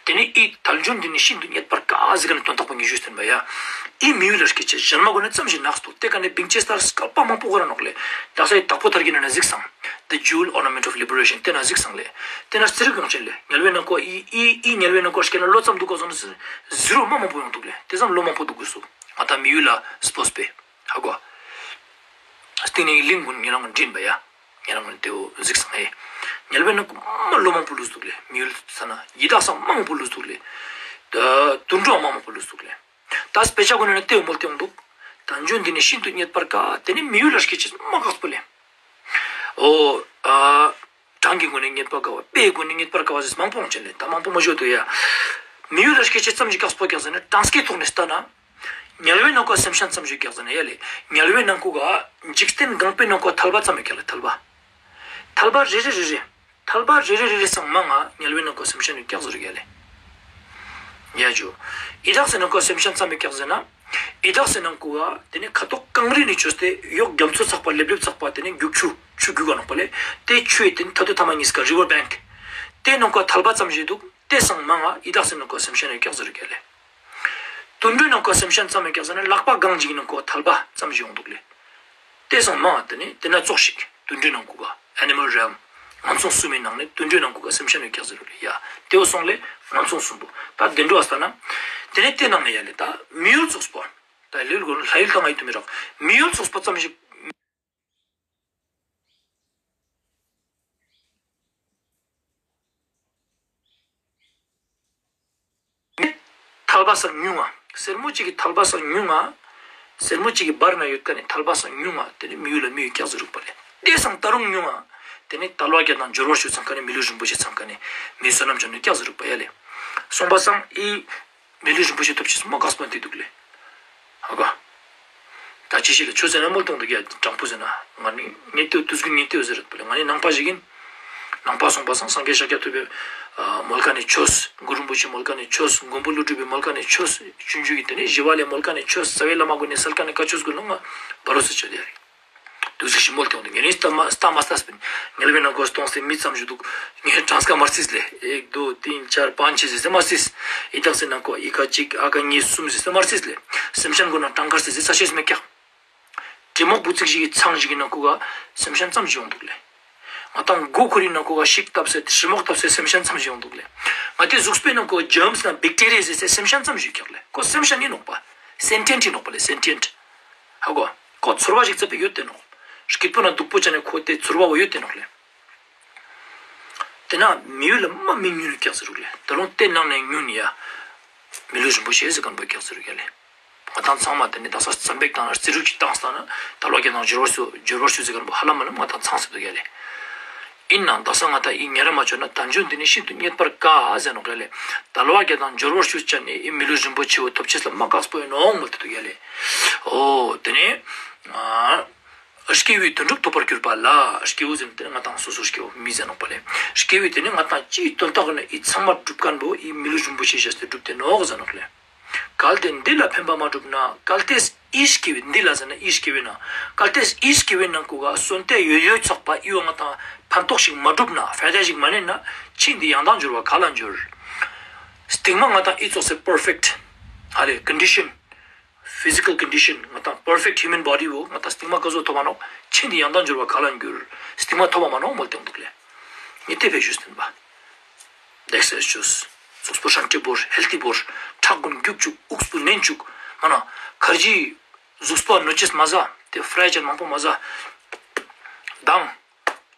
ཏེ་ནེ་ཨི་དལ་འབྱོར་འདི་ནི་ཤིན་ཏུ་རྙེད་པར་དཀའ་ཟེར་ཁན་ནི་དོན་དག་པོ་ངས་ཞུས་སྟན་པ་ཡ། ཨི་མི་ཡུལ་ལ་སྐྱེ་ཅེས་ཞན་མ་གོ་ན་ཙམ་ཞིག་ནགས་སུ་ཏེ་ཀ་ནེ་བིང་ཅེས་ལྟར་སྐལ་པ་མང་པོ་གོ་ར་ནོག་ལེ། དག་ས་ཨི་དྭགས་པོ་ཐར་གྱི་ནང་ན་གཟིགས་སང་། The Jewel Ornament of Liberation ཏེ་ན་གཟིགས་སང་ལེ། ཏེ་ན་རྩི་རུག་ཡོང་ཅན་ལེ། དམྱལ་བའི་ནང་ཀོ་ཨི་ཨི་ཨི་དམྱལ་བའི་ནང་ཀོ་སྐྱེ་ན་ལོ་ཙམ་དུག་ག་ཟོ་ན་ཟི་རོ་མ་མང་པོ་ཡོང་དུག་ལེ། ཏེ་ཙམ་ལོ་མང་པོ་དུག་གོས་སུ། ང་ཏང་མི་ཡུལ་ལ་སྤོས་པའི། ཧ་གོ། སྟིང་ནེ་གླིང་ཀུན་ཉེ་རང་ངོ་ན་དྲིན་པ་ཡ། ཉེ་རང་ངོ་ན་ཏེ་བོ་གཟིགས་སང་ཧེ། དམྱལ་བའི་ནང་ཀོ་མ་ལོ་མང་པོ་ལུས་དུག་ལེ། མི་ཡུལ་ས་ན་ཡི་དྭགས་ས་མང་པོ་ལུས་དུག་ལེ། ད་དུད་འགྲོ་མ་མང་པོ་ལུས་དུག་ལེ། ད་སྤེ་ཆ་གུན་ནེ་ཏེ་བོ་མོལ་ཏེ་ཡོང་དུག་དལ་འབྱོར་འདི་ནི་ཤིན་ཏུ་རྙེད་པར་དཀའ། ཏེ་ནི་མི་ཡུལ་ལ་སྐྱེ་ཅེས་མ་དཀགས་པོ་ལེ། འོ་ཨ། གྲངས་ཀྱི་སྒོ་ནས་རྙེད་པར་དཀའ་བ། དཔེའི་སྒོ་ནས་རྙེད་པར་དཀའ་བ་ཟེར་མང་པོ་ཡོང་ཅན་ལེ། ད་མང་པོ་མ་ཞུ་དུག་ཡ། མི་ཡུལ་ལ་སྐྱེ་ཅེས་ཙམ་ཞིག་དཀགས་པོ་ཀྱག་ཟེར་ན་གྲངས་ཀའི་ཐོག་ནེ་ལྟ་ན། དམྱལ་བའི་ནང་ཀོ་སེམས་ཅན་ཙམ་ཞིག་ཀྱག་ཟེར་ན་ཡ་ལེ། དམྱལ་བའི་ནང་ཀོ་ག་འཇིག་རྟེན་གང་པོའི་ནང་ཀོ་ཐལ་བ་ཙམ་ཡོད་ཀྱག་ལེ་ཐལ་བ། ཐལ་བ་རེ་རེ་རེ་རེ། ཐལ་བ་རེ་རེ་རེ་རེ་སང་མང་ང་དམྱལ་བའི་ནང་ཀོ་སེམས་ཅན་ཡོད་ཀྱག་ཟེར་ཡ་ལེ། ཡ་ཇུ། ཡི་དྭགས་སི་ནང་ཀོ་སེམས་ཅན་ཙམ་ཡོད་ཀྱག་ཟེར་ན། ཡི་དྭགས་སི་ནང་ཀོ་ག་ཏེ་ནེ་ཁ་ཐོག་གངས་རི་ནེ་ཅོས་ཏེ་ཡོག་རྒྱ་མཚོ་ཚག་པ་ལེབ་ལེབ་ཚག་པ་ཏེ་ནེ་རྒྱུག་ཆུ་ཆུ་རྒྱུག་ག་ནོག་པ་ལེ། ཏེ་ཆུའི་ཏེ་ནེ་ཐ་དོ་ཐ་མ་ཉིས་ཀ་རི་ཝར་བེང་ཀ། ཏེ་ནང་ཀོ་ཐལ་བ་ཙམ་ཞིག་དུག་ཏེ་སང་མང་ང་ཡི་དྭགས་སི་ནང་ཀོ་སེམས་ཅན་ཡོད་ཀྱག་ཟེར་ཡ་ལེ། དུད་འགྲོའི་ནང་ཀོ་སེམས་ཅན་ཙམ་ཡོད་ཀྱག་ཟེར་ན་ལག་པ་གང་ཞིག་གི་ནང་ཀོ་ཐལ་བ་ཙམ་ཞིག་ཡོང་དུག་ལེ། ཏེ་སང་མང་ང་ཏེ་ནེ་ཏེ་ན་ཙོགས་ཤིག་དུད་འགྲོའི་ནང་ཀོ་ག་ཨེ་ནི་མལ་རེལམ། ངན་སོང་གསུམ་མི་ནང་ནེ་དུད་འགྲོའི་ནང་ཀོ་ག་སེམས་ཅན་ཡོད་ཀྱག་ཟེར་རུག་ལེ་ཡ། ཏེ་བོ་སོང་ལེ་ངན་སོང་གསུམ་པོ། ད་བདེ་འགྲོ་ཨ་སྟ་ན། ཏེ་ནེ་ཏེ་ནང་ནེ་ཡ་ལེ་ད་མི་ཡུལ་ཙོགས་པོ། ད་ལྷ་ཡུལ་གོ་ལྷ་ཡུལ་ད་ང་ཡིད་དུ་མི་རག་མི་ཡུལ་ཙོགས་པོ་ཙམ་ཞིག་ཐལ་བ་སང་ཉུང་ང་། སེར་མོ་ཅིག་གི་ཐལ་བ་སང་ཉུང་ང་། སེར་མོ་ཅིག་གི་བར་ན་ཡོད་ཁན་ནི་ཐལ་བ་སང་ཉུང་ང་། ཏེ་ནི་མི་ཡུལ་ལ་མི་ཡུལ་ཀྱག་ཟེར་རུག་པ་ལེ། ཏེ་སང་ད་རུང་ཉུང་ང་། ཏེ་ནི་དལ་བ་བརྒྱད་དང་འབྱོར་བ་བཅུ་ཚང་ཁན་ནི་མི་ལུས་རིན་པོ་ཆེ་ཚང་ཁན་ནི་མི་བསོད་ནམས་ཅན་ནི་ཀྱག་ཟེར་རུག་པ་ཡ་ལེ། སོང་པ་སང་ཨི་མི་ལུས་རིན་པོ་ཆེ་ཐོབ་ཅེས་མ་དཀགས་པོ་ཏེ་དུག་ལེ། ཧ་གོ། ད་ཅི་ཞིག་ལ་ཆོས་ཟེར་ན་མོལ་ཏང་དུག་ཡ་དྲང་པོ་ཟེར་ན་ང་ནི་ངེས་ཏེ་དུས་ཀུན་ངེས་ཏེ་ཟེར་རད་པ་ལེ། ང་ནི་ནང་པ་ཞིག་ཨིན། ནང་པ་སོང་པ་སང་སངས་རྒྱས་ཤཱཀྱ་ཐུབ་པའི་མོལ་ཁན་ནི་ཆོས། གུ་རུ་རིན་པོ་ཆེ་མོལ་ཁན་ནི་ཆོས། མགོན་པོ་ཀླུ་སྒྲུབ་པའི་མོལ་ཁན་ནི་ཆོས། སྤྱོད་འཇུག་གི་ཏེ་ནི་ཞི་བ་ལྷའི་མོལ་ཁན་ནི་ཆོས། རྩ་བའི་བླ་མ་གུན་ནི་སལ་ཁན་ནི་བཀའ་ཆོས་གུན་ལ་ང་བ་རོ་སེ་ཆོད་དེ་ཡ་རེད། དུས་ཚིགས་ཤིག་མོལ་ཏེ་འོང་དུག་ངེ་ནི་སྟ་མ་སྟ་མ་སྟ་སྤིན། དམྱལ་བའི་ནང་ཀོ་སྟོང་སྟེ་མི་ཙམ་ཞིག་དུག་ངས་གྲངས་ཀ་མ་རྩིས་ལེ། ཨེག་དོ་ཏིན་ཅར་པཱན་ཆེ་ཟེར་སེ་མ་རྩིས། ཡི་དྭགས་སི་ནང་ཀོ་ཨི་ཀ་ཅིག་ཨ་ཀ་ཉིས་སུམ་ཟེར་སེ་མ་རྩིས་ལེ། སེམས་ཅན་གུན་ན་གྲངས་ཀ་རྩིས་སེ་ས་ཤེས་མེད་ཀྱག་གྲི་མོག་བུ་ཙིག་ཞིག་གི་ཚང་ཞིག་གི་ནང་ཀོ་ག་སེམས་ཅན་ཙམ་ཞིག་ཡོང་དུག་ལེ། ང་ཏང་མགོ་ཁུ་རི་ནང་ཀོ་ག་ཤིག་བཏབ་སེ་གྲི་མོག་བཏབ་སེ་སེམས་ཅན་ཙམ་ཞིག་ཡོང་དུག་ལེ། ང་ཏེ་གཟུགས་པོའི་ནང་ཀོ་ཇརམས་ན་བེག་ཊེ་རི་ཡ་ཟེར་སེ་སེམས་ཅན་ཙམ་ཞིག་ཀྱག་ལེ། ཁོ་སེམས་ཅན་ཨིན་ནོག་པ། སེན་ཊེན་ཊ་ཨིན་ནོག་པ་ལེ། སེན་ཊེན་ཊ། ཧ་གོ། ཁོ་ཚོར་བ་ཞིག་ཙ་པིག་ཡོད་དེ་ནོག་སྐྱིད་པོ་ན་སྡུག་པོ་ཅན་ནི་ཁོ་ཏེ་ཚོར་བ་བོ་ཡོད་དེ་ནོག་ལེ། ཏེ་ན་མི་ཡུལ་ལ་མ་མི་ཉུང་ནི་ཀྱག་ཟེར་རུག་ལེ། ད་རུང་ཏེ་ནང་ནེ་ཉུང་ནི་ཡ། མི་ལུས་རིན་པོ་ཆེ་ཟེར་ཁན་བོ་ཀྱག་ཟེར་རུག་ཡ་ལེ། ང་ཏང་ཚང་མ་ཏེ་ནི་དག་ས་ཙམ་པེག་ཏང་ན་རྩི་རུག་ཅིག་ཏང་སྟ་ན་དལ་བ་བརྒྱད་དང་འབྱོར་བ་བཅུ་འབྱོར་བ་བཅུ་ཟེར་ཁན་བོ་ཧ་ལམ་མ་ལམ་ང་ཏང་ཚང་སེ་དུག་ཡ་ལེ། ཨིན་ནའང་དག་ས་ང་ཏང་ཨི་ཉེ་རང་མ་ཆོད་ན་དལ་འབྱོར་འདི་ནི་ཤིན་ཏུ་རྙེད་པར་དཀའ་ཟེར་ནོག་ཡ་ལེ། དལ་བ་བརྒྱད་དང་འབྱོར་བ་བཅུ་ཅན་ནི་ཨི་མི་ལུས་རིན་པོ་ཆེ་བོ་ཐོབ་ཅེས་ལ་མ་དཀགས་པོ་ཨིན་ནོག་མོལ་ཏེ་དུག་ཡ་ལེ། འོ་ཏེ་ནི། ཨ། སྐྱེ་བོའི་དོན་གྲུབ་ཐོབ་པར་གྱུར་པ་ལ། སྐྱེ་བོ་ཟེར་ན་ཏེ་ནི་ང་ཏང་སོ་སོ་སྐྱེ་བོ་མི་ཟེར་ནོག་པ་ལེ། སྐྱེ་བོའི་ཏེ་ནི་ང་ཏང་ཅིའི་དོན་དག་ནི་ཨི་ཚང་མ་སྒྲུབ་ཁན་བོ་ཨི་མི་ལུས་རིན་པོ་ཆེ་ཞེས་ཏེ་སྒྲུབ་སྟེ་ནོག་ཟེར་ནོག་ལེ། གལ་ཏེ་འདི་ལ་ཕན་པ་མ་བསྒྲུབས་ན། གལ་ཏེ་ཨི་སྐྱེ་བོའི་འདི་ལ་ཟེར་ན་ཨི་སྐྱེ་བོའི་ན། གལ་ཏེ་ཨི་སྐྱེ་བོའི་ནང་ཀོ་ག་སོན་ཏེ་ཡོད་ཡོད་ཚག་པ་ཨི་བོ་ང་ཏང་ཕན་ཐོགས་ཤིག་མ་བསྒྲུབས་ན་ཕའི་ཏ་ཞིག་མ་ནེན་ན་ཕྱིན་ཏེ་ཡང་དག་འབྱོར་བ་ག་ལ་འབྱོར། སྟིང་མ་ང་ཏང་ཨི་ཙོགས་སེ་པར་ཕེག་ཊ། ཧ་ལེ་ཀོན་ཌི་ཤན། ཕི་ཟི་ཀལ་ཀོན་ཌི་ཤན་ང་ཏང་པར་ཕེཀྚ་ཧིའུ་མན་བོ་ཌི་བོ་ང་ཏང་སྟིང་མ་ཀ་ཟུག་ཐོབ་མ་ནོག། ཆེན་དེ་ཡང་དང་འབྱོར་བ་ག་ལ་འགྱུར། སྟིང་མ་ཐོབ་མ་ནོག་མོལ་ཏེ་འདུག་ལེ། ངས་དེ་བས་ཞུས་ཏེ་ཨིན་པ། ཨེག་སར་སའིཛ་ཅོས། གཟུགས་པོ་ཧྲན་ཏེ་བོར། ཧེལ་ཐི་བོར། ཁྲག་གུན་རྒྱུག་བཅུག། དབུགས་པོ་ནན་བཅུག། མ་ན་ཁར་ཇི་གཟུགས་པོ་གནོད་ཅེས་མ་ཟ། དེ་ཕྲའི་ཅན་མང་པོ་མ་ཟ། མདང་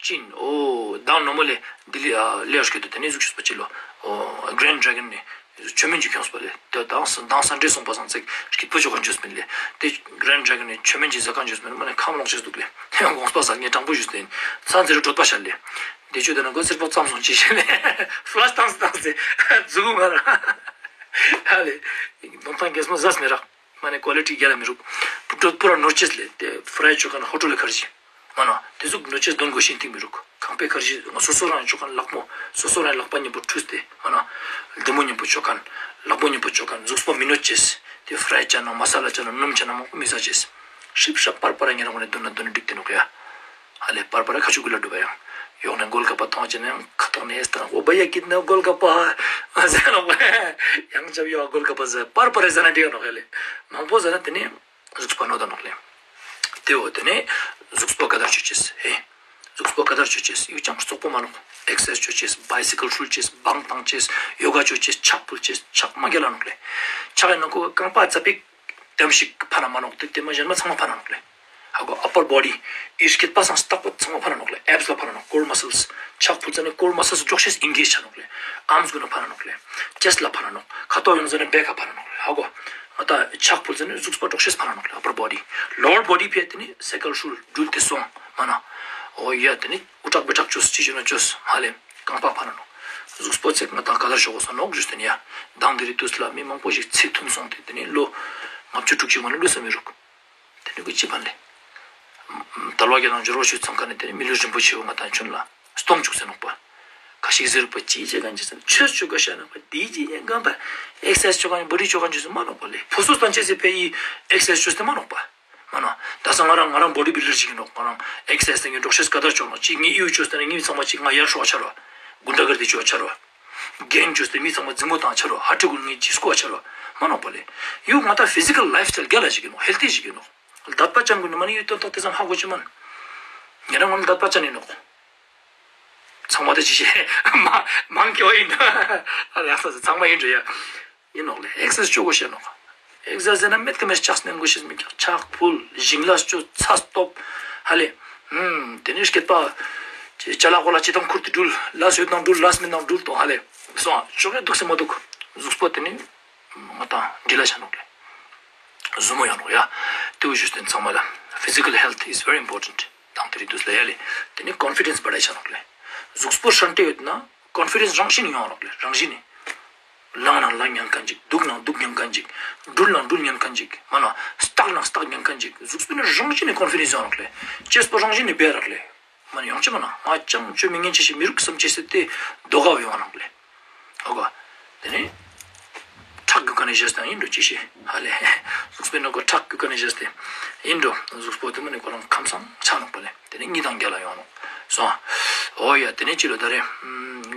ཅིན་འོ་མདང་ནོ་མོ་ལེ་དི་ལི་ཨ་ལེ་ཨར་སྐད་དུ་དེ་ནས་གཟུགས་ཤུགས་པ་ཅི་ལོ། འོ་གྲེན་ཌྲེ་གོན་ནི་མཆོད་མེ་ཅིག་ཁྱོངས་པ་ལེ། དེ་མདང་ས་མདང་ས་འདྲེ་སོང་པ་སང་ཚེག་སྐྱིད་པོ་ཅོ་ཁན་ཅོས་མིན་ལེ། དེ་གྲེན་ཌྲེ་གོན་ནི་མཆོད་མེ་ཅིག་ཟ་ཁན་ཅོས་མིན་མ་ནེ་ཁམས་ལོག་ཅེས་འདུག་ལེ། དགོངས་པ་ཟ་ངས་དྲང་པོ་ཞུས་ཏེ་ཨིན། ས་འཛེར་དྲོད་པ་ཤར་ལེ། དེ་ཆོས་དེ་ན་གོ་སེར་པོ་ཙམ་སོང་ཅི་ཤེས་ལེ། ཕླ་ཤ་བཏང་སེ་བཏང་སེ་མཛུ་གུ་ང་ར་ཧ་ལེ། དོན་ཐང་རྒྱལ་མོ་ཟས་མི་རག། མ་ནེ་ཀོ་ལི་ཊི་རྒྱལ་ལ་མི་རུག། པུ་ཏོ་པུ་ར་ནོར་ཅེས་ལེ། དེ་ཕྲའི་ཅོ་ཁན་ཧོ་ཊེལ་ལ་ཁར་ཇི། མ་ན་དེ་ཟུག་ནོར་ཅེས་དོན་གོ་ཤེས་ཏིག་མི་རུག། ཁང་པའི་ཁར་ཇི་ང་སོ་སོ་རང་ཅོ་ཁན་ལག་མོ་སོ་སོ་རང་ལག་པ་ཉིན་པོ་ཁྲུས་ཏེ་མ་ན་ལྡེ་མོ་ཉིན་པོ་ཅོ་ཁན་ལག་པ་ཉིན་པོ་ཅོ་ཁན་གཟུགས་པོ་མི་གནོད་ཅེས། དེ་ཕྲའི་ཅན་ན་མ་ས་ལ་ཅན་ན་སྣུམ་ཅན་ན་མང་པོ་མི་ཟ་ཅེས། ཤིབ་ཤ་པར་པ་ར་ཉེ་རང་ངོ་ནེ་དོན་ན་དོན་ན་འགྲིག་ཏེ་ནོག་ཡ། ཧ་ལེ་པར་པ་ར་ཁ་ཆུ་གུ་ལ་འགྲོ་བ་ཡང་། ཡོག་ནེ་གོལ་ཀ་པ་ཐོང་ཅེ་ནེ་ཁ་ཐོག་ནེ་ཨེ་སྟན་འོ་བ་ཡ་ཀིད་ནེ་གོལ་ཀ་པ་ཟེར་ནོག་ལེ། ཡང་ཅབ་ཡོ་གོལ་ཀ་པ་ཟེར་པར་པ་ར་ཟེར་ན་འགྲིག་ནོག་ཧ་ལེ། མང་པོ་ཟེར་ན་དེ་ནེ་གཟུགས་པོ་གནོད་ད་ནོག་ལེ། དེ་འོ་དེ་ནེ་གཟུགས་པོ་ཀ་དར་ཅོ་ཅེས་ཧེ། གཟུགས་པོ་ཀ་དར་ཅོ་ཅེས་ཡུ་ཅང་རྩོག་པོ་མ་ནོག། ཨེག་སར་སའིཛ་ཅོ་ཅེས་བའི་སི་ཀལ་འགྲུལ་ཅེས་བང་བཏང་ཅེས་ཡོ་ག་ཅོ་ཅེས་ཕྱག་ཕུལ་ཅེས་ཕྱག་མ་རྒྱལ་ལ་ནོག་ལེ། ཕྱག་ཡིན་ནོག་གོ་རྐང་པ་ཙ་པིག་དམ་ཞིག་ཕན་ན་མ་ནོག། དེ་དེ་མ་གཞན་མ་ཚང་མ་ཕན་ན་ནོག་ལེ། ཧ་གོ་ཨ་པར་བོ་ཌི་ཨི་སྐེད་པ་སང་སྟག་པོ་ཚང་མ་ཕན་ན་ནོག་ལེ། ཨེབས་ལ་ཕན་ན་ནོག། ཀོར་མ་སལས་ཕྱག་ཕུལ་ཙ་ནེ་ཀོར་མ་སལས་འཇོག་ཤེས་ཨིན་གེཇ་ཆ་ནོག་ལེ། ཨརམས་གུན་ན་ཕན་ན་ནོག་ལེ། ཅེསྟ་ལ་ཕན་ན་ནོག། ཁ་ཐོག་ཡོང་ཙ་ནེ་བེག་ག་ཕན་ན་ནོག་ལེ། ཧ་གོ་ང་ཏང་ཕྱག་ཕུལ་ཙ་ནེ་གཟུགས་པོ་འཇོག་ཤེས་ཕན་ན་ནོག་ལེ། ཨ་པར་བོ་ཌི། ལོ་ཝར་བོ་ཌི་ཕི་ཡ་དེ་ནེ་སའི་ཀལ་འགྲུལ་འགྲུལ་ཏེ་སོང་མ་ན། འོ་ཡ་དེ་ནེ་འུ་ཏྲག་བེ་ཏྲག་ཅོས་ཅི་ཅོ་ན་ཅོས་ཧ་ལེ། རྐང་པ་ཕན་ན་ནོག། གཟུགས་པོ་ཚེག་ང་ཏང་ཀ་དར་ཤོག་གོ་ས་ནོག་ཞུས་ཏེ་ནི་ཡ། མདང་དེ་རིང་དུས་ལ་མི་མང་པོ་ཞིག་ཚིག་ཐུམ་སོང་སྟེ་དེ་ནེ་ལོ་ལྔ་བཅུ་དྲུག་ཅུ་མ་ནེ་ལུས་ས་མི་རུག། དེ་ནེ་གི་ཅི་ཕན་ལེ། དལ་བ་བརྒྱད་དང་འབྱོར་བ་བཅུ་ཚང་ཁན་ནི་དེ་ནེ་མི་ལུས་རིན་པོ་ཆེ་བོ་ང་ཏང་ཆུན་ལ་སྟོང་བཅུག་ཟེར་ནོག་པ། ཁ་ཤིག་ཟེར་བ་ཅི་བྱེད་ཁན་ཅི་ཟེར་ཆོས་ཅོ་ག་ཤ་ནོག་པ། དེ་ཅི་ཡང་གང་པ་ཨེག་སར་སའིཛ་ཅོ་ཁན་བོ་ཌི་ཅོ་ཁན་ཅི་ཟེར་མ་ནོག་པ་ལེ། ཕོ་སོ་སྟན་ཅེས་སི་ཕི་ཡ་ཨེག་སར་སའིཛ་ཅོས་ཏེ་མ་ནོག་པ། མ་ན། ད་ས་ང་རང་ང་རང་བོ་ཌི་བིལ་ཌར་ཞིག་ཡིན་ནོག། ང་རང་ཨེག་སར་སའིཛ་ཏེ་ངས་འགྲོགས་ཤེས་ཀ་དར་ཅོ་ནོག། ཅིག་ངའི་ཡུ་ཅོས་ཏེ་ནི་ངའི་ཚང་མ་ཅིག་ང་ཡར་ཤོག་ཆ་རོ། གུན་ཌ་གར་དི་ཅོ་ཆ་རོ། གེང་ཅོས་ཏེ་མི་ཚང་མ་རྫིང་མོ་བཏང་ཆ་རོ། ཧ་ཏི་གུན་ངའི་ཅི་སྐོ་ཆ་རོ། མ་ནོག་པ་ལེ། ཡུ་ང་ཏང་ཕི་ཟི་ཀལ་ལའིཕ་སི་ཊའིལ་རྒྱལ་ལ་ཞིག་ཡིན་ནོག། ཧེལ་ཐི་ཞིག་ཡིན་ནོག། ལྡད་པ་ཅན་གུན་ནི་མ་ནི་ཡུ་དོན་དག་དེ་ཚང་ཧ་གོ་ཅི་མན། ཉེ་རང་ངོ་ལྡད་པ་ཅན་ཡིན་ནོག། ཚང་མ་དེ་ཅི་ཤེས་མ་མང་ཁྱོ་ཡིན། ཨ་ལེ་ཨ་ས་ཚང་མ་ཡིན་འགྲོ་ཡ། ཡིན་ནོག་ལེ། ཨེག་སར་སའིཛ་ཅོ་གོ་ཤེས་ནོག། ཨེག་སར་སའིཛ་ཟེར་ན་མེད་ཀ་མེད་ལྕགས་སྣེན་གོ་ཤེས་མི་ཀྱག། ཕྱག་ཕུལ་ཞིང་ལས་ཅོ་ཚ་སྟོབ། ཧ་ལེ། ཧུམ། དེ་ནེ་སྐེད་པ་ཅ་ལག་གོ་ལ་ཅི་དང་ཁུར་ཏེ་འགྲུལ། ལས་ཡོད་ནང་འགྲུལ་ལས་མེད་ནང་འགྲུལ་དང་ཧ་ལེ། སོང་ཅོ་གེ་འདུག་སེ་མ་འདུག། གཟུགས་པོ་དེ་ནེ་ང་ཏང་འདྲི་ལ་ཆ་ནོག་ལེ། ཟུ་མོ་ཡོང་ནོག་ཡ། དེ་བོ་ཞུས་ཏེ་ཚང་མ་ལ། Physical health is very important. དང་དེ་རིང་དུས་ལ་ཡ་ལེ། དེ་ནེ་ཀོན་ཕི་ཌེནས་བ་ཌའི་ཆ་ནོག་ལེ། གཟུགས་པོ་ཧྲན་ཏེ་ཡོད་ན་ཀོན་ཕི་ཌེནས་རང་བཞིན་ཡོང་ནོག་ལེ། རང་བཞིན་ནི། ལངས་ན་ལངས་ཉན་ཁན་ཅིག། དུག་ན་དུག་ཉན་ཁན་ཅིག། དྲུལ་ན་དྲུལ་ཉན་ཁན་ཅིག། མ་ན་སྟག་ན་སྟག་ཉན་ཁན་ཅིག། གཟུགས་པོ་ནི་རང་བཞིན་ནི་ཀོན་ཕི་ཌེནས་ཡོང་ནོག་ལེ། ཅེས་པོ་རང་བཞིན་ནི་བེ་རག་ལེ། མ་ནི་ཡོང་ཅི་མ་ན་ང་ཅང་ཅོ་མི་ཉན་ཅེས་ཤིག་མི་རུག་བསམ་ཅེས་སི་དེ་དོ་ག་བོ་ཡོང་ནོག་ལེ། ཨོ་ག། དེ་ནེ་ཁྲག་གུ་ཀ་ནེ་ཞེས་ཏང་ཡིན་འགྲོ་ཅི་ཤེས་ཧ་ལེ། གཟུགས་པོའི་ནང་གི་ཁྲག་གུ་ཀ་ནེ་ཞེས་ཏེ་ཡིན་འགྲོ། གཟུགས་པོ་དེ་མ་ནི་ཁོ་རང་ཁམས་སང་ཆ་ནོག་པ་ལེ། དེ་ནེ་གཉིད་དང་རྒྱལ་ལ་ཡོང་ནོག་སོང་། ཨོ་ཡ་དེ་ནེ་ཅི་ལོ་ད་རེ།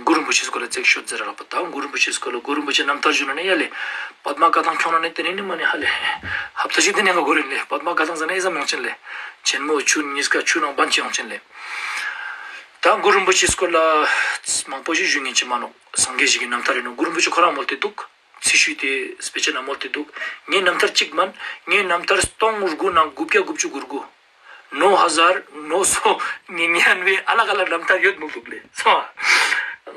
གུ་རུ་རིན་པོ་ཆེའི་སྐོར་ལ་ཚིག་ཤོད་ཟེར་ར་ལ་པ། ད་གུ་རུ་རིན་པོ་ཆེའི་སྐོར་ལ་གུ་རུ་རིན་པོ་ཆེ་རྣམ་ཐར་ཞུ་ན་ནི་ཡ་ལེ། པདྨ་བཀའ་ཐང་ཁྱོང་ན་ནི་དེ་ནེ་ནི་མ་ནི་ཧ་ལེ། ཧབ་ཏ་ཞིག་དེ་ནེ་ག་གོ་རིན་ལེ། པདྨ་བཀའ་ཐང་ཟེར་ན་ཨེ་ཟ་མང་ཆེན་ལེ། ཆེན་མོ་ཆུ་གཉིས་ཀ་ཆུ་ནང་བན་ཅི་ཡོང་ཆེན་ལེ། ད་གུ་རུ་རིན་པོ་ཆེའི་སྐོར་ལ་མང་པོ་ཞིག་ཞུ་ཉན་ཅི་མ་ནོག། སངས་རྒྱས་ཞིག་གི་རྣམ་ཐར་ཡིན་ནོག། གུ་རུ་རིན་པོ་ཆེ་ཁོ་རང་མོལ་ཏེ་འདུག། ཚེ་ཤུལ་དེ་དཔེ་ཆ་ན་མོལ་ཏེ་འདུག། ངའི་རྣམ་ཐར་གཅིག་མན། ངའི་རྣམ་ཐར་སྟོང་དགུ་ནང་དགུ་བརྒྱ་དགུ་བཅུ་གོ་དགུ། ནོ་ཧ་ཟར་ནོ་སོ་ཉི་ཉན་བའི་ཨ་ལག་ཨ་ལག་རྣམ་ཐར་ཡོད་མོལ་འདུག་ལེ། སོང་།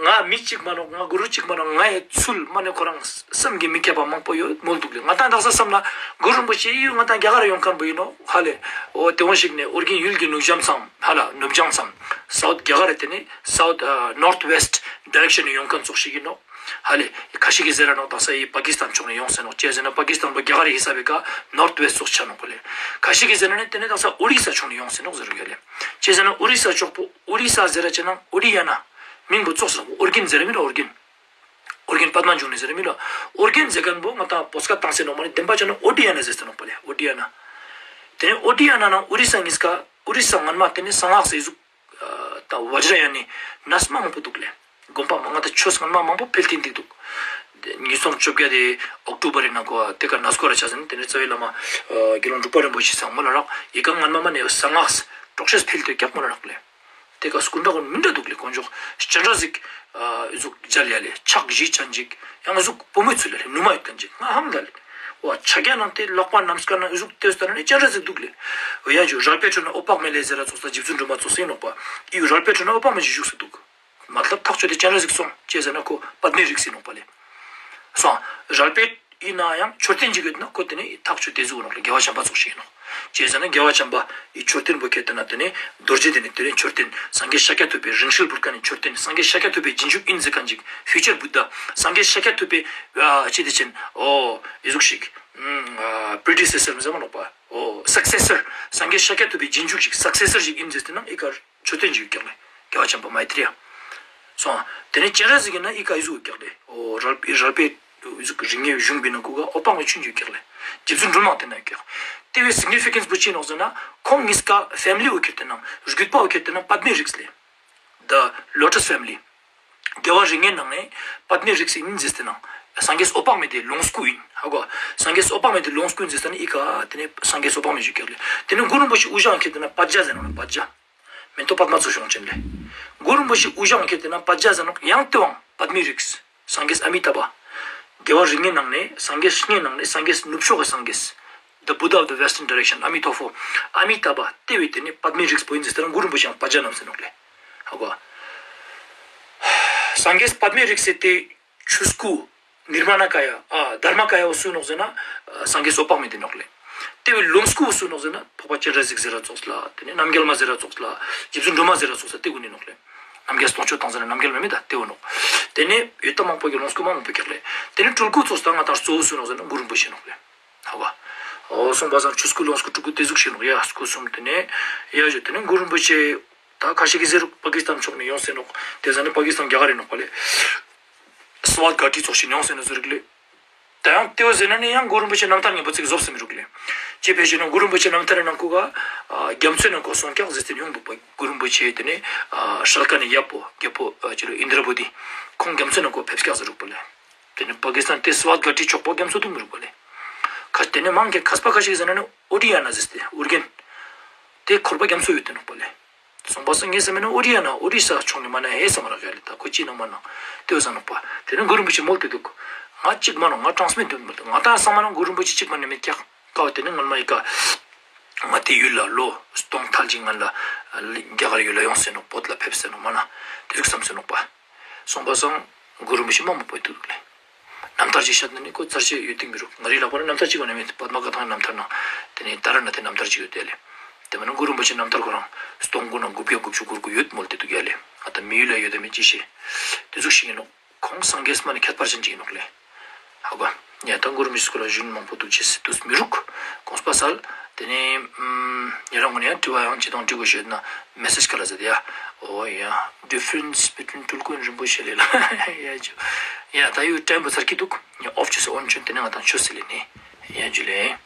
ང་མི་གཅིག་མ་ནོག། ང་གུ་རུ་གཅིག་མ་ནོག། ང་ཡི་ཚུལ་མ་ནི་ཁོ་རང་སེམས་ཀྱི་མི་ཁྱབ་པ་མང་པོ་ཡོད་མོལ་འདུག་ལེ། ང་ཏང་དག་ས་བསམ་ན་གུ་རུ་རིན་པོ་ཆེ་ཡིས་ང་ཏང་རྒྱ་གར་ཡོང་ཁན་བོ་ཡིན་ནོག་ཧ་ལེ། འོ་དེ་འོ་ཞིག་ནེ་ཨོ་རྒྱན་ཡུལ་གྱི་ནུབ་བྱང་མཚམས་ཧ་ལ་ནུབ་བྱང་མཚམས་སའུཐ་རྒྱ་གར་རེ་དེ་ནེ་སའུཐ་ནོརཐ་ཝེསྟ་ཌའི་རེག་ཤན་ནེ་ཡོང་ཁན་ཙོགས་ཤིག་ཡིན་ནོག་ཧ་ལེ། ཁ་ཤིག་གི་ཟེར་ར་ནོག་དག་ས་ཡི་པ་ཀི་སི་ཐན་ཕྱོགས་ནེ་ཡོང་ཟེར་ནོག། ཅི་ཟེར་ན་པ་ཀི་སི་ཐན་པོ་རྒྱ་གར་རི་ཧི་སབ་བེ་ཀ་ནོརཐ་ཝེསྟ་ཙོགས་ཆ་ནོག་ཧ་ལེ། ཁ་ཤིག་གི་ཟེར་ན་ནི་དེ་ནེ་དག་ས་ཨོ་རི་ས་ཕྱོགས་ནེ་ཡོང་ཟེར་ནོག་ཟེར་ར་ཧ་ལེ། ཅི་ཟེར་ན་ཨོ་རི་ས་ཕྱོགས་པོ་ཨོ་རི་ས་ཟེར་ར་ཅི་ན་ཨོ་རི་ཡ་ན། མིང་པོ་ཙོགས་ཟེར་ཨོ་རྒྱན་ཟེར་ར་མི་ལ་ཨོ་རྒྱན། ཨོ་རྒྱན་པདྨ་འབྱུང་གནས་ཟེར་མི་ལ། ཨོ་རྒྱན་ཟེར་ཁན་པོ་ང་ཏང་བོད་སྐད་བཏང་སེ་ནོག་མ་ནི་བདེན་པ་ཅན་ན་ཨོ་ཌི་ཡ་ན་ཟེར་སེ་ནོག་པ་ལེ། ཨོ་ཌི་ཡ་ན། དེ་ནེ་ཨོ་ཌི་ཡ་ན་ནང་ཨོ་རི་ས་གཉིས་ཀ་ཨོ་རི་ས་སྔན་མ་དེ་ནེ་གསང་སྔགས་སི་ཟུག། ད་བཛྲ་ཡ་ནི་གནས་མ་མང་པོ་འདུག་ལེ། དགོན་པ་མང་ང་ད་ཆོས་སྔན་མ་མང་པོ་འཕེལ་ཏེ་འདུག། ཉིས་སྟོང་བཅོ་བརྒྱད་དེ་ཨོག་ཊོ་བར་ནང་ཀོ་ཏེ་ཀ་ན་སྐོར་ར་ཆ་ཟིན་ཏེ་ནེ་རྩ་བའི་བླ་མ་དགེ་སློང་འབྲུག་པ་རིན་པོ་ཆེ་སང་མོལ་ལ་རག་ཡི་ག་ངན་མ་མ་ནེ་གསང་སྔགས་དྲོགས་ཤེས་འཕེལ་ཏེ་ཀྱག་མོལ་ལ་རག་ལེ། ཏེ་ཀ་སྐུ་འདྲ་ཀུན་མི་འདྲ་འདུག་ལེ། དཀོན་མཆོག་སྤྱན་རས་གཟིགས་ཨ་ཨི་ཟུག་མཇལ་ཡ་ལེ། ཕྱག་བཞི་ཅན་ཅིག་ཡང་ཨི་ཟུག་བུ་མོ་ཚུལ་ལ་ལེ། ནུ་མ་ཡོད་ཁན་ཅིག་ང་ཧམ་ད་ལེ། འོ་ཕྱག་རྒྱ་ནང་ཏེ་ལག་པ་ནམ་སྐར་ནང་ཨི་ཟུག་ཏེ་ལྟ་ན་ནི་སྤྱན་རས་གཟིགས་འདུག་ལེ། འོ་ཡ་ཇུ་རལ་པའི་ཁྲོད་ན་འོད་དཔག་མེད་ལེ་ཟེར་ར་ཙོགས་ས་རྗེ་བཙུན་སྒྲོལ་མ་ཙོགས་སེ་ནོག་པ། ཨི་རལ་པའི་ཁྲོད་ན་འོད་དཔག་མེད་ཅིག་བཞུགས་སེ་འདུག་མ་ཐབ་ཐག་ཆོད་དེ་སྤྱན་རས་གཟིགས་སོང་ཅེས་ཟེར་ན་ཁོ་པདྨའི་རིགས་ཟེར་ནོག་པ་ལེ། སོང་། རལ་པའི་ཨི་ན་ཡང་མཆོད་རྟེན་ཅིག་ཡོད་ན་ཁོ་ཏེ་ནེ་ཐག་ཆོད་དེ་ཟུག་ནོག་ལེ། རྒྱལ་བ་བྱམས་པ་ཙོགས་ཤིག་ཨིན་ནོག་ཅེས་ཟེར་ན་རྒྱལ་བ་བྱམས་པ་ཨི་མཆོད་རྟེན་པོ་ཁྱེར་ཏེ་ན་ཏེ་ནེ་རྡོ་རྗེ་གདན་ནི་ཏེ་ནེ་མཆོད་རྟེན་སངས་རྒྱས་ཤཱཀྱ་ཐུབ་པའི་རིང་བསྲེལ་བུར་ཁན་ནི་མཆོད་རྟེན་སངས་རྒྱས་ཤཱཀྱ་ཐུབ་པའི་རྗེས་འཇུག་ཨིན་ཟེར་ཁན་ཅིག་ཕིའུ་ཅར་བུདྡྷ་སངས་རྒྱས་ཤཱཀྱ་ཐུབ་པའི་ཨ་ཅི་ཏེ་ཅན་འོ་ཨི་ཟུག་ཤིག་ཨ་པྲི་ཌི་སེ་སར་མི་ཟེར་མ་ནོག་པ། འོ་སག་སེ་སར་སངས་རྒྱས་ཤཱཀྱ་ཐུབ་པའི་རྗེས་འཇུག་ཅིག་སག་སེ་སར་ཅིག་ཨིན་ཟེར་ཏེ་ན་ཨི་ཀ་མཆོད་རྟེན་ཅིག་ཡོད་ཀྱག་ལེ། རྒྱལ་བ་བྱམས་པ་མའི་ཏྲི་ཡ། སོང་། ཏེ་ནེ་སྤྱན་རས་གཟིགས་ཀྱི་ན་ཨི་ཀ་ཨི་ཟུག་ཡོད་ཀྱག་ལེ། འོ་རལ་རལ་པའི་ཨི་ཟུག་རིགས་ལྔའི་གཞུང་པོའི་ནང་ཀོ་ག་འོད་དཔག་མེད་ཅིག་ཡོད་ཀྱག་ལེ། རྗེ་བཙུན་སྒྲོལ་མ་ཏེ་ན་ཡོད་ཀྱག་ཏེ་བོའི་སིག་ནི་ཕི་ཀེནས་པོ་ཅི་ནོག་ཟེར་ན་ཁོང་ཉིས་ཀ་ཕེ་མི་ལི་བོ་ཁྱེར་ཏེ་ན་བརྒྱུད་པ་བོ་ཁྱེར་ཏེ་ན་པདྨའི་རིགས་ལེ། The Lotus Family། རྒྱལ་བ་རིགས་ལྔའི་ནང་ནེ་པདྨའི་རིགས་ཨིན་ཟེར་ཏེ་ན། སངས་རྒྱས་འོད་དཔག་མེད་དེ་ལོངས་སྐུ་ཨིན། ཧ་གོ། སངས་རྒྱས་འོད་དཔག་མེད་དེ་ལོངས་སྐུ་ཨིན་ཟེར་ཏེ་ན་ཨི་ཀ་ཏེ་ནེ་སངས་རྒྱས་འོད་དཔག་མེད་ཞུ་ཀྱག་ལེ། ཏེ་ནེ་གུ་རུ་རིན་པོ་ཆེ་དབུ་ཞྭ་ཁྱེར་ཏེ་ན་པད་ཇ་ཟེར་ནོག་ལེ། པད་ཇ། མེ་ཏོག་པདྨ་ཚོགས་གཞུང་ཅན་ལེ། གུ་རུ་རིན་པོ་ཆེ་དབུ་ཞྭ་ཁྱེར་ཏེ་ན་པད་ཇ་ཟེར་ནོག་ཡང་ཏེ་བོའང་པདྨའི་རིགས། སངས་རྒྱས་ཨ་མི་ཏཱ་བྷ། རྒྱལ་བ་རིགས་ལྔའི་ནང་ནེ་སངས་རྒྱས་ལྔའི་ནང་ནེ་སངས་རྒྱས་ནུབ་ཕྱོགས་ཀྱི་སངས་རྒྱས། The Buddha of the Western Direction། ཨ་མི་ཏོ་ཕོ། ཨ་མི་ཏཱ་བྷ་ཏེ་བོའི་ཏེ་ནེ་པདྨའི་རིགས་པོ་ཨིན་ཟེར་ཏེ་ན་གུ་རུ་རིན་པོ་ཆེའང་པད་ཇ་བསྣམས་ཟེར་ནོག་ལེ། ཧ་གོ། སངས་རྒྱས་པདྨའི་རིགས་ཟེར་ཏེ་ཆོས་སྐུ་ནིར་མ་ན་ཀ་ཡ་ཨ་དྷརྨ་ཀ་ཡ་བོ་སུ་ནོག་ཟེར་ན་སངས་རྒྱས་འོད་དཔག་མེད་དེ་ནོག་ལེ། ཏེ་བོའི་ལོངས་སྐུ་བོ་སུ་ནོག་ཟེར་ན་འཕགས་པ་སྤྱན་རས་གཟིགས་ཟེར་ར་ཙོགས་ལ་ཏེ་ནེ་རྣམ་རྒྱལ་མ་ཟེར་ར་ཙོགས་ལ་རྗེ་བཙུན་སྒྲོལ་མ་ཟེར་ར་ཙོགས་ལ་ཏེ་གུན་ནི་ནོག་ལེ། རྣམ་རྒྱལ་སྟོང་མཆོད་བཏང་ཟེར་ན་རྣམ་རྒྱལ་མ་མེད་ད་ཏེ་བོ་ནོག་ཏེ་ནེ་ཡོད་ད་མང་པོ་གི་ལོངས་སྐུ་མང་པོ་ཀྱག་ལེ། ཏེ་ནེ་སྤྲུལ་སྐུ་ཙོགས་ད་ང་དང་གཙོ་བོ་སུ་ནོག་ཟེར་ན་གུ་རུ་རིན་པོ་ཆེ་ནོག་ལེ། ཧ་བ། འོ་སོང་པ་སང་ཆོས་སྐུ་ལོངས་སྐུ་སྤྲུལ་སྐུ་ཏེ་ཟུག་ཤིག་ནོག་ཡ་སྐུ་གསུམ་ཏེ་ནེ་ཡ་ཞུ་ཏེ་ནེ་གུ་རུ་རིན་པོ་ཆེ་ད་ཁ་ཤས་ཀྱི་ཟེར་རུག་པ་ཀི་སི་ཐན་ཕྱོགས་ནེ་ཡོངས་ཏེ་ནོག་ཏེ་ཟ་ནེ་པ་ཀི་སི་ཐན་རྒྱ་གར་རི་ནོག་པ་ལེ། སི་ཝཱཏ་གྷ་ཊི་ཙོགས་ཤིག་ནེ་ཡོངས་ཏེ་ནོག་ཟེར་རུག་ལེ། ད་ཡང་ཏེ་བོ་ཟེར་ན་ནི་ཡང་གུ་རུ་རིན་པོ་ཆེ་རྣམ་ཐར་ཉམ་པོ་ཅིག་ཟོབ་སེ་མི་རུག་ལེ། ཅི་ཕི་ཞུ་ན་གུ་རུ་རིན་པོ་ཆེ་རྣམ་ཐར་རི་ནང་ཀོ་ག་རྒྱ་མཚོའི་ནང་ཀོ་སོང་ཀྱག་ཟེར་ཏེ་ཡོང་འདུག་པ། གུ་རུ་རིན་པོ་ཆེ་ཏེ་ནེ་ཨ་ཤཱ་ཀ་ནི་ཡབ་པོ་རྒྱལ་པོ་ཨ་ཅི་ལོ་ཨིནྡྲ་བོ་དྷི་ཁོང་རྒྱ་མཚོའི་ནང་ཀོ་ཕེབས་ཀྱག་ཟེར་རུག་པ་ལེ། ཏེ་ནེ་པ་ཀི་སི་ཐན་ཏེ་སི་ཝཱཏ་གྷ་ཊི་ཕྱོགས་པོ་རྒྱ་མཚོ་འདུག་མི་རུག་པ་ལེ། ཁ་ཏེ་ནེ་མང་གི་མཁས་པ་ཁ་ཤས་ཟེར་ན་ནི་ཨོ་ཌི་ཡ་ན་ཟེར་ཏེ་ཨུར་གན་ཏེ་ཁོར་པ་རྒྱ་མཚོ་ཡོད་ཏེ་ནོག་པ་ལེ། སོང་པ་སང་ངས་སེམས་ན་ཨོ་རི་ཡ་ན་ཨོ་རི་ས་ཕྱོགས་ནེ་མ་ན་ཧེ་ས་མ་རག་ཡ་ལེ། ད་ཁོ་ཅི་ནང་མ་ན་ཏེ་བོ་ས་ནོག་པ། ཏེ་ནེ་གུ་རུ་རིན་པོ་ཆེ་མོལ་ཏེ་འདུག་ང་ཅིག་མ་ནོག་ང་ཊྲན་སི་མིཊ་འདུག་མོལ་ཏེ་ང་ཏང་སང་མ་ན་གུ་རུ་རིན་པོ་ཆེ་ཅིག་མ་ནེ་མེད་ཀྱག་ཀ་བ་ཏེ་ནེ་ངོ་མ་ཨི་ཀ་ང་ཏེ་ཡུལ་ལ་ལོ་སྟོང་ཐལ་ཅིག་སྔན་ལ་རྒྱ་གར་ཡུལ་ལ་ཡོངས་ཏེ་ནོག་བོད་ལ་ཕེབས་ཏེ་ནོག་མ་ན་ཏེ་ཟུག་སམ་ཏེ་ནོག་པ། སོང་པ་སང་གུ་རུ་རིན་པོ་ཆེ་མ་མོ་པོ་ཏེ་འདུག་ལེ། རྣམ་ཐར་ཅིག་བཤད་ན་ནི་ཁོ་ཚར་ཅེས་ཡོད་དེ་མི་རུག་ང་རི་ལ་པོ་ན་རྣམ་ཐར་ཅིག་གོ་ནེ་མེད། པདྨ་བཀའ་ཐང་རྣམ་ཐར་ནང་ཏེ་ནེ་ཏཱ་ར་ནཱ་ཐའི་རྣམ་ཐར་ཅིག་ཡོད་དེ་ལེ། ཏེ་མ་ན་གུ་རུ་རིན་པོ་ཆེ་རྣམ་ཐར་ཁོ་རང་སྟོང་དགུ་ན་དགུ་བརྒྱ་དགུ་བཅུ་གོ་དགུ་ཡོད་མོལ་ཏེ་འདུག་ཡ་ལེ། ཨ་ད་མི་ཡུལ་ལ་ཡོད་དེ་མི་ཅི་ཤེས། ཏེ་ཟུག་ཤིག་ཨིན་ནོག་ཁོང་སངས་རྒྱས་མ་ནེ་ཁྱད་པར་ཅན་ཅིག་ཨིན་ནོག་ལེ། ཧ་གོ། ཡ་ད་གུ་རུ་རིན་པོ་ཆེ་སྐོར་ལ་ཞུ་ན་མང་པོ་འདུག་ཅེས་སི་དུས་མི་རུག་དགོངས་པ་སལ། ཏེ་ནེ་ཨམ་ཉེ་རང་ངོ་ནེ་ཡང་དྲི་བ་ཡང་ཅི་དང་དྲི་དགོས་ཤེས་ན་མེ་སེཇ་ཁ་ལ་ཟེར་ཏེ་ཡ། འོ་ཡ། ཌི་ཕ་རེནས་བི་ཊུ་ཝིན་སྤྲུལ་སྐུ་རིན་པོ་ཆེ་ལེ་ལ་ཡ་ཇུ། ཡ་ད་ཡུ་ཊའིམ་བོ་ཚར་གྱི་འདུག་ཡ་ཨོཕ་ཅོས་སེ་ཨོན་ཅོས་ཏེ་ནེ་ང་ཏང་ཆོས་སེ་ལེ་ནེ། ཡ་ཇུ་ལེ།